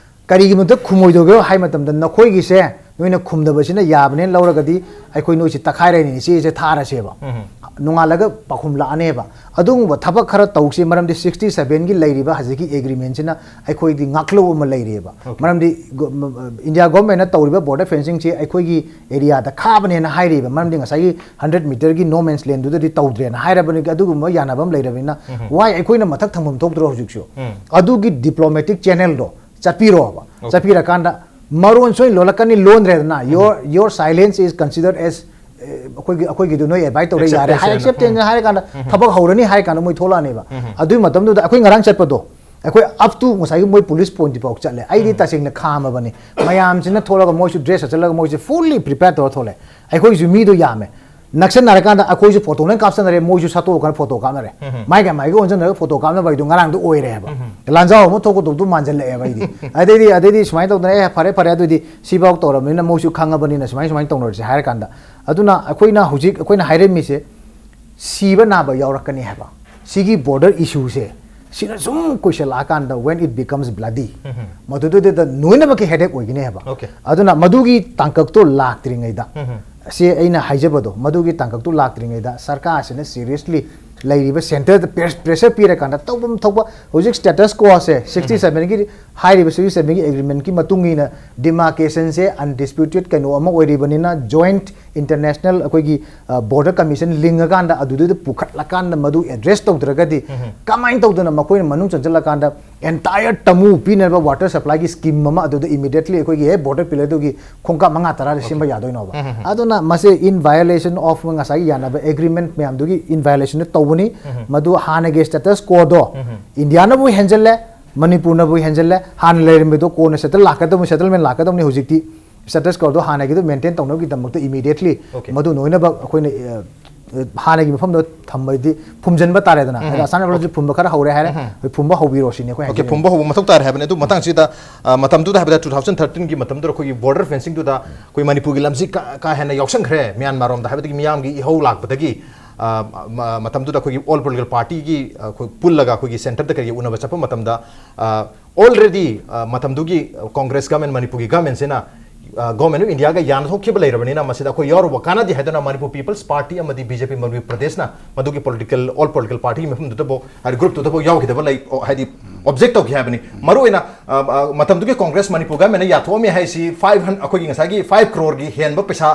ꯀꯔꯤꯒꯤꯅꯣꯗ ꯈꯨꯝꯃꯣꯏꯗꯧꯒꯦ ꯍꯥꯏ ꯃꯇꯝꯗ ꯅꯈꯣꯏꯒꯤꯁꯦ ꯅꯣꯏꯅ ꯈꯨꯝꯗꯕꯁꯤꯅ ꯌꯥꯕꯅꯦꯅ ꯂꯧꯔꯒꯗꯤ ꯑꯩꯈꯣꯏ ꯅꯣꯏꯁꯤ ꯇꯛꯈꯥꯏꯔꯅꯤ, ꯏꯆꯦꯁꯦ ꯊꯥꯔꯁꯦꯕ꯫ ꯅꯣꯡꯉꯥꯜꯂꯒ ꯄꯥꯎꯈꯨꯝ ꯂꯥꯛꯑꯅꯦꯕ꯫ ꯑꯗꯨꯒꯨꯝꯕ ꯊꯕꯛ ꯈꯔ ꯇꯧꯁꯤ, ꯃꯔꯝꯗꯤ sixty seven ꯒꯤ ꯂꯩꯔꯤꯕ ꯍꯧꯖꯤꯛꯀꯤ agreement ꯁꯤꯅ ꯑꯩꯈꯣꯏꯗꯤ ꯉꯥꯛꯂꯧ ꯑꯃ ꯂꯩꯔꯤꯑꯕ꯫ ꯃꯔꯝꯗꯤ ꯏꯟꯗꯤꯌꯥ ꯒꯣꯔꯃꯦꯟꯅ ꯇꯧꯔꯤꯕ border fencing ꯁꯤ ꯑꯩꯈꯣꯏꯒꯤ area ꯗ ꯈꯥꯕꯅꯦꯅ ꯍꯥꯏꯔꯤꯕ, ꯃꯔꯝꯗꯤ ꯉꯁꯥꯏꯒꯤ hundred meter ꯒꯤ no man's land ꯗꯨꯗꯗꯤ ꯇꯧꯗ꯭ꯔꯦꯅ ꯍꯥꯏꯔꯕꯅꯤ꯫ ꯑꯗꯨꯒꯨꯝꯕ ꯌꯥꯅꯕ ꯑꯃ ꯂꯩꯔꯕꯅꯤꯅ why ꯑꯩꯈꯣꯏꯅ ꯃꯊꯛ ꯊꯪꯐꯝ ꯊꯣꯛꯇ꯭ꯔꯣ ꯍꯧꯖꯤꯛꯁꯨ? ꯑꯗꯨꯒꯤ diplomatic channel ꯗꯣ ꯆꯠꯄꯤꯔꯣꯕ꯫ ꯆꯠꯄꯤꯔꯀꯥꯟꯗ ꯃꯔꯣꯟ ꯁꯣꯏ ꯂꯣꯜꯂꯛꯀꯅꯤ, ꯂꯣꯟꯗ꯭ꯔꯦꯗꯅ, your your silence is considered as, ꯑꯩꯈꯣꯏꯒꯤ ꯑꯩꯈꯣꯏꯒꯤꯗꯨ ꯅꯣꯏ advise ꯇꯧꯔꯦ, ꯌꯥꯔꯦ, ꯍꯥꯏ, acceptance ꯍꯥꯏꯔ ꯀꯥꯟꯗ ꯊꯕꯛ ꯍꯧꯔꯅꯤ ꯍꯥꯏꯔ ꯀꯥꯟꯗ ꯃꯣꯏ ꯊꯣꯛꯂꯛꯑꯅꯦꯕ꯫ ꯑꯗꯨꯒꯤ ꯃꯇꯝꯗꯨꯗ ꯑꯩꯈꯣꯏ ꯉꯔꯥꯡ ꯆꯠꯄꯗꯣ, ꯑꯩꯈꯣꯏ up to ꯉꯁꯥꯏꯒꯤ ꯃꯣꯏ police point ꯐꯥꯎ ꯆꯠꯂꯦ꯫ ꯑꯩꯗꯤ ꯇꯁꯦꯡꯅ ꯈꯥꯝꯃꯕꯅꯤ꯫ ꯃꯌꯥꯝꯁꯤꯅ ꯊꯣꯛꯂꯒ ꯃꯣꯏꯁꯨ dress ꯁꯦꯠꯆꯜꯂꯒ ꯃꯣꯏꯁꯦ fully prepared ꯇꯧꯔ ꯊꯣꯛꯂꯛꯑꯦ꯫ ꯑꯩꯈꯣꯏꯁꯨ ꯃꯤꯗꯣ ꯌꯥꯝꯃꯦ꯫ ꯅꯛꯁꯟꯅꯔꯀꯥꯟꯗ ꯑꯩꯈꯣꯏꯁꯨ photo ꯂꯣꯏ ꯀꯥꯞꯁꯟꯅꯔꯦ, ꯃꯣꯏꯁꯨ ꯁꯠꯇꯣꯛꯑꯀꯥꯟꯗ photo ꯀꯥꯞꯅꯔꯦ꯫ ꯃꯥꯏꯒ ꯃꯥꯏꯒ ꯑꯣꯟꯁꯤꯟꯅꯔꯒ photo ꯀꯥꯞꯅꯕ ꯍꯥꯏꯗꯣ ꯉꯔꯥꯡꯗꯣ ꯑꯣꯏꯔꯦ ꯍꯥꯏꯕ꯫ ꯂꯥꯟꯖꯥꯎ ꯑꯃ ꯊꯣꯛꯀꯗꯧꯗꯣ ꯃꯥꯟꯁꯤꯜꯂꯛꯑꯦꯕ ꯑꯩꯗꯤ꯫ ꯑꯗꯩꯗꯤ ꯑꯗꯩꯗꯤ ꯁꯨꯃꯥꯏꯅ ꯇꯧꯗꯅ, "ꯑꯦ, ꯐꯔꯦ ꯐꯔꯦ, ꯑꯗꯨꯗꯤ ꯁꯤꯐꯥꯎ ꯇꯧꯔꯕꯅꯤꯅ ꯃꯣꯏꯁꯨ ꯈꯪꯉꯕꯅꯤꯅ ꯁꯨꯃꯥꯏꯅ ꯁꯨꯃꯥꯏꯅ ꯇꯧꯅꯔꯁꯦ" ꯍꯥꯏꯔ ꯀꯥꯟꯗ, ꯑꯗꯨꯅ ꯑꯩꯈꯣꯏꯅ ꯍꯧꯖꯤꯛ ꯑꯩꯈꯣꯏꯅ ꯍꯥꯏꯔꯝꯃꯤꯁꯦ, ꯁꯤꯕ ꯅꯥꯕ ꯌꯥꯎꯔꯛꯀꯅꯤ ꯍꯥꯏꯕ꯫ ꯁꯤꯒꯤ border issue ꯁꯦ ꯁꯤꯅ ꯁꯨꯝ ꯀꯨꯏꯁꯜꯂꯛꯑꯀꯥꯟꯗ, when it becomes bloody, ꯃꯗꯨꯗꯨꯗ ꯂꯣꯏꯅꯃꯛꯀꯤ headache ꯑꯣꯏꯒꯅꯤ ꯍꯥꯏꯕ꯫ ꯑꯗꯨꯅ ꯃꯗꯨꯒꯤ ꯇꯥꯡꯀꯛꯇꯣ ꯂꯥꯛꯇ꯭ꯔꯤꯉꯩꯗ, ꯁꯤ ꯑꯩꯅ ꯍꯥꯏꯖꯕꯗꯣ, ꯃꯗꯨꯒꯤ ꯇꯥꯡꯀꯛꯇꯣ ꯂꯥꯛꯇ꯭ꯔꯤꯉꯩꯗ ꯁꯔꯀꯥꯔꯁꯤꯅ seriously ꯂꯩꯔꯤꯕ centre ꯗ pressure ꯄꯤꯔꯀꯥꯟꯗ ꯇꯧꯐꯝ ꯊꯣꯛꯄ, ꯍꯧꯖꯤꯛ status quo ꯁꯦ sixty seven ꯒꯤ ꯍꯥꯏꯔꯤꯕ sixty seven ꯒꯤ agreement ꯀꯤ ꯃꯇꯨꯡ ꯏꯟꯅ demarcation ꯁꯦ undisputed ꯀꯩꯅꯣ ꯑꯃ ꯑꯣꯏꯔꯤꯕꯅꯤꯅ, joint international ꯑꯩꯈꯣꯏꯒꯤ border commission ꯂꯤꯡꯉꯀꯥꯟꯗ ꯑꯗꯨꯗꯨꯗ ꯄꯨꯈꯠꯂꯀꯥꯟꯗ ꯃꯗꯨ address ꯇꯧꯗ꯭ꯔꯒꯗꯤ ꯀꯃꯥꯏꯅ ꯇꯧꯗꯅ ꯃꯈꯣꯏꯅ ꯃꯅꯨꯡ ꯆꯪꯁꯤꯜꯂꯀꯥꯟꯗ entire ꯇꯃꯨ ꯄꯤꯅꯕ water supply ꯒꯤ scheme ꯑꯃ ꯑꯗꯨꯗ immediately ꯑꯩꯈꯣꯏꯒꯤ ꯍꯦꯛ border pillar ꯗꯨꯒꯤ ꯈꯣꯡꯀꯥꯞ ꯃꯉꯥ ꯇꯔꯥꯗ ꯁꯦꯝꯕ ꯌꯥꯗꯣꯏꯅꯣꯕ? ꯑꯗꯨꯅ ꯃꯁꯤ in violation of ꯉꯁꯥꯏꯒꯤ ꯌꯥꯅꯕ agreement ꯃꯌꯥꯝꯗꯨꯒꯤ in violation ꯗ ꯇꯧꯕꯅꯤ꯫ ꯃꯗꯨ ꯍꯥꯟꯅꯒꯤ status quo ꯗꯣ ꯏꯟꯗꯤꯌꯥꯅꯕꯨ ꯍꯦꯟꯖꯜꯂꯦ, ꯃꯅꯤꯄꯨꯔꯅꯕꯨ ꯍꯦꯟꯖꯜꯂꯦ꯫ ꯍꯥꯟꯅ ꯂꯩꯔꯝꯃꯤꯗꯣ ꯀꯣꯟꯅ settle ꯂꯥꯛꯀꯗꯕꯅꯤ, settlement ꯂꯥꯛꯀꯗꯕꯅꯤ꯫ ꯍꯧꯖꯤꯛꯇꯤ status quo ꯗꯣ ꯍꯥꯟꯅꯒꯤꯗꯣ maintain ꯇꯧꯅꯕꯒꯤꯗꯃꯛꯇ immediately ꯃꯗꯨ ꯂꯣꯏꯅꯃꯛ ꯑꯩꯈꯣꯏꯅ, ꯑ, ꯑ, ꯍꯥꯟꯅꯒꯤ ꯃꯐꯝꯗ ꯊꯝꯕꯗꯤ ꯐꯨꯝꯖꯤꯟꯕ ꯇꯥꯔꯦꯗꯅ꯫ ꯍꯥꯏꯗꯤ ꯑꯁꯥꯝ ꯔꯥꯏꯐꯜꯁꯦ ꯐꯨꯝꯕ ꯈꯔ ꯍꯧꯔꯦ ꯍꯥꯏꯔꯦ, ꯑꯩꯈꯣꯏ ꯐꯨꯝꯕ ꯍꯧꯕꯤꯔꯣ ꯁꯤꯅꯤ ꯑꯩꯈꯣꯏ ꯍꯥꯏꯖꯅꯤꯡꯉꯤ꯫ ꯐꯨꯝꯕ ꯍꯧꯕ ꯃꯊꯧ ꯇꯥꯔꯦ ꯍꯥꯏꯕꯅꯤ꯫ ꯑꯗꯨ ꯃꯇꯥꯡꯁꯤꯗ, ꯑ, ꯃꯇꯝꯗꯨꯗ ꯍꯥꯏꯕꯗ two thousand thirteen ꯒꯤ ꯃꯇꯝꯗꯨꯗ ꯑꯩꯈꯣꯏꯒꯤ border fencing ꯗꯨꯗ ꯑꯩꯈꯣꯏ ꯃꯅꯤꯄꯨꯔꯒꯤ ꯂꯝꯁꯤ ꯀꯥ, ꯀꯥ ꯍꯦꯟꯅ ꯌꯥꯎꯁꯟꯈ꯭ꯔꯦ ꯃ꯭ꯌꯥꯟꯃꯥꯔ ꯔꯣꯝꯗ ꯍꯥꯏꯕꯗꯒꯤ ꯃꯤꯌꯥꯝꯒꯤ ꯏꯍꯧ ꯂꯥꯛꯄꯗꯒꯤ, ꯑ, ꯃ-, ꯃꯇꯝꯗꯨꯗ ꯑꯩꯈꯣꯏꯒꯤ All Political Party ꯒꯤ, ꯑ, ꯑꯩꯈꯣꯏ ꯄꯨꯜꯂꯒ ꯑꯩꯈꯣꯏꯒꯤ centre ꯗ ꯀꯔꯤꯒꯤ ꯎꯅꯕ ꯆꯠꯄ ꯃꯇꯝꯗ, ꯑ, already, ꯑ, ꯃꯇꯝꯗꯨꯒꯤ Congress government, ꯃꯅꯤꯄꯨꯔꯒꯤ government ꯁꯤꯅ ꯒꯣꯔꯃꯦꯟ ꯑꯣꯐ ꯏꯟꯗꯤꯌꯥꯒ ꯌꯥꯅ ꯊꯣꯛꯈꯤꯕ ꯂꯩꯔꯕꯅꯤꯅ ꯃꯁꯤꯗ ꯑꯩꯈꯣꯏ ꯌꯥꯎꯔꯨꯕ ꯀꯥꯟꯅꯗꯦ ꯍꯥꯏꯗꯨꯅ ꯃꯅꯤꯄꯨꯔ ꯄꯤꯄꯜꯁ ꯄꯥꯔꯇꯤ ꯑꯃꯗꯤ ꯕꯤ ꯖꯦ ꯄꯤ ꯃꯅꯤꯄꯨꯔ ꯄ꯭ꯔꯗꯦꯁꯅ ꯃꯗꯨꯒꯤ ꯄꯣꯂꯤꯇꯤꯀꯦꯜ, ꯑꯣꯜ ꯄꯣꯂꯤꯇꯤꯀꯦꯜ ꯄꯥꯔꯇꯤꯒꯤ ꯃꯐꯝꯗꯨꯗꯐꯥꯎ, ꯍꯥꯏꯗꯤ ꯒ꯭ꯔꯨꯞꯇꯨꯗꯐꯥꯎ ꯌꯥꯎꯈꯤꯗꯕ ꯂꯩ, ꯑꯣ, ꯍꯥꯏꯗꯤ ꯑꯣꯕꯖꯦꯛ ꯇꯧꯈꯤ ꯍꯥꯏꯕꯅꯤ꯫ ꯃꯔꯨꯑꯣꯏꯅ ꯑ, ꯑ, ꯃꯇꯝꯗꯨꯒꯤ ꯀꯣꯡꯒ꯭ꯔꯦꯁ ꯃꯅꯤꯄꯨꯔ ꯒꯃꯦꯟꯅ ꯌꯥꯊꯣꯛꯑꯝꯃꯤ ꯍꯥꯏꯁꯤ ꯐꯥꯏꯚ ꯍꯟ-, ꯑꯩꯈꯣꯏꯒꯤ ꯉꯁꯥꯏꯒꯤ ꯐꯥꯏꯚ ꯀ꯭ꯔꯣꯔꯒꯤ ꯍꯦꯟꯕ ꯄꯩꯁꯥ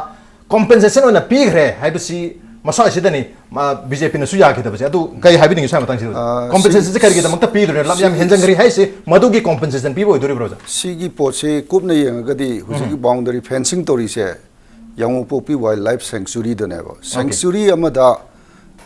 ꯀꯣꯝꯄꯦꯟꯁꯦꯁꯟ ꯑꯣꯏꯅ ꯄꯤꯈ꯭ꯔꯦ ꯍꯥꯏꯕꯁꯤ ꯃꯁꯥꯁꯤꯗꯅꯤ ꯕꯤ ꯖꯦ ꯄꯤꯅꯁꯨ ꯌꯥꯈꯤꯗꯕꯁꯦ꯫ ꯑꯗꯨ ꯀꯩ ꯍꯥꯏꯕꯤꯅꯤꯡꯉꯤ ꯁ꯭ꯋꯥꯏ ꯃꯇꯥꯡꯁꯤꯗ? ꯑ, ꯀꯣꯝꯄꯦꯟꯁꯦꯁꯟꯁꯦ ꯁꯤ-, ꯀꯔꯤꯒꯤꯗꯃꯛꯇ ꯄꯤꯗꯣꯏꯅꯣ? ꯂꯝ ꯌꯥꯝ ꯁꯤ-, ꯍꯦꯟꯖꯟꯈ꯭ꯔꯦ ꯍꯥꯏꯁꯤ ꯃꯗꯨꯒꯤ ꯀꯣꯝꯄꯦꯟꯁꯦꯁꯟ ꯄꯤꯕ ꯑꯣꯏꯗꯣꯔꯤꯕ꯭ꯔꯣ, ꯑꯣꯖꯥ? ꯁꯤꯒꯤ ꯄꯣꯠꯁꯤ ꯀꯨꯞꯅ ꯌꯦꯡꯉꯒꯗꯤ ꯍꯧꯖꯤꯛꯀꯤ ꯎꯝ꯫ ꯕꯥꯎꯟꯗꯔꯤ ꯐꯦꯟꯁꯤꯡ ꯇꯧꯔꯤꯁꯦ ꯌꯥꯡꯉꯨꯄꯣꯛꯄꯤ ꯋꯥꯏꯜ ꯂꯥꯏꯐ ꯁꯦꯡꯆꯨꯔꯤꯗꯅꯦꯕ꯫ ꯑꯣꯀꯦ꯫ ꯁꯦꯡꯆꯨꯔꯤ ꯑꯃꯗ,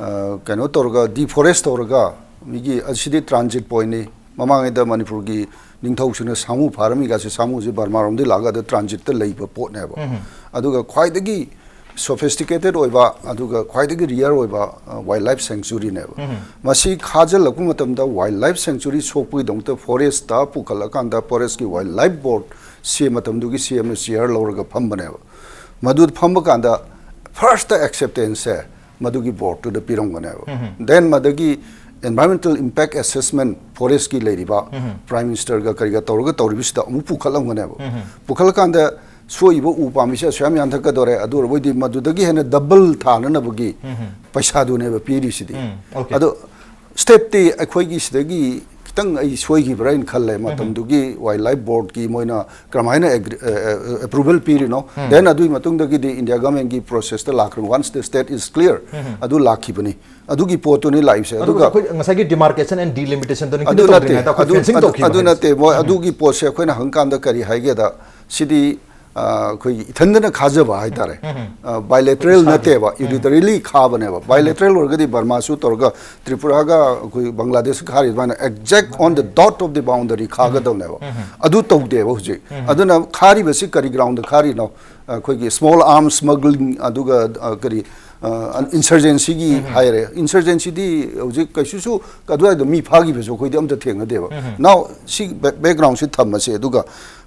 ꯑ, ꯀꯩꯅꯣ ꯇꯧꯔꯒ, ꯗꯤꯐꯣꯔꯦꯁ ꯇꯧꯔꯒ, ꯃꯤꯒꯤ, ꯑꯁꯤꯗꯤ ꯇ꯭ꯔꯥꯟꯖꯤꯠ ꯄꯣꯏꯟꯠꯅꯤ꯫ ꯃꯃꯥꯡꯉꯩꯗ ꯃꯅꯤꯄꯨꯔꯒꯤ ꯅꯤꯡꯊꯧꯁꯤꯡꯅ ꯁꯥꯃꯨ ꯐꯥꯔꯝꯃꯤꯒꯁꯦ, ꯁꯥꯃꯨꯁꯦ ꯕꯔꯃꯥꯔꯣꯝꯗꯒꯤ ꯂꯥꯛꯑꯒ ꯑꯗ ꯇ꯭ꯔꯥꯟꯖꯤꯠꯇ ꯂꯩꯕ ꯄꯣꯠꯅꯦꯕ꯫ ꯎꯝ꯫ ꯑꯗꯨꯒ ꯈ꯭ꯋꯥꯏꯗꯒꯤ ꯁꯣꯐꯤꯁꯇꯤꯀꯦꯇꯦꯠ ꯑꯣꯏꯕ, ꯑꯗꯨꯒ ꯈ꯭ꯋꯥꯏꯗꯒꯤ ꯔꯤꯌꯔ ꯑꯣꯏꯕ, ꯑ, ꯋꯥꯏꯜ ꯂꯥꯏꯐ ꯁꯦꯡꯆꯨꯔꯤꯅꯦꯕ꯫ ꯎꯝ꯫ ꯃꯁꯤ ꯈꯥꯖꯤꯜꯂꯛꯄ ꯃꯇꯝꯗ ꯋꯥꯏꯜ ꯂꯥꯏꯐ ꯁꯦꯡꯆꯨꯔꯤ ꯁꯣꯛꯄꯒꯤꯗꯃꯛꯇ ꯐꯣꯔꯦꯁꯇ ꯄꯨꯈꯠꯂꯀꯥꯟꯗ ꯐꯣꯔꯦꯁꯀꯤ ꯋꯥꯏꯜ ꯂꯥꯏꯐ ꯕꯣꯔꯗ ꯁꯤ ꯃꯇꯝꯗꯨꯒꯤ ꯁꯤ ꯑꯦꯝꯅ ꯆꯤꯌꯔ ꯂꯧꯔꯒ ꯐꯝꯕꯅꯦꯕ꯫ ꯃꯗꯨꯗ ꯐꯝꯕ ꯀꯥꯟꯗ ꯐꯥꯔꯁꯇ ꯑꯦꯛꯁꯦꯞꯇꯦꯟꯁꯁꯦ ꯃꯗꯨꯒꯤ ꯕꯣꯔꯗꯇꯨꯗ ꯄꯤꯔꯝꯒꯅꯦꯕ꯫ ꯎꯝ꯫ ꯗꯦꯟ ꯃꯗꯒꯤ environmental impact assessment ꯐꯣꯔꯦꯁꯀꯤ ꯂꯩꯔꯤꯕ ꯎꯝ꯫ ꯄ꯭ꯔꯥꯏꯝ ꯃꯤꯅꯤꯁꯇꯔꯒ ꯀꯔꯤꯒ ꯇꯧꯔꯒ ꯇꯧꯔꯤꯕꯁꯤꯗ ꯑꯃꯨꯛ ꯄꯨꯈꯠꯂꯝꯒꯅꯦꯕ꯫ ꯎꯝ꯫ ꯄꯨꯈꯠꯂꯀꯥꯟꯗ ꯁꯣꯛꯏꯕ ꯎ ꯄꯥꯝꯕꯤꯁꯦ ꯑꯁꯨꯛ ꯌꯥꯝ ꯌꯥꯟꯊꯠꯀꯗꯧꯔꯦ, ꯑꯗꯨ ꯑꯣꯏꯔꯕꯣꯏꯗꯤ ꯃꯗꯨꯗꯒꯤ ꯍꯦꯟꯅ ꯗꯕꯜ ꯊꯥꯅꯅꯕꯒꯤ ꯎꯝ꯫ ꯄꯩꯁꯥꯗꯨꯅꯦꯕ ꯄꯤꯔꯤꯁꯤꯗꯤ꯫ ꯎꯝ, ꯑꯣꯀꯦ꯫ ꯑꯗꯣ ꯁ꯭ꯇꯦꯞꯇꯤ ꯑꯩꯈꯣꯏꯒꯤ ꯁꯤꯗꯒꯤ ꯈꯤꯇꯪ ꯑꯩ ꯁꯣꯏꯈꯤꯕ꯭ꯔꯥ ꯍꯥꯏꯅ ꯈꯜꯂꯦ꯫ ꯎꯝ꯫ ꯃꯇꯝꯗꯨꯒꯤ ꯋꯥꯏꯜ ꯂꯥꯏꯐ ꯕꯣꯔꯗꯀꯤ ꯃꯣꯏꯅ ꯀꯔꯝꯍꯥꯏꯅ ꯑꯦꯒ꯭ꯔꯤ-, ꯑ, ꯑ, ꯑꯦꯄ꯭ꯔꯨꯚꯦꯜ ꯄꯤꯔꯤꯅꯣ? ꯎꯝ꯫ ꯗꯦꯟ ꯑꯗꯨꯒꯤ ꯃꯇꯨꯡꯗꯒꯤꯗꯤ ꯏꯟꯗꯤꯌꯥ ꯒꯃꯦꯟꯒꯤ ꯄ꯭ꯔꯣꯁꯦꯁꯇ ꯂꯥꯛꯈ꯭ꯔꯦ꯫ Once the state is clear, ꯎꯝ꯫ ꯑꯗꯨ ꯂꯥꯛꯈꯤꯕꯅꯤ꯫ ꯑꯗꯨꯒꯤ ꯄꯣꯠꯇꯨꯅꯤ ꯂꯥꯛꯏꯁꯦ꯫ ꯑꯗꯨꯒ ꯑꯗꯨꯒ ꯑꯩꯈꯣꯏ ꯉꯁꯥꯏꯒꯤ ꯗꯤꯃꯥꯔꯀꯦꯁꯟ ꯑꯦꯟ ꯗꯤꯂꯤꯃꯤꯇꯦꯁꯟꯗꯣ ꯑꯗꯨ ꯅꯤꯡꯁꯤꯡꯕ ꯅꯠꯇꯦ, ꯇꯧꯗ꯭ꯔꯤꯉꯩꯗ ꯑꯩꯈꯣꯏ ꯑꯗꯨ, ꯐꯦꯟꯁꯤꯡ ꯑꯗꯨ, ꯇꯧꯈꯤꯕ ꯑꯗꯨ ꯍꯥꯏꯁꯦ꯫ ꯅꯠꯇꯦ꯫ ꯃꯣꯏ ꯎꯝ꯫ ꯑꯗꯨꯒꯤ ꯄꯣꯠꯁꯦ ꯑꯩꯈꯣꯏꯅ ꯍꯪꯀꯥꯟꯗ ꯀꯔꯤ ꯍꯥꯏꯒꯦꯗ, ꯁꯤꯗꯤ, ꯑ, ꯑꯩꯈꯣꯏꯒꯤ ꯏꯊꯟꯗꯅ ꯈꯥꯖꯕ ꯍꯥꯏꯇꯥꯔꯦ꯫ ꯎꯝ꯫ ꯑ, ꯕꯥꯏꯂꯦꯇꯔꯦꯜ ꯏꯁꯥꯒꯤ꯫ ꯅꯠꯇꯦꯕ, ꯎꯝ꯫ ꯌꯨꯅꯤꯂꯦꯇꯔꯦꯂꯤ ꯈꯥꯕꯅꯦꯕ꯫ ꯎꯝ꯫ ꯕꯥꯏꯂꯦꯇꯔꯦꯜ ꯑꯣꯏꯔꯒꯗꯤ ꯕꯔꯃꯥꯁꯨ ꯇꯧꯔꯒ ꯇ꯭ꯔꯤꯄꯨꯔꯥꯒ ꯑꯩꯈꯣꯏ ꯕꯪꯒ꯭ꯂꯥꯗꯦꯁ ꯈꯥꯔꯤ ꯑꯗꯨꯃꯥꯏꯅ exact on the dot of the boundary ꯈꯥꯒꯗꯕꯅꯦꯕ꯫ ꯎꯝ꯫ ꯑꯗꯨ ꯇꯧꯗꯦꯕ ꯍꯧꯖꯤꯛ꯫ ꯎꯝ꯫ ꯑꯗꯨꯅ ꯈꯥꯔꯤꯕꯁꯤ ꯀꯔꯤ ꯒ꯭ꯔꯥꯎꯟꯗ ꯈꯥꯔꯤꯅꯣ? ꯑꯩꯈꯣꯏꯒꯤ ꯁ꯭ꯃꯣꯜ ꯑꯥꯔꯝꯁ ꯁ꯭ꯃꯒ꯭ꯂꯤꯡ, ꯑꯗꯨꯒ, ꯑ, ꯀꯔꯤ, ꯑ, ꯏꯟꯁꯔꯖꯦꯟꯁꯤꯒꯤ ꯎꯝ꯫ ꯍꯥꯏꯔꯦ꯫ ꯏꯟꯁꯔꯖꯦꯟꯁꯤꯗꯤ ꯍꯧꯖꯤꯛ ꯀꯩꯁꯨꯁꯨ ꯑꯗꯨꯋꯥꯏꯗ ꯃꯤ ꯐꯥꯈꯤꯕꯁꯨ ꯑꯩꯈꯣꯏꯗꯤ ꯑꯝꯇ ꯊꯦꯡꯅꯗꯦꯕ꯫ ꯎꯝ꯫ Now, ꯁꯤ ꯕꯦꯛ-, ꯕꯦꯛꯒ꯭ꯔꯥꯎꯟꯁꯤ ꯊꯝꯃꯁꯦ꯫ ꯑꯗꯨꯒ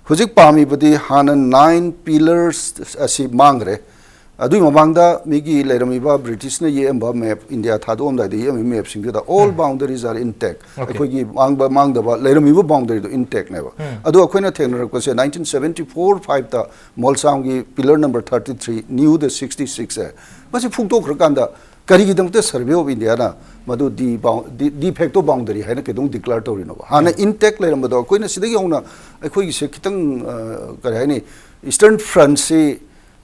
ꯍꯧꯖꯤꯛ ꯄꯥꯝꯃꯤꯕꯗꯤ ꯍꯥꯟꯅ ꯅꯥꯏꯟ ꯄꯤꯂꯔꯁ ꯑꯁꯤ ꯃꯥꯡꯈ꯭ꯔꯦ꯫ ꯑꯗꯨꯒꯤ ꯃꯃꯥꯡꯗ ꯃꯤꯒꯤ ꯂꯩꯔꯝꯃꯤꯕ ꯕ꯭ꯔꯤꯇꯤꯁꯅ ꯌꯦꯛꯑꯝꯕ ꯃꯦꯞ, ꯏꯟꯗꯤꯌꯥ ꯊꯥꯗꯣꯛꯑꯝꯗꯥꯏꯗ ꯌꯦꯛꯑꯝꯃꯤꯕ ꯃꯦꯞꯁꯤꯡꯗꯨꯗ all boundaries are intact, Okay. ꯑꯩꯈꯣꯏꯒꯤ ꯃꯥꯡꯕ ꯃꯥꯡꯗꯕ ꯂꯩꯔꯝꯃꯤꯕ ꯕꯥꯎꯟꯗꯔꯤꯗꯣ intact ꯅꯦꯕ꯫ ꯑꯗꯣ ꯑꯩꯈꯣꯏꯅ ꯊꯦꯡꯅꯔꯛꯄꯁꯦ nineteen seventy four five ꯇ ꯃꯣꯜꯁꯥꯝꯒꯤ pillar number thirty three, new the sixty six ꯁꯦ, ꯃꯁꯤ ꯐꯨꯛꯇꯣꯛꯈ꯭ꯔꯀꯥꯟꯗ ꯀꯔꯤꯒꯤꯗꯃꯛꯇ Survey of India ꯅ ꯃꯗꯨ ꯗꯤ ꯕꯥꯎꯟ-, ꯗꯤ, de facto boundary ꯍꯥꯏꯅ ꯀꯩꯗꯧ declare ꯇꯧꯔꯤꯅꯣꯕ? ꯍꯥꯟꯅ intact ꯂꯩꯔꯝꯕꯗꯣ ꯑꯩꯈꯣꯏꯅ ꯁꯤꯗꯒꯤ ꯍꯧꯅ ꯑꯩꯈꯣꯏꯒꯤꯁꯦ ꯈꯤꯇꯪ, ꯑ, ꯀꯔꯤ ꯍꯥꯏꯅꯤ, Eastern Front ꯁꯤ,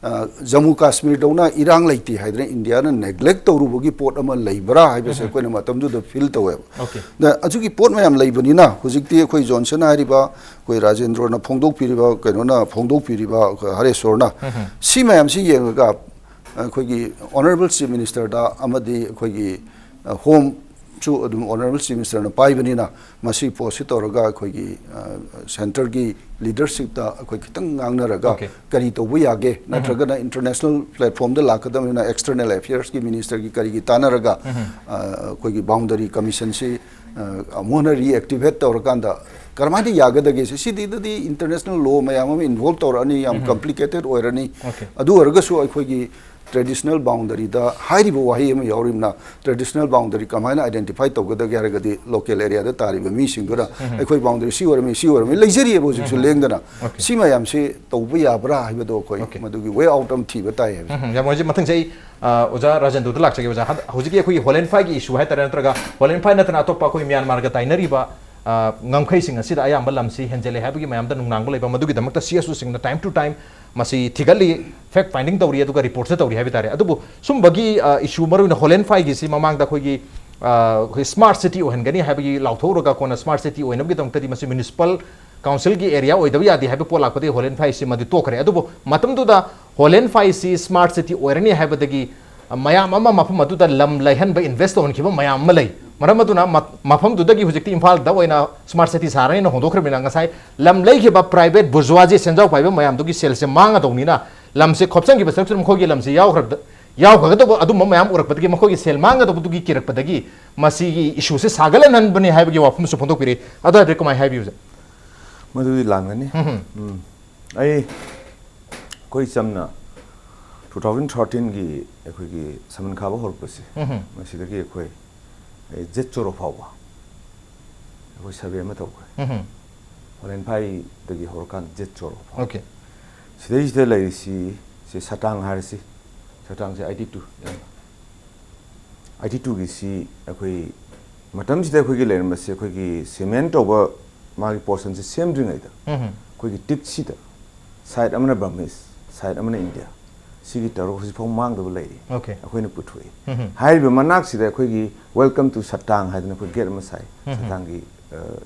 ꯑ, ꯖꯝꯃꯨ ꯀꯥꯁꯃꯤꯔꯗꯧꯅ ꯏꯔꯥꯡ ꯂꯩꯇꯦ ꯍꯥꯏꯗꯅ ꯏꯟꯗꯤꯌꯥꯅ neglect ꯇꯧꯔꯨꯕꯒꯤ ꯄꯣꯠ ꯑꯃ ꯂꯩꯕ꯭ꯔꯥ ꯍꯥꯏꯕꯁꯦ ꯑꯩꯈꯣꯏꯅ ꯃꯇꯝꯗꯨꯗ feel ꯇꯧꯋꯦꯕ꯫ Okay. ꯑꯗ ꯑꯗꯨꯒꯤ ꯄꯣꯠ ꯃꯌꯥꯝ ꯂꯩꯕꯅꯤꯅ ꯍꯧꯖꯤꯛꯇꯤ ꯑꯩꯈꯣꯏ ꯖꯣꯟꯁꯟ ꯍꯥꯏꯔꯤꯕ, ꯑꯩꯈꯣꯏ ꯔꯥꯖꯦꯟꯗ꯭ꯔꯣꯅ ꯐꯣꯡꯗꯣꯛꯄꯤꯔꯤꯕ, ꯀꯩꯅꯣꯅ ꯐꯣꯡꯗꯣꯛꯄꯤꯔꯤꯕ, ꯑꯩꯈꯣꯏ ꯍꯔꯦꯁꯣꯔꯅ ꯁꯤ ꯃꯌꯥꯝꯁꯤ ꯌꯦꯡꯉꯒ ꯑꯩꯈꯣꯏꯒꯤ Honourable Chief Minister ꯗ ꯑꯃꯗꯤ ꯑꯩꯈꯣꯏꯒꯤ, ꯑ, Home ꯁꯨ ꯑꯗꯨꯝ Honourable Chief Minister ꯅ ꯄꯥꯏꯕꯅꯤꯅ ꯃꯁꯤ ꯄꯣꯠꯁꯤ ꯇꯧꯔꯒ ꯑꯩꯈꯣꯏꯒꯤ, ꯑ, centre ꯒꯤ leadership ꯇ ꯑꯩꯈꯣꯏ ꯈꯤꯇꯪ ꯉꯥꯡꯅꯔꯒ Okay. ꯀꯔꯤ ꯇꯧꯕ ꯌꯥꯒꯦ, ꯅꯠꯇ꯭ꯔꯒꯅ international platform ꯗ ꯂꯥꯛꯀꯗꯕꯅꯤꯅ External Affairs ꯀꯤ Minister ꯒꯤ ꯀꯔꯤꯒꯤ ꯇꯥꯟꯅꯔꯒ, ꯑ, ꯑꯩꯈꯣꯏꯒꯤ Boundary Commission ꯁꯤ, ꯑ, ꯑꯃꯨꯛ ꯍꯟꯅ reactivate ꯇꯧꯔꯀꯥꯟꯗ ꯀꯔꯝꯍꯥꯏꯅ ꯌꯥꯒꯗꯒꯦ? ꯁꯤ-, ꯁꯤꯗꯤꯗꯗꯤ international law ꯃꯌꯥꯝ ꯑꯃ involve ꯇꯧꯔꯛꯑꯅꯤ, ꯌꯥꯝ complicated ꯑꯣꯏꯔꯅꯤ꯫ Okay. ꯑꯗꯨ ꯑꯣꯏꯔꯒꯁꯨ ꯑꯩꯈꯣꯏꯒꯤ traditional boundary ꯗ ꯍꯥꯏꯔꯤꯕ ꯋꯥꯍꯩ ꯑꯃ ꯌꯥꯎꯔꯤꯕꯅ, traditional boundary ꯀꯃꯥꯏꯅ identify ꯇꯧꯒꯗꯒꯦ ꯍꯥꯏꯔꯒꯗꯤ local area ꯗ ꯇꯥꯔꯤꯕ ꯃꯤꯁꯤꯡꯗꯨꯅ ꯑꯩꯈꯣꯏ boundary ꯁꯤ ꯑꯣꯏꯔꯝꯃꯤ, ꯁꯤ ꯑꯣꯏꯔꯝꯃꯤ, ꯂꯩꯖꯔꯤꯑꯕ ꯍꯧꯖꯤꯛꯁꯨ ꯂꯦꯡꯗꯅ꯫ Okay. ꯁꯤ ꯃꯌꯥꯝꯁꯤ ꯇꯧꯕ ꯌꯥꯕ꯭ꯔꯥ ꯍꯥꯏꯕꯗꯣ ꯑꯩꯈꯣꯏ Okay. ꯃꯗꯨꯒꯤ way out ꯑꯃ ꯊꯤꯕ ꯇꯥꯏ ꯍꯥꯏꯕꯁꯦ꯫ ꯎꯝ, ꯌꯥꯝ ꯅꯨꯡꯉꯥꯏꯖꯩ꯫ ꯃꯊꯪꯁꯦ ꯑꯩ, ꯑ, ꯑꯣꯖꯥ ꯔꯥꯖꯦꯟꯗꯨꯗ ꯂꯥꯛꯆꯒꯦ꯫ ꯑꯣꯖꯥ, ꯍꯟ-, ꯍꯧꯖꯤꯛꯀꯤ ꯑꯩꯈꯣꯏꯒꯤ ꯍꯣꯂꯦꯟꯐꯥꯏꯒꯤ issue ꯍꯥꯏꯇꯥꯔꯦ, ꯅꯠꯇ꯭ꯔꯒ ꯍꯣꯂꯦꯟꯐꯥꯏ ꯅꯠꯇꯅ ꯑꯇꯣꯞꯄ ꯑꯩꯈꯣꯏ ꯃ꯭ꯌꯥꯟꯃꯥꯔꯒ ꯇꯥꯏꯅꯔꯤꯕ, ꯑ, ꯉꯝꯈꯩꯁꯤꯡ ꯑꯁꯤꯗ ꯑꯌꯥꯝꯕ ꯂꯝꯁꯤ ꯍꯦꯟꯖꯜꯂꯦ ꯍꯥꯏꯕꯒꯤ ꯃꯌꯥꯝꯗ ꯅꯨꯡꯅꯥꯡꯕ ꯂꯩꯕ, ꯃꯗꯨꯒꯤꯗꯃꯛꯇ C S O ꯁꯤꯡꯅ time to time ꯃꯁꯤ ꯊꯤꯒꯠꯂꯤ, fact finding ꯇꯧꯔꯤ, ꯑꯗꯨꯒ report ꯁꯨ ꯇꯧꯔꯤ ꯍꯥꯏꯕ ꯇꯥꯔꯦ꯫ ꯑꯗꯨꯕꯨ ꯁꯨꯝꯕꯒꯤ, ꯑ, issue, ꯃꯔꯨꯑꯣꯏꯅ ꯍꯣꯂꯦꯟꯐꯥꯏꯒꯤꯁꯤ ꯃꯃꯥꯡꯗ ꯑꯩꯈꯣꯏꯒꯤ, ꯑ, ꯑꯩꯈꯣꯏ smart city ꯑꯣꯏꯍꯟꯒꯅꯤ ꯍꯥꯏꯕꯒꯤ ꯂꯥꯎꯊꯣꯛꯎꯔꯒ ꯀꯣꯟꯅ smart city ꯑꯣꯏꯅꯕꯒꯤꯗꯃꯛꯇꯗꯤ ꯃꯁꯤ municipal council ꯒꯤ area ꯑꯣꯏꯗꯕ ꯌꯥꯗꯦ ꯍꯥꯏꯕ ꯄꯣꯠ ꯂꯥꯛꯄꯗꯒꯤ ꯍꯣꯂꯦꯟꯐꯥꯏꯁꯤ ꯃꯗꯨ ꯇꯣꯛꯈ꯭ꯔꯦ꯫ ꯑꯗꯨꯕꯨ ꯃꯇꯝꯗꯨꯗ ꯍꯣꯂꯦꯟꯐꯥꯏꯁꯤ smart city ꯑꯣꯏꯔꯅꯤ ꯍꯥꯏꯕꯗꯒꯤ ꯃꯌꯥꯝ ꯑꯃ ꯃꯐꯝ ꯑꯗꯨꯗ ꯂꯝ ꯂꯩꯍꯟꯕ, invest ꯇꯧꯍꯟꯈꯤꯕ ꯃꯌꯥꯝ ꯑꯃ ꯂꯩ꯫ ꯃꯔꯝ ꯑꯗꯨꯅ ꯃ-, ꯃꯐꯝꯗꯨꯗꯒꯤ ꯍꯧꯖꯤꯛꯇꯤ ꯏꯝꯐꯥꯜꯗ ꯑꯣꯏꯅ smart city ꯁꯥꯔꯅꯤꯅ ꯍꯣꯡꯗꯣꯛꯈ꯭ꯔꯕꯅꯤꯅ ꯉꯁꯥꯏ ꯂꯝ ꯂꯩꯈꯤꯕ private bourgeoisie ꯁꯦꯟꯖꯥꯎ ꯄꯥꯏꯕ ꯃꯌꯥꯝꯗꯨꯒꯤ ꯁꯦꯜꯁꯦ ꯃꯥꯡꯉꯗꯧꯅꯤꯅ ꯂꯝꯁꯦ ꯈꯣꯞꯆꯟꯈꯤꯕ ꯁꯔꯨꯛꯁꯤꯗ ꯃꯈꯣꯏꯒꯤ ꯂꯝꯁꯦ ꯌꯥꯎꯈ꯭ꯔꯕꯗ-, ꯌꯥꯎꯈ꯭ꯔꯒꯗꯧꯕ ꯑꯗꯨꯝꯕ ꯃꯌꯥꯝ ꯎꯔꯛꯄꯗꯒꯤ ꯃꯈꯣꯏꯒꯤ ꯁꯦꯜ ꯃꯥꯡꯒꯗꯧꯕꯗꯨꯒꯤ ꯀꯤꯔꯛꯄꯗꯒꯤ ꯃꯁꯤꯒꯤ issue ꯁꯦ ꯁꯥꯒꯠꯍꯟꯍꯟꯕꯅꯤ ꯍꯥꯏꯕꯒꯤ ꯋꯥꯐꯝꯁꯨ ꯐꯣꯡꯗꯣꯛꯄꯤꯔꯛꯏ꯫ ꯑꯗꯨ ꯍꯥꯏꯗꯤ ꯀꯃꯥꯏꯅ ꯍꯥꯏꯕꯤꯌꯨ, ꯁꯦ? ꯃꯗꯨꯗꯤ ꯂꯥꯟꯒꯅꯤ꯫ ꯎꯝ꯫ ꯎꯝ꯫ ꯑꯩ ꯑꯩꯈꯣꯏ ꯆꯝꯅ ꯇꯨ ꯊꯥꯎꯖꯟ ꯊꯥꯔꯇꯤꯟꯒꯤ ꯑꯩꯈꯣꯏꯒꯤ ꯁꯃꯟ ꯈꯥꯕ ꯍꯧꯔꯛꯄꯁꯦ, ꯎꯝꯍꯨꯝ꯫ ꯃꯁꯤꯗꯒꯤ ꯑꯩꯈꯣꯏ, ꯑꯦ, ꯖꯦꯠ ꯆꯣꯔꯣ ꯐꯥꯎꯕ ꯑꯩꯈꯣꯏ ꯁꯔꯚꯦ ꯑꯃ ꯇꯧꯈ꯭ꯔꯦ꯫ ꯎꯝꯍꯨꯝ꯫ ꯍꯣꯂꯦꯟꯐꯥꯏꯗꯒꯤ ꯍꯧꯔꯀꯥꯟꯗ ꯖꯦꯠ ꯆꯣꯔꯣ ꯐꯥꯎ꯫ ꯑꯣꯀꯦ꯫ ꯁꯤꯗꯩꯁꯤꯗ ꯂꯩꯔꯤꯁꯤ, ꯁꯤ ꯁꯇꯥꯡ ꯍꯥꯏꯔꯁꯤ, ꯁꯇꯥꯡꯁꯦ ꯑꯥꯏꯇꯤ ꯇꯨ, ꯑꯥꯏꯇꯤ ꯇꯨꯒꯤꯁꯤ ꯑꯩꯈꯣꯏ ꯃꯇꯝꯁꯤꯗ ꯑꯩꯈꯣꯏꯒꯤ ꯂꯩꯔꯝꯕꯁꯦ, ꯑꯩꯈꯣꯏꯒꯤ ꯁꯤꯃꯦꯟ ꯇꯧꯕ ꯃꯥꯒꯤ ꯄꯣꯔꯁꯟꯁꯦ ꯁꯦꯝꯗ꯭ꯔꯤꯉꯩꯗ, ꯎꯝꯍꯨꯝ꯫ ꯑꯩꯈꯣꯏꯒꯤ ꯇꯤꯛꯁꯤꯗ ꯁꯥꯏꯠ ꯑꯃꯅ ꯕꯔꯃꯤꯁ, ꯁꯥꯏꯠ ꯑꯃꯅ ꯏꯟꯗꯤꯌꯥ, ꯁꯤꯒꯤ ꯇꯧꯔꯒ ꯍꯧꯖꯤꯛꯐꯥꯎ ꯃꯥꯡꯗꯕ ꯂꯩꯔꯤ꯫ ꯑꯣꯀꯦ꯫ ꯑꯩꯈꯣꯏꯅ ꯄꯨꯊꯣꯛꯏ꯫ ꯎꯝꯍꯨꯝ꯫ ꯍꯥꯏꯔꯤꯕ ꯃꯅꯥꯛꯁꯤꯗ ꯑꯩꯈꯣꯏꯒꯤ "Welcome to Sattang" ꯍꯥꯏꯗꯅ ꯑꯩꯈꯣꯏ ꯒꯦꯠ ꯑꯃ ꯁꯥꯏ, ꯎꯝꯍꯨꯝ꯫ ꯁꯇꯥꯡꯒꯤ, ꯑ,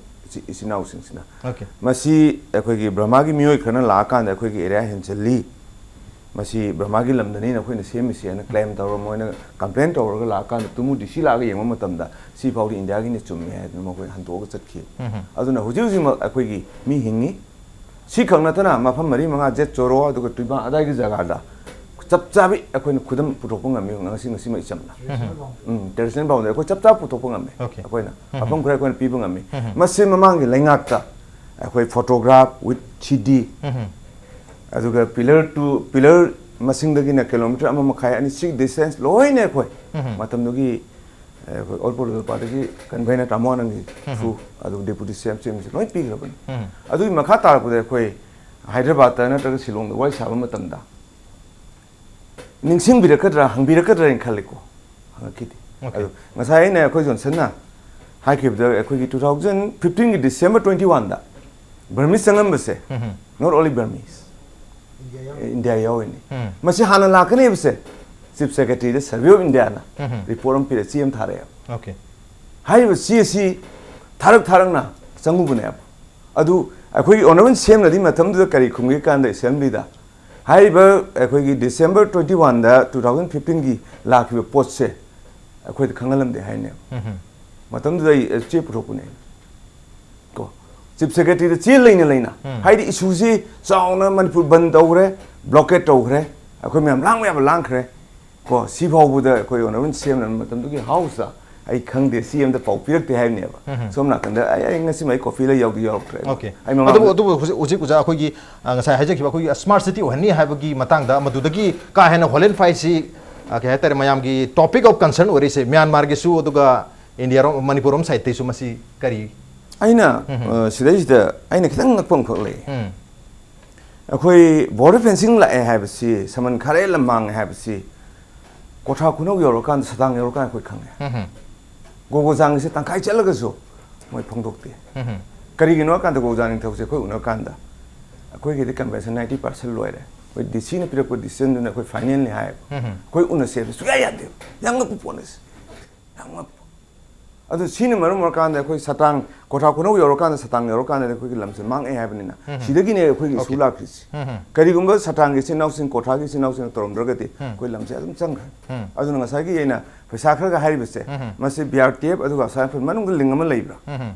ꯏꯆꯤ-, ꯏꯆꯤꯟ ꯏꯅꯥꯎꯁꯤꯡꯁꯤꯅ꯫ ꯑꯣꯀꯦ꯫ ꯃꯁꯤ ꯑꯩꯈꯣꯏꯒꯤ ꯕꯔꯃꯥꯒꯤ ꯃꯤꯑꯣꯏ ꯈꯔꯅ ꯂꯥꯛꯑꯀꯥꯟꯗ ꯑꯩꯈꯣꯏꯒꯤ ꯑꯦꯔꯤꯌꯥ ꯍꯦꯟꯖꯜꯂꯤ, ꯃꯁꯤ ꯕꯔꯃꯥꯒꯤ ꯂꯝꯗꯅꯤꯅ ꯑꯩꯈꯣꯏꯅ ꯁꯦꯝꯃꯤꯁꯦꯅ ꯀ꯭ꯂꯦꯝ ꯇꯧꯔꯒ, ꯃꯣꯏꯅ ꯀꯝꯄ꯭ꯂꯦꯟ ꯇꯧꯔꯒ ꯂꯥꯛꯑꯀꯥꯟꯗ ꯇꯨꯃꯨ ꯗꯤ ꯁꯤ ꯂꯥꯛꯑꯒ ꯌꯦꯡꯕ ꯃꯇꯝꯗ ꯁꯤ ꯐꯥꯎꯗꯤ ꯏꯟꯗꯤꯌꯥꯒꯤꯅꯤ ꯆꯨꯝꯃꯦ ꯍꯥꯏꯗꯅ ꯃꯈꯣꯏ ꯍꯟꯗꯣꯛꯑꯒ ꯆꯠꯈꯤ꯫ ꯎꯝꯍꯨꯝ꯫ ꯑꯗꯨꯅ ꯍꯧꯖꯤꯛ ꯍꯧꯖꯤꯛꯃꯛ ꯑꯩꯈꯣꯏꯒꯤ ꯃꯤ ꯍꯤꯡꯉꯤ꯫ ꯁꯤꯈꯛ ꯅꯠꯇꯅ ꯃꯐꯝ ꯃꯔꯤ ꯃꯉꯥ, ꯖꯦꯠ ꯆꯣꯔꯣ ꯑꯗꯨꯒ ꯇꯨꯏꯕꯥ ꯑꯗꯥꯏꯒꯤ ꯖꯒꯥꯗ ꯆꯞ ꯆꯥꯕꯤ ꯑꯩꯈꯣꯏꯅ ꯈꯨꯗꯝ ꯄꯨꯊꯣꯛꯄ ꯉꯝꯃꯤ, ꯉꯁꯤ, ꯉꯁꯤꯃꯛ ꯏꯆꯝꯅ꯫ ꯎꯝ, ꯇ꯭ꯔꯦꯗꯤꯁꯅꯦꯜ ꯕꯥꯎꯟꯗꯔꯤ ꯑꯩꯈꯣꯏ ꯆꯞ ꯆꯥꯕ ꯄꯨꯊꯣꯛꯄ ꯉꯝꯃꯤ꯫ ꯑꯣꯀꯦ꯫ ꯑꯩꯈꯣꯏꯅ ꯎꯝ꯫ ꯃꯐꯝ ꯈꯔ ꯑꯩꯈꯣꯏꯅ ꯄꯤꯕ ꯉꯝꯃꯤ꯫ ꯎꯝ꯫ ꯃꯁꯤ ꯃꯃꯥꯡꯒꯤ ꯂꯩꯉꯥꯛꯇ ꯑꯩꯈꯣꯏ photograph with C D, ꯎꯝ꯫ ꯑꯗꯨꯒ pillar to pillar ꯃꯁꯤꯡꯗꯒꯤꯅ ꯀꯤꯂꯣꯃꯤꯇꯔ ꯑꯃ ꯃꯈꯥꯏ, ꯑꯅꯤ, ꯁꯤ distance ꯂꯣꯏꯅ ꯑꯩꯈꯣꯏ ꯎꯝ꯫ ꯃꯇꯝꯗꯨꯒꯤ, ꯑꯦ, ꯑꯩꯈꯣꯏ ꯑꯣꯜ ꯄꯣꯔꯣꯗꯣꯜ ꯄꯥꯔꯇꯤꯒꯤ convener ꯇꯥꯃꯣ ꯑꯅꯟꯒꯤ ꯎꯝ꯫ through, ꯑꯗꯨꯒ deputy C M ꯆꯦꯟꯕꯁꯦ ꯂꯣꯏ ꯄꯤꯈ꯭ꯔꯕꯅꯤ꯫ ꯎꯝ꯫ ꯑꯗꯨꯒꯤ ꯃꯈꯥ ꯇꯥꯔꯛꯄꯗ ꯑꯩꯈꯣꯏ ꯍꯥꯏꯗ꯭ꯔꯕꯥꯗꯇ ꯅꯠꯇ꯭ꯔꯒ ꯁꯤꯂꯣꯡꯗ ꯋꯥꯔꯤ ꯁꯥꯕ ꯃꯇꯝꯗ ꯅꯤꯡꯁꯤꯡꯕꯤꯔꯛꯀꯗ꯭ꯔꯥ, ꯍꯪꯕꯤꯔꯛꯀꯗ꯭ꯔꯥ ꯍꯥꯏꯅ ꯈꯜꯂꯤꯀꯣ꯫ ꯍꯪꯉꯛꯈꯤꯗꯦ꯫ ꯑꯣꯀꯦ꯫ ꯑꯗꯨ ꯉꯁꯥꯏ ꯑꯩꯅ ꯑꯩꯈꯣꯏ ꯖꯣꯟꯁꯟꯅ ꯍꯥꯏꯈꯤꯕꯗ, ꯑꯩꯈꯣꯏꯒꯤ two thousand fifteen ꯒꯤ December twenty one ꯗ ꯕꯔꯃꯤꯁ ꯆꯪꯂꯝꯕꯁꯦ, ꯎꯝ꯫ not only Burmese, ꯏꯟꯗꯤꯌꯥ ꯌꯥꯎꯔꯤ꯫ ꯏꯟꯗꯤꯌꯥ ꯌꯥꯎꯔꯤꯅꯤ꯫ ꯎꯝ꯫ ꯃꯁꯤ ꯍꯥꯟꯅ ꯂꯥꯛꯀꯅꯦꯕꯁꯦ Chief Secretary the Survey of India ꯅ ꯎꯝ꯫ report ꯑꯃ ꯄꯤꯔꯛ, ꯆꯦ ꯑꯃ ꯊꯥꯔꯛꯑꯦꯕ꯫ ꯑꯣꯀꯦ꯫ ꯍꯥꯏꯔꯤꯕ ꯆꯦ ꯑꯁꯤ ꯊꯥꯔꯛ ꯊꯥꯔꯛꯅ ꯆꯪꯉꯨꯕꯅꯦꯕ꯫ ꯑꯗꯨ ꯑꯩꯈꯣꯏꯒꯤ Honourable C M ꯅꯗꯤ ꯃꯇꯝꯗꯨꯗ ꯀꯔꯤ ꯈꯨꯝꯒꯦ ꯀꯥꯟꯗ Assembly ꯗ, ꯍꯥꯏꯔꯤꯕ ꯑꯩꯈꯣꯏꯒꯤ December twenty one ꯗ two thousand fifteen ꯒꯤ ꯂꯥꯛꯈꯤꯕ ꯄꯣꯠꯁꯦ ꯑꯩꯈꯣꯏꯗ ꯈꯪꯍꯜꯂꯝꯗꯦ ꯍꯥꯏꯅꯦꯕ꯫ ꯎꯝ꯫ ꯃꯇꯝꯗꯨꯗ ꯑꯩ ꯆꯦ ꯄꯨꯊꯣꯛꯄꯅꯦ꯫ ꯀꯣ, Chief Secretary ꯗ ꯆꯦ ꯂꯩꯅ ꯂꯩꯅ, ꯎꯝ꯫ ꯍꯥꯏꯗꯤ issue ꯁꯤ ꯆꯥꯎꯅ ꯃꯅꯤꯄꯨꯔ ꯕꯟ ꯇꯧꯈ꯭ꯔꯦ, blockade ꯇꯧꯈ꯭ꯔꯦ, ꯑꯩꯈꯣꯏ ꯃꯌꯥꯝ ꯂꯥꯡꯕ ꯌꯥꯕ ꯂꯥꯡꯈ꯭ꯔꯦ꯫ ꯀꯣ, ꯁꯤ ꯐꯥꯎꯕꯗ ꯑꯩꯈꯣꯏ Honourable C M ꯅ ꯃꯇꯝꯗꯨꯒꯤ House ꯇ ꯑꯩ ꯈꯪꯗꯦ, ꯁꯤ ꯑꯝꯇ ꯄꯥꯎ ꯄꯤꯔꯛꯇꯦ ꯍꯥꯏꯕꯅꯦꯕ꯫ ꯎꯝ꯫ ꯁꯣꯝ ꯅꯥꯀꯟꯗ ꯑꯩ, ꯑꯩ ꯉꯁꯤꯃꯛ ꯑꯩ ꯀꯣꯐꯤ ꯂꯩ ꯌꯥꯎꯗꯤ ꯌꯥꯎꯔꯛꯇ꯭ꯔꯦ꯫ ꯑꯣꯀꯦ꯫ ꯑꯩ ꯃꯃꯥꯡꯗ ꯑꯗꯨꯕꯨ ꯑꯗꯨꯕꯨ ꯍꯧꯖꯤꯛ ꯍꯧꯖꯤꯛ ꯑꯣꯖꯥ ꯑꯩꯈꯣꯏꯒꯤ ꯑ, ꯉꯁꯥꯏ ꯍꯥꯏꯖꯈꯤꯕ ꯑꯩꯈꯣꯏꯒꯤ ꯁ꯭ꯃꯥꯔꯠ ꯁꯤꯇꯤ ꯑꯣꯏꯍꯟꯅꯤ ꯍꯥꯏꯕꯒꯤ ꯃꯇꯥꯡꯗ ꯃꯗꯨꯗꯒꯤ ꯀꯥ ꯍꯦꯟꯅ ꯍꯣꯂꯦꯟ ꯐꯥꯏꯁꯤ ꯑ, ꯀꯩ ꯍꯥꯏꯇꯥꯔꯦ, ꯃꯌꯥꯝꯒꯤ ꯇꯣꯄꯤꯛ ꯑꯣꯐ ꯀꯟꯁꯔꯟ ꯑꯣꯏꯔꯤꯁꯦ ꯃ꯭ꯌꯥꯟꯃꯥꯔꯒꯤꯁꯨ ꯑꯗꯨꯒ ꯏꯟꯗꯤꯌꯥꯔꯣꯝ ꯃꯅꯤꯄꯨꯔ ꯔꯣꯝ ꯁꯥꯏꯠꯇꯩꯁꯨ ꯃꯁꯤ ꯀꯔꯤ? ꯑꯩꯅ ꯑ, ꯁꯤꯗꯩꯁꯤꯗ ꯑꯩꯅ ꯈꯤꯇꯪ ꯉꯛꯄ ꯑꯃꯈꯛ ꯂꯩ꯫ ꯎꯝ꯫ ꯑꯩꯈꯣꯏ ꯕꯣꯔꯗꯔ ꯐꯦꯟꯁꯤꯡ ꯂꯥꯛꯑꯦ ꯍꯥꯏꯕꯁꯤ, ꯁꯃꯟ ꯈꯥꯔꯦ ꯂꯝꯃꯥꯡꯉꯦ ꯍꯥꯏꯕꯁꯤ ꯀꯣꯊꯥ ꯈꯨꯅꯧ ꯌꯧꯔꯀꯥꯟꯗ, ꯁꯇꯥꯡ ꯌꯧꯔꯀꯥꯟꯗ ꯑꯩꯈꯣꯏ ꯈꯪꯉꯦ꯫ ꯎꯝ꯫ ꯒꯣꯒꯣꯖꯥꯡꯒꯤꯁꯦ ꯇꯪꯈꯥꯏ ꯆꯠꯂꯒꯁꯨ ꯃꯣꯏ ꯐꯣꯡꯗꯣꯛꯇꯦ꯫ ꯎꯝ꯫ ꯀꯔꯤꯒꯤꯅꯣ ꯍꯥꯏ ꯀꯥꯟꯗ ꯒꯣꯒꯣꯖꯥꯡ ꯅꯤꯡꯊꯧꯁꯦ ꯑꯩꯈꯣꯏ ꯎꯅꯔꯀꯥꯟꯗ ꯑꯩꯈꯣꯏꯒꯤꯗꯤ ꯀꯟꯚꯦꯟꯁꯟ ꯅꯥꯏꯟꯇꯤ ꯄꯥꯔꯁꯦꯟ ꯂꯣꯏꯔꯦ꯫ ꯑꯩꯈꯣꯏ ꯗꯤ ꯁꯤꯅ ꯄꯤꯔꯛꯄ ꯗꯤꯁꯤꯖꯟꯗꯨꯅ ꯑꯩꯈꯣꯏ ꯐꯥꯏꯅꯦꯜꯅꯤ ꯍꯥꯏꯌꯦꯕ꯫ ꯎꯝ꯫ ꯑꯩꯈꯣꯏ ꯎꯅꯁꯦ ꯍꯥꯏꯕꯗ ꯁꯨꯡꯌꯥ ꯌꯥꯗꯦꯕ꯫ ꯌꯥꯝ ꯉꯛꯄ ꯄꯣꯠꯅꯤ ꯁꯤ꯫ ꯌꯥꯝ ꯉꯛꯄ꯫ ꯑꯗꯨ ꯁꯤꯅ ꯃꯔꯝ ꯑꯣꯏꯔꯀꯥꯟꯗ ꯑꯩꯈꯣꯏ ꯁꯇꯥꯡ, ꯀꯣꯊꯥ ꯈꯨꯅꯧ ꯌꯧꯔꯀꯥꯟꯗ, ꯁꯇꯥꯡ ꯌꯧꯔꯀꯥꯟꯗꯗꯤ ꯑꯩꯈꯣꯏꯒꯤ ꯂꯝꯁꯦ ꯃꯥꯡꯉꯛꯑꯦ ꯍꯥꯏꯕꯅꯤꯅ, ꯎꯝ꯫ ꯁꯤꯗꯒꯤꯅꯦ ꯑꯩꯈꯣꯏꯒꯤ ꯏꯁꯨ ꯑꯣꯀꯦ꯫ ꯂꯥꯛꯈ꯭ꯔꯤꯁꯤ꯫ ꯎꯝ꯫ ꯀꯔꯤꯒꯨꯝꯕ ꯁꯇꯥꯡꯒꯤ ꯏꯆꯤꯟ ꯏꯅꯥꯎꯁꯤꯡ, ꯀꯣꯊꯥꯒꯤ ꯏꯆꯤꯟ ꯏꯅꯥꯎꯁꯤꯡꯅ ꯇꯧꯔꯝꯗ꯭ꯔꯒꯗꯤ ꯎꯝ꯫ ꯑꯩꯈꯣꯏ ꯂꯝꯁꯦ ꯑꯗꯨꯝ ꯆꯪꯈ꯭ꯔꯦ꯫ ꯑꯗꯨꯅ ꯉꯁꯥꯏꯒꯤ ꯑꯩꯅ ꯄꯩꯁꯥ ꯈꯔꯒ ꯍꯥꯏꯔꯤꯕꯁꯦ, ꯎꯝ꯫ ꯃꯁꯤ ꯕꯤ ꯑꯥꯔ ꯇꯤ ꯑꯦꯐ ꯑꯗꯨꯒ ꯑꯁꯥꯝ ꯔꯥꯏꯐꯜ ꯃꯅꯨꯡꯗ ꯂꯤꯡ ꯑꯃ ꯂꯩꯕ꯭ꯔꯥ? ꯎꯝ꯫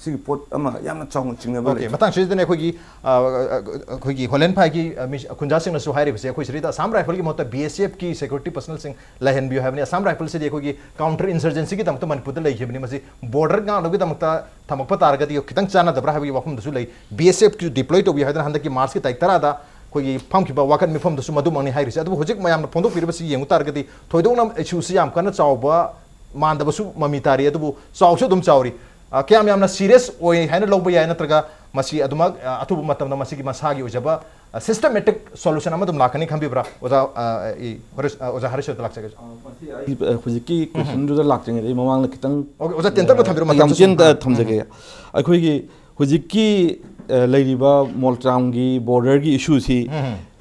ꯁꯤꯒꯤ ꯄꯣꯠ ꯑꯃ ꯌꯥꯝꯅ ꯆꯥꯎꯅ ꯆꯤꯡꯅꯕ ꯑꯣꯀꯦ꯫ ꯂꯩ꯫ ꯃꯇꯥꯡꯁꯤꯗꯅꯦ ꯑꯩꯈꯣꯏꯒꯤ ꯑ, ꯑ, ꯑꯩꯈꯣꯏꯒꯤ ꯍꯣꯂꯦꯟ ꯐꯥꯏꯒꯤ ꯑ, ꯃꯤ ꯈꯨꯟꯖꯥꯁꯤꯡꯅꯁꯨ ꯍꯥꯏꯔꯤꯕꯁꯦ, ꯑꯩꯈꯣꯏ ꯁꯤꯗꯩꯗ ꯑꯁꯥꯝ ꯔꯥꯏꯐꯜꯒꯤ ꯃꯍꯨꯠꯇ ꯕꯤ ꯑꯦꯁ ꯑꯦꯐꯀꯤ ꯁꯦꯀ꯭ꯌꯨꯔꯤꯇꯤ ꯄꯔꯁꯅꯦꯜꯁꯤꯡ ꯂꯩꯍꯟꯕꯤꯌꯨ ꯍꯥꯏꯕꯅꯤ꯫ ꯑꯁꯥꯝ ꯔꯥꯏꯐꯜꯁꯤꯗꯤ ꯑꯩꯈꯣꯏꯒꯤ ꯀꯥꯎꯟꯇꯔ ꯏꯟꯁꯔꯖꯦꯟꯁꯤꯒꯤꯗꯃꯛꯇ ꯃꯅꯤꯄꯨꯔꯗ ꯂꯩꯈꯤꯕꯅꯤ꯫ ꯃꯁꯤ ꯕꯣꯔꯗꯔ ꯉꯥꯛꯅꯕꯒꯤꯗꯃꯛꯇ ꯊꯝꯃꯛꯄ ꯇꯥꯔꯒꯗꯤ ꯈꯤꯇꯪ ꯆꯥꯟꯅꯗꯕ꯭ꯔꯥ ꯍꯥꯏꯕꯒꯤ ꯋꯥꯐꯝꯗꯨꯁꯨ ꯂꯩ꯫ ꯕꯤ ꯑꯦꯁ ꯑꯦꯐꯀꯤ ꯗꯤꯄ꯭ꯂꯣꯏ ꯇꯧꯕꯤꯌꯨ ꯍꯥꯏꯗꯅ ꯍꯟꯗꯛꯀꯤ ꯃꯥꯔꯆꯀꯤ ꯇꯥꯔꯤꯛ ꯇꯔꯥꯗ ꯑꯩꯈꯣꯏꯒꯤ ꯐꯝꯈꯤꯕ ꯋꯥꯀꯠ ꯃꯤꯐꯝꯗꯁꯨ ꯃꯗꯨꯃꯛꯅꯤ ꯍꯥꯏꯔꯤꯁꯦ꯫ ꯑꯗꯨꯕꯨ ꯍꯧꯖꯤꯛ ꯃꯌꯥꯝꯅ ꯐꯣꯡꯗꯣꯛꯄꯤꯔꯤꯕꯁꯤ ꯌꯦꯡꯕ ꯇꯥꯔꯒꯗꯤ ꯊꯣꯏꯗꯣꯛꯅ ꯏꯁꯨꯁꯤ ꯌꯥꯝ ꯀꯟꯅ ꯆꯥꯎꯕ ꯃꯥꯟꯗꯕꯁꯨ ꯃꯃꯤ ꯇꯥꯔꯤ, ꯑꯗꯨꯕꯨ ꯆꯥꯎꯁꯨ ꯑꯗꯨꯝ ꯆꯥꯎꯔꯤ꯫ ꯑ, ꯀꯌꯥꯝ ꯌꯥꯝꯅ ꯁꯤꯔꯤꯌꯁ ꯑꯣꯏ ꯍꯥꯏꯅ ꯂꯧꯕ ꯌꯥꯏ, ꯅꯠꯇ꯭ꯔꯒ ꯃꯁꯤ ꯑꯗꯨꯃꯛ, ꯑ, ꯑꯊꯨꯕ ꯃꯇꯝꯗ ꯃꯁꯤꯒꯤ ꯃꯁꯥꯒꯤ ꯑꯣꯏꯖꯕ, ꯑ, ꯁꯤꯁꯇꯦꯃꯦꯇꯤꯛ ꯁꯣꯂꯨꯁꯟ ꯑꯃ ꯑꯗꯨꯝ ꯂꯥꯛꯀꯅꯤ ꯈꯟꯕꯤꯕ꯭ꯔꯥ? ꯑꯣꯖꯥ, ꯑ, ꯏ, ꯍꯔꯤꯁ-, ꯑ, ꯑꯣꯖꯥ ꯍꯔꯤꯁ ꯍꯣꯏꯗ ꯂꯥꯛꯆꯒꯦ꯫ ꯑ, ꯃꯁꯤ ꯑꯩ, ꯑ, ꯍꯧꯖꯤꯛꯀꯤ ꯀꯣꯏꯁꯟꯗꯨꯗ ꯂꯥꯛꯇ꯭ꯔꯤꯉꯩꯗ ꯑꯩ ꯃꯃꯥꯡꯗ ꯈꯤꯇꯪ, ꯑꯣꯀꯦ, ꯑꯣꯖꯥ, ꯇꯦꯟꯇꯛꯅ ꯊꯝꯕꯤꯔꯣ, ꯌꯥꯝ ꯃꯇꯝꯁꯨ ꯇꯦꯟꯇ ꯁꯨꯝ-, ꯊꯝꯖꯒꯦ꯫ ꯑꯩꯈꯣꯏꯒꯤ ꯍꯧꯖꯤꯛꯀꯤ, ꯑ, ꯂꯩꯔꯤꯕ ꯃꯣꯜꯇ꯭ꯔꯥꯝꯒꯤ ꯕꯣꯔꯗꯔꯒꯤ ꯏꯁꯨꯁꯤ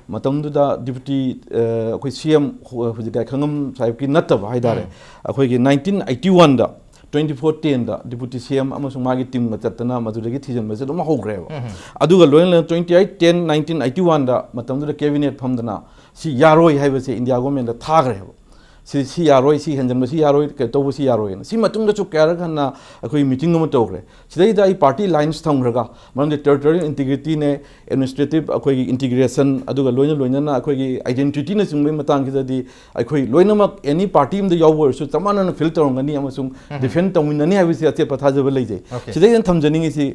ꯃꯇꯝꯗꯨꯗ ꯗꯤꯄꯨꯇꯤ, ꯑ, ꯑꯩꯈꯣꯏ ꯁꯤ ꯑꯦꯝ ꯍꯧꯖꯤꯛ ꯒꯥꯏꯈꯪꯉꯝ ꯁꯥꯍꯦꯕꯀꯤ ꯅꯠꯇꯕ ꯍꯥꯏꯇꯥꯔꯦ, ꯑꯩꯈꯣꯏꯒꯤ ꯅꯥꯏꯟꯇꯤꯟ ꯑꯩꯠꯇꯤ ꯋꯥꯟꯗ, ꯇ꯭ꯋꯦꯟꯇꯤ ꯐꯣꯔ ꯇꯦꯟꯗ ꯗꯤꯄꯨꯇꯤ ꯁꯤ ꯑꯦꯝ ꯑꯃꯁꯨꯡ ꯃꯥꯒꯤ ꯇꯤꯝꯒ ꯆꯠꯇꯅ ꯃꯗꯨꯗꯒꯤ ꯊꯤꯖꯤꯟꯕꯁꯦ ꯑꯗꯨꯝ ꯍꯧꯈ꯭ꯔꯦꯕ꯫ ꯑꯗꯨꯒ ꯂꯣꯏꯅꯅ twenty eight ten nineteen eighty ꯋꯥꯟꯗ ꯃꯇꯝꯗꯨꯗ ꯀꯦꯕꯤꯅꯦꯠ ꯐꯝꯗꯅ ꯁꯤ ꯌꯥꯔꯣꯏ ꯍꯥꯏꯕꯁꯦ ꯏꯟꯗꯤꯌꯥ ꯒꯣꯔꯃꯦꯟꯗ ꯊꯥꯈ꯭ꯔꯦꯕ꯫ ꯁꯤ ꯁꯤ ꯌꯥꯔꯣꯏ, ꯁꯤ ꯍꯦꯟꯖꯟꯕ ꯁꯤ ꯌꯥꯔꯣꯏ, ꯀꯩꯅꯣ ꯇꯧꯕ ꯁꯤ ꯌꯥꯔꯣꯏꯅ꯫ ꯁꯤ ꯃꯇꯨꯡꯗꯁꯨ ꯀꯌꯥꯔꯛ ꯍꯟꯅ ꯑꯩꯈꯣꯏ ꯃꯤꯇꯤꯡ ꯑꯃ ꯇꯧꯈ꯭ꯔꯦ꯫ ꯁꯤꯗꯩꯗ ꯑꯩ ꯄꯥꯔꯇꯤ ꯂꯥꯏꯟꯁ ꯊꯝꯈ꯭ꯔꯒ, ꯃꯔꯝꯗꯤ ꯇꯦꯔꯤꯇꯣꯔꯤꯌꯦꯜ ꯏꯟꯇꯤꯒ꯭ꯔꯤꯇꯤꯅꯦ, ꯑꯦꯗꯃꯤꯅꯤꯁꯇ꯭ꯔꯦꯇꯤꯚ ꯑꯩꯈꯣꯏꯒꯤ ꯏꯟꯇꯤꯒ꯭ꯔꯦꯁꯟ, ꯑꯗꯨꯒ ꯂꯣꯏꯅ ꯂꯣꯏꯅꯅ ꯑꯩꯈꯣꯏꯒꯤ ꯑꯥꯏꯗꯦꯟꯇꯤꯇꯤꯅꯆꯤꯡꯕꯒꯤ ꯃꯇꯥꯡꯁꯤꯗꯗꯤ ꯑꯩꯈꯣꯏ ꯂꯣꯏꯅꯃꯛ ꯑꯦꯅꯤ ꯄꯥꯔꯇꯤ ꯑꯃꯗ ꯌꯥꯎꯕ ꯑꯣꯏꯔꯁꯨ ꯆꯞ ꯃꯥꯟꯅꯅ ꯐꯤꯜ ꯇꯧꯔꯝꯒꯅꯤ ꯑꯃꯁꯨꯡ ꯗꯤꯐꯦꯟ ꯇꯧꯃꯤꯟꯅꯅꯤ ꯍꯥꯏꯕꯁꯤ ꯑꯆꯦꯠꯄ ꯊꯥꯖꯕ ꯂꯩꯖꯩ꯫ Okay. ꯁꯤꯗꯩꯗ ꯑꯩꯅ ꯊꯝꯖꯅꯤꯡꯉꯤꯁꯤ,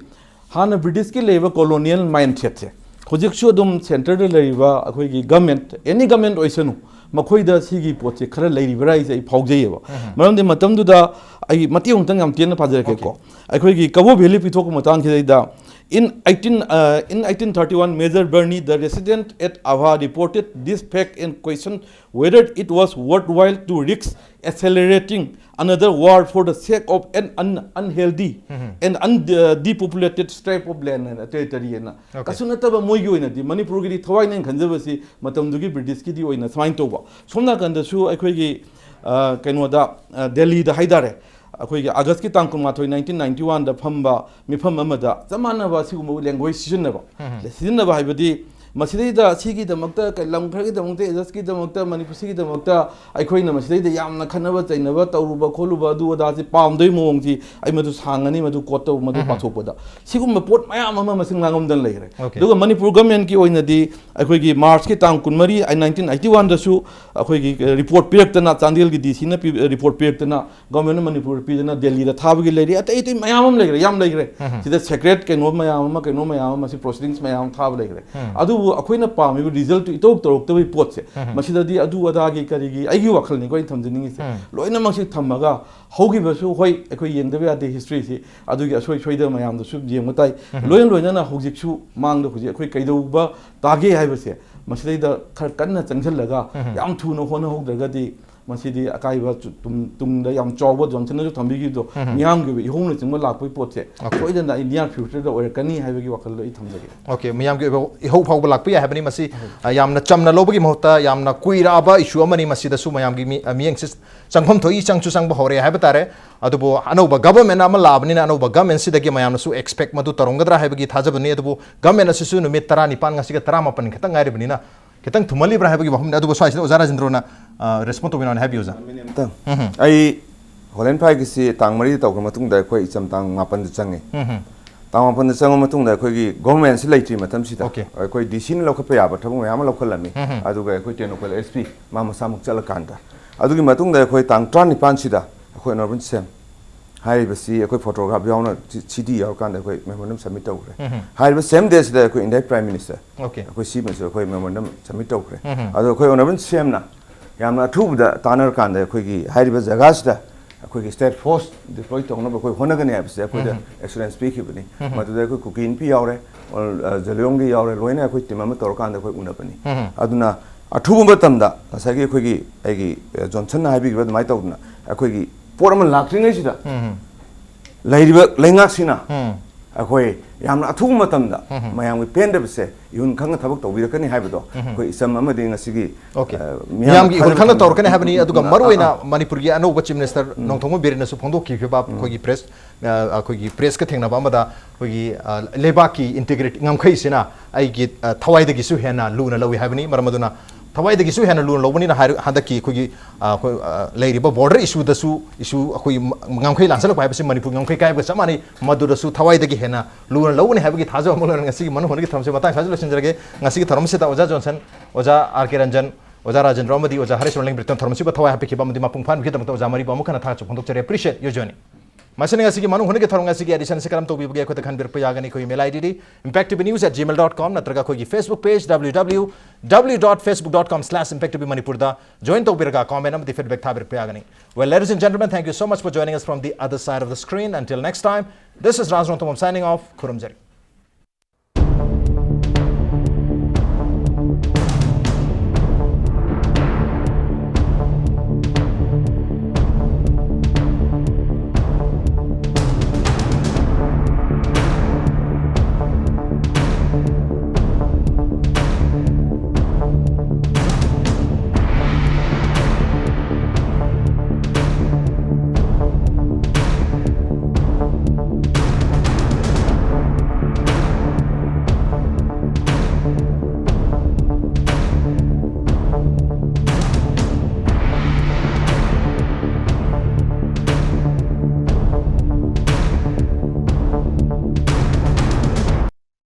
ꯍꯥꯟꯅ ꯕ꯭ꯔꯤꯇꯤꯁꯀꯤ ꯂꯩꯔꯤꯕ ꯀꯣꯂꯣꯅꯤꯌꯦꯜ ꯃꯥꯏꯟꯁꯦꯠꯁꯦ ꯍꯧꯖꯤꯛꯁꯨ ꯑꯗꯨꯝ ꯁꯦꯟꯇꯔꯗ ꯂꯩꯔꯤꯕ ꯑꯩꯈꯣꯏꯒꯤ ꯒꯃꯦꯟꯠ, ꯑꯦꯅꯤ ꯒꯃꯦꯟꯠ ꯑꯣꯏꯁꯅꯨ, ꯃꯈꯣꯏꯗ ꯁꯤꯒꯤ ꯄꯣꯠꯁꯦ ꯈꯔ ꯂꯩꯔꯤꯕ꯭ꯔꯥ ꯍꯥꯏꯁꯦ ꯑꯩ ꯐꯥꯎꯖꯩꯌꯦꯕ꯫ ꯃꯔꯝꯗꯤ ꯃꯇꯝꯗꯨꯗ ꯑꯩ ꯃꯇꯦꯛ ꯑꯃꯨꯛꯇꯪ ꯌꯥꯝ ꯇꯦꯟꯅ ꯄꯥꯖꯔꯛꯀꯦꯀꯣ꯫ ꯑꯩꯈꯣꯏꯒꯤ ꯀꯕꯣ valley ꯄꯤꯊꯣꯛꯄ ꯃꯇꯥꯡꯁꯤꯗꯩꯗ, in eighteen, uh, in eighteen thirty-one, Major Burney, the resident at Ava, reported this fact and questioned whether it was worthwhile to risk accelerating another war for the sake of an un- unhealthy and un- uh, depopulated strip of land and territory ꯍꯥꯏꯅ꯫ Okay. ꯀꯩꯁꯨ ꯅꯠꯇꯕ ꯃꯣꯏꯒꯤ ꯑꯣꯏꯅꯗꯤ, ꯃꯅꯤꯄꯨꯔꯒꯤꯗꯤ ꯊꯋꯥꯏꯅꯦꯅ ꯈꯟꯖꯕꯁꯤ ꯃꯇꯝꯗꯨꯒꯤ ꯕ꯭ꯔꯤꯇꯤꯁꯀꯤꯗꯤ ꯑꯣꯏꯅ ꯁꯨꯃꯥꯏꯅ ꯇꯧꯕ꯫ ꯁꯣꯝ ꯅꯥꯀꯟꯗꯁꯨ ꯑꯩꯈꯣꯏꯒꯤ, ꯑ, ꯀꯩꯅꯣꯗ, ꯑ, ꯗꯦꯜꯂꯤꯗ ꯍꯥꯏꯇꯥꯔꯦ, ꯑꯩꯈꯣꯏꯒꯤ ꯑꯥꯒꯁꯀꯤ ꯇꯥꯡ ꯀꯨꯟꯃꯥꯊꯣꯏ, nineteen ninety-one ꯗ ꯐꯝꯕ ꯃꯤꯐꯝ ꯑꯃꯗ ꯆꯞ ꯃꯥꯟꯅꯕ ꯑꯁꯤꯒꯨꯝꯕ ꯂꯦꯡꯒ꯭ꯋꯦꯖ ꯁꯤꯖꯤꯟꯅꯕ꯫ ꯁꯤꯖꯤꯟꯅꯕ ꯍꯥꯏꯕꯗꯤ, ꯃꯁꯤꯗꯩꯗ ꯁꯤꯒꯤꯗꯃꯛꯇ, ꯀ- ꯂꯝ ꯈꯔꯒꯤꯗꯃꯛꯇ, ꯑꯦꯖꯁꯀꯤꯗꯃꯛꯇ, ꯃꯅꯤꯄꯨꯔ ꯁꯤꯒꯤꯗꯃꯛꯇ ꯑꯩꯈꯣꯏꯅ ꯃꯁꯤꯗꯩꯗ ꯌꯥꯝꯅ ꯈꯠꯅꯕ ꯆꯩꯅꯕ ꯇꯧꯔꯨꯕ ꯈꯣꯠꯂꯨꯕ ꯑꯗꯨ ꯑꯗꯥꯁꯤ ꯄꯥꯝꯗꯣꯏ ꯃꯑꯣꯡꯁꯤ, ꯑꯩ ꯃꯗꯨ ꯁꯥꯡꯉꯅꯤ, ꯃꯗꯨ ꯀꯣꯠ ꯇꯧꯕ, ꯃꯗꯨ ꯄꯥꯊꯣꯛꯄꯗ꯫ ꯁꯤꯒꯨꯝꯕ ꯄꯣꯠ ꯃꯌꯥꯝ ꯑꯃ ꯃꯁꯤꯡ ꯂꯥꯡꯉꯝꯗꯅ ꯂꯩꯈ꯭ꯔꯦ꯫ Okay. ꯑꯗꯨꯒ ꯃꯅꯤꯄꯨꯔ ꯒꯃꯦꯟꯠꯀꯤ ꯑꯣꯏꯅꯗꯤ ꯑꯩꯈꯣꯏꯒꯤ ꯃꯥꯔꯆꯀꯤ ꯇꯥꯡ ꯀꯨꯟꯃꯔꯤ, nineteen eighty-one ꯗꯁꯨ ꯑꯩꯈꯣꯏꯒꯤ, ꯑ, ꯔꯤꯄꯣꯔꯠ ꯄꯤꯔꯛꯇꯅ, ꯆꯥꯟꯗꯦꯜꯒꯤ ꯗꯤ ꯁꯤꯅ ꯄꯤ-, ꯔꯤꯄꯣꯔꯠ ꯄꯤꯔꯛꯇꯅ, ꯒꯣꯔꯃꯦꯟ ꯑꯣꯐ ꯃꯅꯤꯄꯨꯔ ꯄꯤꯗꯅ ꯗꯦꯜꯂꯤꯗ ꯊꯥꯕꯒꯤ ꯂꯩꯔꯤ, ꯑꯇꯩ ꯑꯇꯩ ꯃꯌꯥꯝ ꯑꯃ ꯂꯩꯈ꯭ꯔꯦ, ꯌꯥꯝ ꯂꯩꯈ꯭ꯔꯦ꯫ ꯁꯤꯗ ꯁꯦꯀ꯭ꯔꯦꯠ ꯀꯩꯅꯣ ꯃꯌꯥꯝ ꯑꯃ, ꯀꯩꯅꯣ ꯃꯌꯥꯝ ꯑꯃ, ꯁꯤ ꯄ꯭ꯔꯣꯁꯤꯗꯤꯡꯁ ꯃꯌꯥꯝ ꯑꯃ ꯊꯥꯕ ꯂꯩꯈ꯭ꯔꯦ꯫ ꯑꯗꯨꯕꯨ ꯑꯩꯈꯣꯏꯅ ꯄꯥꯝꯃꯤꯕ ꯔꯤꯖꯜꯠꯇꯨ ꯏꯇꯧ ꯇꯧꯔꯛꯇꯕꯒꯤ ꯄꯣꯠꯁꯦ, ꯃꯁꯤꯗꯗꯤ ꯑꯗꯨ ꯑꯗꯥꯒꯤ ꯀꯔꯤꯒꯤ, ꯑꯩꯒꯤ ꯋꯥꯈꯜꯅꯤꯀꯣ ꯑꯩꯅ ꯊꯝꯖꯅꯤꯡꯉꯤꯁꯦ, ꯂꯣꯏꯅꯃꯛꯁꯤ ꯊꯝꯃꯒ ꯍꯧꯈꯤꯕꯁꯨ, ꯍꯣꯏ, ꯑꯩꯈꯣꯏ ꯌꯦꯡꯗꯕ ꯌꯥꯗꯦ ꯍꯤꯁꯇ꯭ꯔꯤꯁꯤ, ꯑꯗꯨꯒꯤ ꯑꯁꯣꯏ ꯁꯣꯏꯗꯕ ꯃꯌꯥꯝꯗꯨꯁꯨ ꯌꯦꯡꯕ ꯇꯥꯏ꯫ ꯂꯣꯏꯅ ꯂꯣꯏꯅꯅ ꯍꯧꯖꯤꯛꯁꯨ ꯃꯥꯡꯗ ꯍꯧꯖꯤꯛ ꯑꯩꯈꯣꯏ ꯀꯩꯗꯧꯕ ꯇꯥꯒꯦ ꯍꯥꯏꯕꯁꯦ, ꯃꯁꯤꯗꯩꯗ ꯈꯔ ꯀꯟꯅ ꯆꯪꯁꯤꯜꯂꯒ ꯌꯥꯝ ꯊꯨꯅ ꯍꯣꯠꯅꯍꯧꯗ꯭ꯔꯒꯗꯤ ꯃꯁꯤꯗꯤ ꯑꯀꯥꯏꯕ ꯆꯨ-, ꯇꯨꯡ-, ꯇꯨꯡꯗ ꯌꯥꯝ ꯆꯥꯎꯕ ꯖꯣꯟꯁꯟꯅꯁꯨ ꯊꯝꯕꯤꯈꯤꯕꯗꯣ, ꯃꯤꯌꯥꯝꯒꯤ ꯑꯣꯏꯕ ꯏꯍꯧꯅꯆꯤꯡꯕ ꯂꯥꯛꯄꯒꯤ ꯄꯣꯠꯁꯦ, Okay. ꯁꯣꯏꯗꯅ ꯑꯩ near future ꯗ ꯑꯣꯏꯔꯛꯀꯅꯤ ꯍꯥꯏꯕꯒꯤ ꯋꯥꯈꯜꯗꯣ ꯑꯩ ꯊꯝꯖꯒꯦ꯫ Okay, ꯃꯤꯌꯥꯝꯒꯤ ꯑꯣꯏꯕ ꯏꯍꯧ ꯐꯥꯎꯕ ꯂꯥꯛꯄ ꯌꯥꯏ ꯍꯥꯏꯕꯅꯤ꯫ ꯃꯁꯤ, ꯑ, ꯌꯥꯝꯅ ꯆꯝꯅ ꯂꯧꯕꯒꯤ ꯃꯍꯨꯠꯇ ꯌꯥꯝꯅ ꯀꯨꯏꯔꯛꯑꯕ issue ꯑꯃꯅꯤ꯫ ꯃꯁꯤꯗꯁꯨ ꯃꯌꯥꯝꯒꯤ ꯃꯤ-, ꯑ, ꯃꯤꯠꯌꯦꯡꯁꯤ ꯆꯪꯐꯝ ꯊꯣꯛꯏ, ꯆꯪꯁꯨ ꯆꯪꯕ ꯍꯧꯔꯦ ꯍꯥꯏꯕ ꯇꯥꯔꯦ꯫ ꯑꯗꯨꯕꯨ ꯑꯅꯧꯕ government ꯑꯃ ꯂꯥꯛꯑꯕꯅꯤꯅ ꯑꯅꯧꯕ government ꯁꯤꯗꯒꯤ ꯃꯌꯥꯝꯅꯁꯨ expect ꯃꯗꯨ ꯇꯧꯔꯝꯒꯗ꯭ꯔꯥ ꯍꯥꯏꯕꯒꯤ ꯊꯥꯖꯕꯅꯤ꯫ ꯑꯗꯨꯕꯨ government ꯑꯁꯤꯁꯨ ꯅꯨꯃꯤꯠ ꯇꯔꯥꯅꯤꯄꯥꯟ, ꯉꯁꯤꯒ ꯇꯔꯥꯃꯥꯄꯟ ꯈꯛꯇꯪ ꯉꯥꯏꯔꯤꯕꯅꯤꯅ ꯈꯤꯇꯪ ꯊꯨꯝꯍꯜꯂꯤꯕ꯭ꯔꯥ ꯍꯥꯏꯕꯒꯤ ꯋꯥꯐꯝꯅꯤ꯫ ꯑꯗꯨꯕꯨ ꯁ꯭ꯋꯥꯏꯁꯤꯗ ꯑꯣꯖꯥ ꯔꯥꯖꯦꯟꯗ꯭ꯔꯣꯅ ꯔꯦꯁꯄꯣꯟ ꯇꯧꯕꯤꯅꯣꯅ ꯍꯥꯏꯕꯤꯌꯨ, ꯑꯣꯖꯥ꯫ ꯑꯃꯇꯪ꯫ ꯑꯩ ꯍꯣꯂꯦꯟ ꯐꯥꯏꯒꯤꯁꯤ ꯇꯥꯡ ꯃꯔꯤꯗ ꯇꯧꯈ꯭ꯔ ꯃꯇꯨꯡꯗ ꯑꯩꯈꯣꯏ ꯏꯆꯝ ꯇꯥꯡ ꯃꯥꯄꯟꯗ ꯆꯪꯉꯤ꯫ ꯇꯥꯡ ꯃꯥꯄꯟꯗ ꯆꯪꯉ ꯃꯇꯨꯡꯗ ꯑꯩꯈꯣꯏꯒꯤ ꯒꯣꯚꯔꯟꯃꯦꯟꯁꯤ ꯂꯩꯇ꯭ꯔꯤ ꯃꯇꯝꯁꯤꯗ Okay. ꯑꯩꯈꯣꯏ ꯗꯤ ꯁꯤꯅ ꯂꯧꯈꯠꯄ ꯌꯥꯕ ꯊꯕꯛ ꯃꯌꯥꯝ ꯑꯃ ꯂꯧꯈꯠꯂꯝꯃꯤ꯫ ꯑꯗꯨꯒ ꯑꯩꯈꯣꯏ ꯇꯦꯡꯅꯧꯄꯜ ꯑꯦꯁ ꯄꯤ ꯃꯥ ꯃꯁꯥꯃꯛ ꯆꯠꯂꯀꯥꯟꯗ, ꯑꯗꯨꯒꯤ ꯃꯇꯨꯡꯗ ꯑꯩꯈꯣꯏ ꯇꯥꯡ ꯇꯔꯥꯅꯤꯄꯥꯟꯁꯤꯗ ꯑꯩꯈꯣꯏ ꯑꯣꯅꯔꯦꯕꯜ ꯁꯤ ꯑꯦꯝ ꯍꯥꯏꯔꯤꯕꯁꯤ ꯑꯩꯈꯣꯏ ꯐꯣꯇꯣꯒ꯭ꯔꯥꯐ ꯌꯥꯎꯅ ꯁꯤ ꯗꯤ ꯌꯥꯎꯔꯀꯥꯟꯗ ꯑꯩꯈꯣꯏ ꯃꯦꯃꯣꯔꯦꯟꯗꯝ ꯁꯕꯃꯤꯠ ꯇꯧꯈ꯭ꯔꯦ꯫ ꯍꯥꯏꯔꯤꯕ ꯁꯦꯝ ꯗꯦꯁꯤꯗ ꯑꯩꯈꯣꯏ ꯏꯟꯗꯤꯌꯥ ꯄ꯭ꯔꯥꯏꯝ ꯃꯤꯅꯤꯁꯇꯔ Okay. ꯑꯩꯈꯣꯏ ꯁꯤꯃꯁꯨ ꯑꯩꯈꯣꯏ ꯃꯦꯃꯣꯔꯦꯟꯗꯝ ꯁꯕꯃꯤꯠ ꯇꯧꯈ꯭ꯔꯦ꯫ ꯑꯗꯣ ꯑꯩꯈꯣꯏ ꯑꯣꯅꯔꯦꯕꯜ ꯁꯤ ꯑꯦꯝꯅ ꯌꯥꯝꯅ ꯑꯊꯨꯕꯗ ꯇꯥꯟꯅꯔꯀꯥꯟꯗ ꯑꯩꯈꯣꯏꯒꯤ ꯍꯥꯏꯔꯤꯕ ꯖꯒꯥꯁꯤꯗ ꯑꯩꯈꯣꯏꯒꯤ ꯁ꯭ꯇꯦꯠ ꯐꯣꯔꯁ ꯗꯤꯄ꯭ꯂꯣꯏ ꯇꯧꯅꯕ ꯑꯩꯈꯣꯏ ꯍꯣꯠꯅꯒꯅꯤ ꯍꯥꯏꯕꯁꯦ ꯑꯩꯈꯣꯏꯗ ꯑꯦꯁꯨꯔꯦꯟꯁ ꯄꯤꯈꯤꯕꯅꯤ꯫ ꯃꯗꯨꯗ ꯑꯩꯈꯣꯏ ꯀꯨꯀꯤ ꯏꯟꯐꯤ ꯌꯥꯎꯔꯦ, ꯑꯣꯜ, ꯑ, ꯖꯦꯂꯤꯌꯣꯡꯒꯤ ꯌꯥꯎꯔꯦ, ꯂꯣꯏꯅ ꯑꯩꯈꯣꯏ ꯇꯤꯝ ꯑꯃ ꯇꯧꯔꯀꯥꯟꯗ ꯑꯩꯈꯣꯏ ꯎꯅꯕꯅꯤ꯫ ꯑꯗꯨꯅ ꯑꯊꯨꯕ ꯃꯇꯝꯗ ꯉꯁꯥꯏꯒꯤ ꯑꯩꯈꯣꯏꯒꯤ ꯑꯩꯒꯤ ꯑ, ꯖꯣꯟꯁꯟꯅ ꯍꯥꯏꯕꯤꯈꯤꯕ ꯑꯗꯨꯃꯥꯏꯅ ꯇꯧꯗꯅ ꯑꯩꯈꯣꯏꯒꯤ ꯄꯣꯠ ꯑꯃ ꯂꯥꯛꯇ꯭ꯔꯤꯉꯩꯁꯤꯗ ꯂꯩꯔꯤꯕ ꯂꯩꯉꯥꯛꯁꯤꯅ ꯑꯩꯈꯣꯏ ꯌꯥꯝꯅ ꯑꯊꯨꯕ ꯃꯇꯝꯗ ꯃꯌꯥꯝꯒꯤ ꯄꯦꯟꯗꯕꯁꯦ ꯏꯍꯨꯟ ꯈꯪꯅ ꯊꯕꯛ ꯇꯧꯕꯤꯔꯛꯀꯅꯤ ꯍꯥꯏꯕꯗꯣ ꯑꯩꯈꯣꯏ ꯏꯆꯝ ꯑꯃꯗꯤ ꯉꯁꯤꯒꯤ Okay. ꯑ, ꯃꯤꯌꯥꯝꯒꯤ ꯏꯍꯨꯟ ꯈꯪꯅ ꯊꯥꯖꯕ ꯇꯧꯔꯛꯀꯅꯤ ꯍꯥꯏꯕꯅꯤ꯫ ꯑꯗꯨꯒ ꯑ, ꯃꯔꯨꯑꯣꯏꯅ ꯑ, ꯑ, ꯃꯅꯤꯄꯨꯔꯒꯤ ꯑꯅꯧꯕ ꯆꯤꯐ ꯃꯤꯅꯤꯁꯇꯔ ꯅꯣꯡꯊꯣꯝꯕꯝ ꯕꯤꯔꯦꯟꯅꯁꯨ ꯐꯣꯡꯗꯣꯛꯈꯤꯕ ꯑꯩꯈꯣꯏꯒꯤ ꯄ꯭ꯔꯦꯁ, ꯑ, ꯑꯩꯈꯣꯏꯒꯤ ꯄ꯭ꯔꯦꯁꯀ ꯊꯦꯡꯅꯕ ꯑꯃꯗ ꯑꯩꯈꯣꯏꯒꯤ, ꯑ, ꯂꯩꯕꯥꯛꯀꯤ ꯏꯟꯇꯤꯒ꯭ꯔꯤꯇꯤ ꯉꯝꯈꯩꯁꯤꯅ ꯑꯩꯒꯤ, ꯑ, ꯊꯋꯥꯏꯗꯒꯤꯁꯨ ꯍꯦꯟꯅ ꯂꯨꯅ ꯂꯧꯏ ꯍꯥꯏꯕꯅꯤ꯫ ꯃꯔꯝ ꯑꯗꯨꯅ ꯊꯋꯥꯏꯗꯒꯤꯁꯨ ꯍꯦꯟꯅ ꯂꯨꯅ ꯂꯧꯕꯅꯤꯅ ꯍꯥꯏꯔ-, ꯍꯟꯗꯛꯀꯤ ꯑꯩꯈꯣꯏꯒꯤ, ꯑ, ꯑꯩꯈꯣꯏ, ꯑ, ꯂꯩꯔꯤꯕ ꯕꯣꯔꯗꯔ ꯏꯁꯨꯗꯁꯨ ꯏꯁꯨ ꯑꯩꯈꯣꯏꯒꯤ ꯃ-, ꯉꯝꯈꯩ ꯂꯥꯟꯁꯜꯂꯛꯄ ꯍꯥꯏꯕꯁꯤ ꯃꯅꯤꯄꯨꯔ ꯉꯝꯈꯩ ꯀꯥꯏꯕꯒ ꯆꯞ ꯃꯥꯟꯅꯩ꯫ ꯃꯗꯨꯗꯁꯨ ꯊꯋꯥꯏꯗꯒꯤ ꯍꯦꯟꯅ ꯂꯨꯅ ꯂꯧꯒꯅꯤ ꯍꯥꯏꯕꯒꯤ ꯊꯥꯖꯕ ꯑꯃ ꯂꯩꯔꯒ ꯉꯁꯤꯒꯤ ꯃꯅꯨꯡ ꯍꯨꯠꯅꯒꯤ ꯊꯧꯔꯝꯁꯤ ꯃꯇꯥꯡ ꯁ꯭ꯋꯥꯏꯗ ꯂꯣꯏꯁꯤꯟꯖꯔꯒꯦ꯫ ꯉꯁꯤꯒꯤ ꯊꯧꯔꯝꯁꯤꯗ ꯑꯣꯖꯥ ꯖꯣꯟꯁꯟ, ꯑꯣꯖꯥ ꯑꯥꯔ ꯀꯦ ꯔꯟꯖꯟ, ꯑꯣꯖꯥ ꯔꯥꯖꯦꯟꯗ꯭ꯔ ꯑꯃꯗꯤ ꯑꯣꯖꯥ ꯍꯔꯤꯁ ꯔꯣꯂꯤꯡ ꯕ꯭ꯔꯤꯇꯟ ꯊꯧꯔꯝꯁꯤꯕꯨ ꯊꯋꯥꯏ ꯍꯥꯞꯄꯤꯈꯤꯕ ꯑꯃꯗꯤ ꯃꯄꯨꯡ ꯐꯥꯍꯟꯕꯤꯈꯤꯕꯗꯃꯛꯇ ꯑꯣꯖꯥ ꯃꯔꯤꯕꯨ ꯑꯃꯨꯛ ꯍꯟꯅ ꯊꯥꯒꯠꯆꯕ ꯐꯣꯡꯗꯣꯛꯆꯔꯤ꯫ Appreciate your journey꯫ ꯃꯁꯤꯅ ꯉꯁꯤꯒꯤ ꯃꯅꯨꯡ ꯍꯨꯠꯅꯒꯤ ꯊꯧꯔꯝ ꯑꯁꯤꯒꯤ ꯑꯦꯗꯤꯁꯟ ꯑꯁꯤ ꯀꯔꯝ ꯇꯧꯕꯤꯕꯒꯦ ꯑꯩꯈꯣꯏꯗ ꯈꯟꯕꯤꯔꯛꯄ ꯌꯥꯒꯅꯤ꯫ ꯑꯩꯈꯣꯏꯒꯤ email I D D impacttvnews at gmail dot com ꯅꯠꯇ꯭ꯔꯒ ꯑꯩꯈꯣꯏꯒꯤ Facebook page W W W dot facebook dot com slash impact T V Manipur ꯗ join ꯇꯧꯕꯤꯔꯒ comment ꯑꯃꯗꯤ feedback ꯊꯥꯕꯤꯔꯛꯄ ꯌꯥꯒꯅꯤ꯫ Well, ladies and gentlemen, thank you so much for joining us from the other side of the screen. Until next time, this is Raj Rongthongam signing off. ꯈꯨꯔꯨꯝꯖꯔꯤ꯫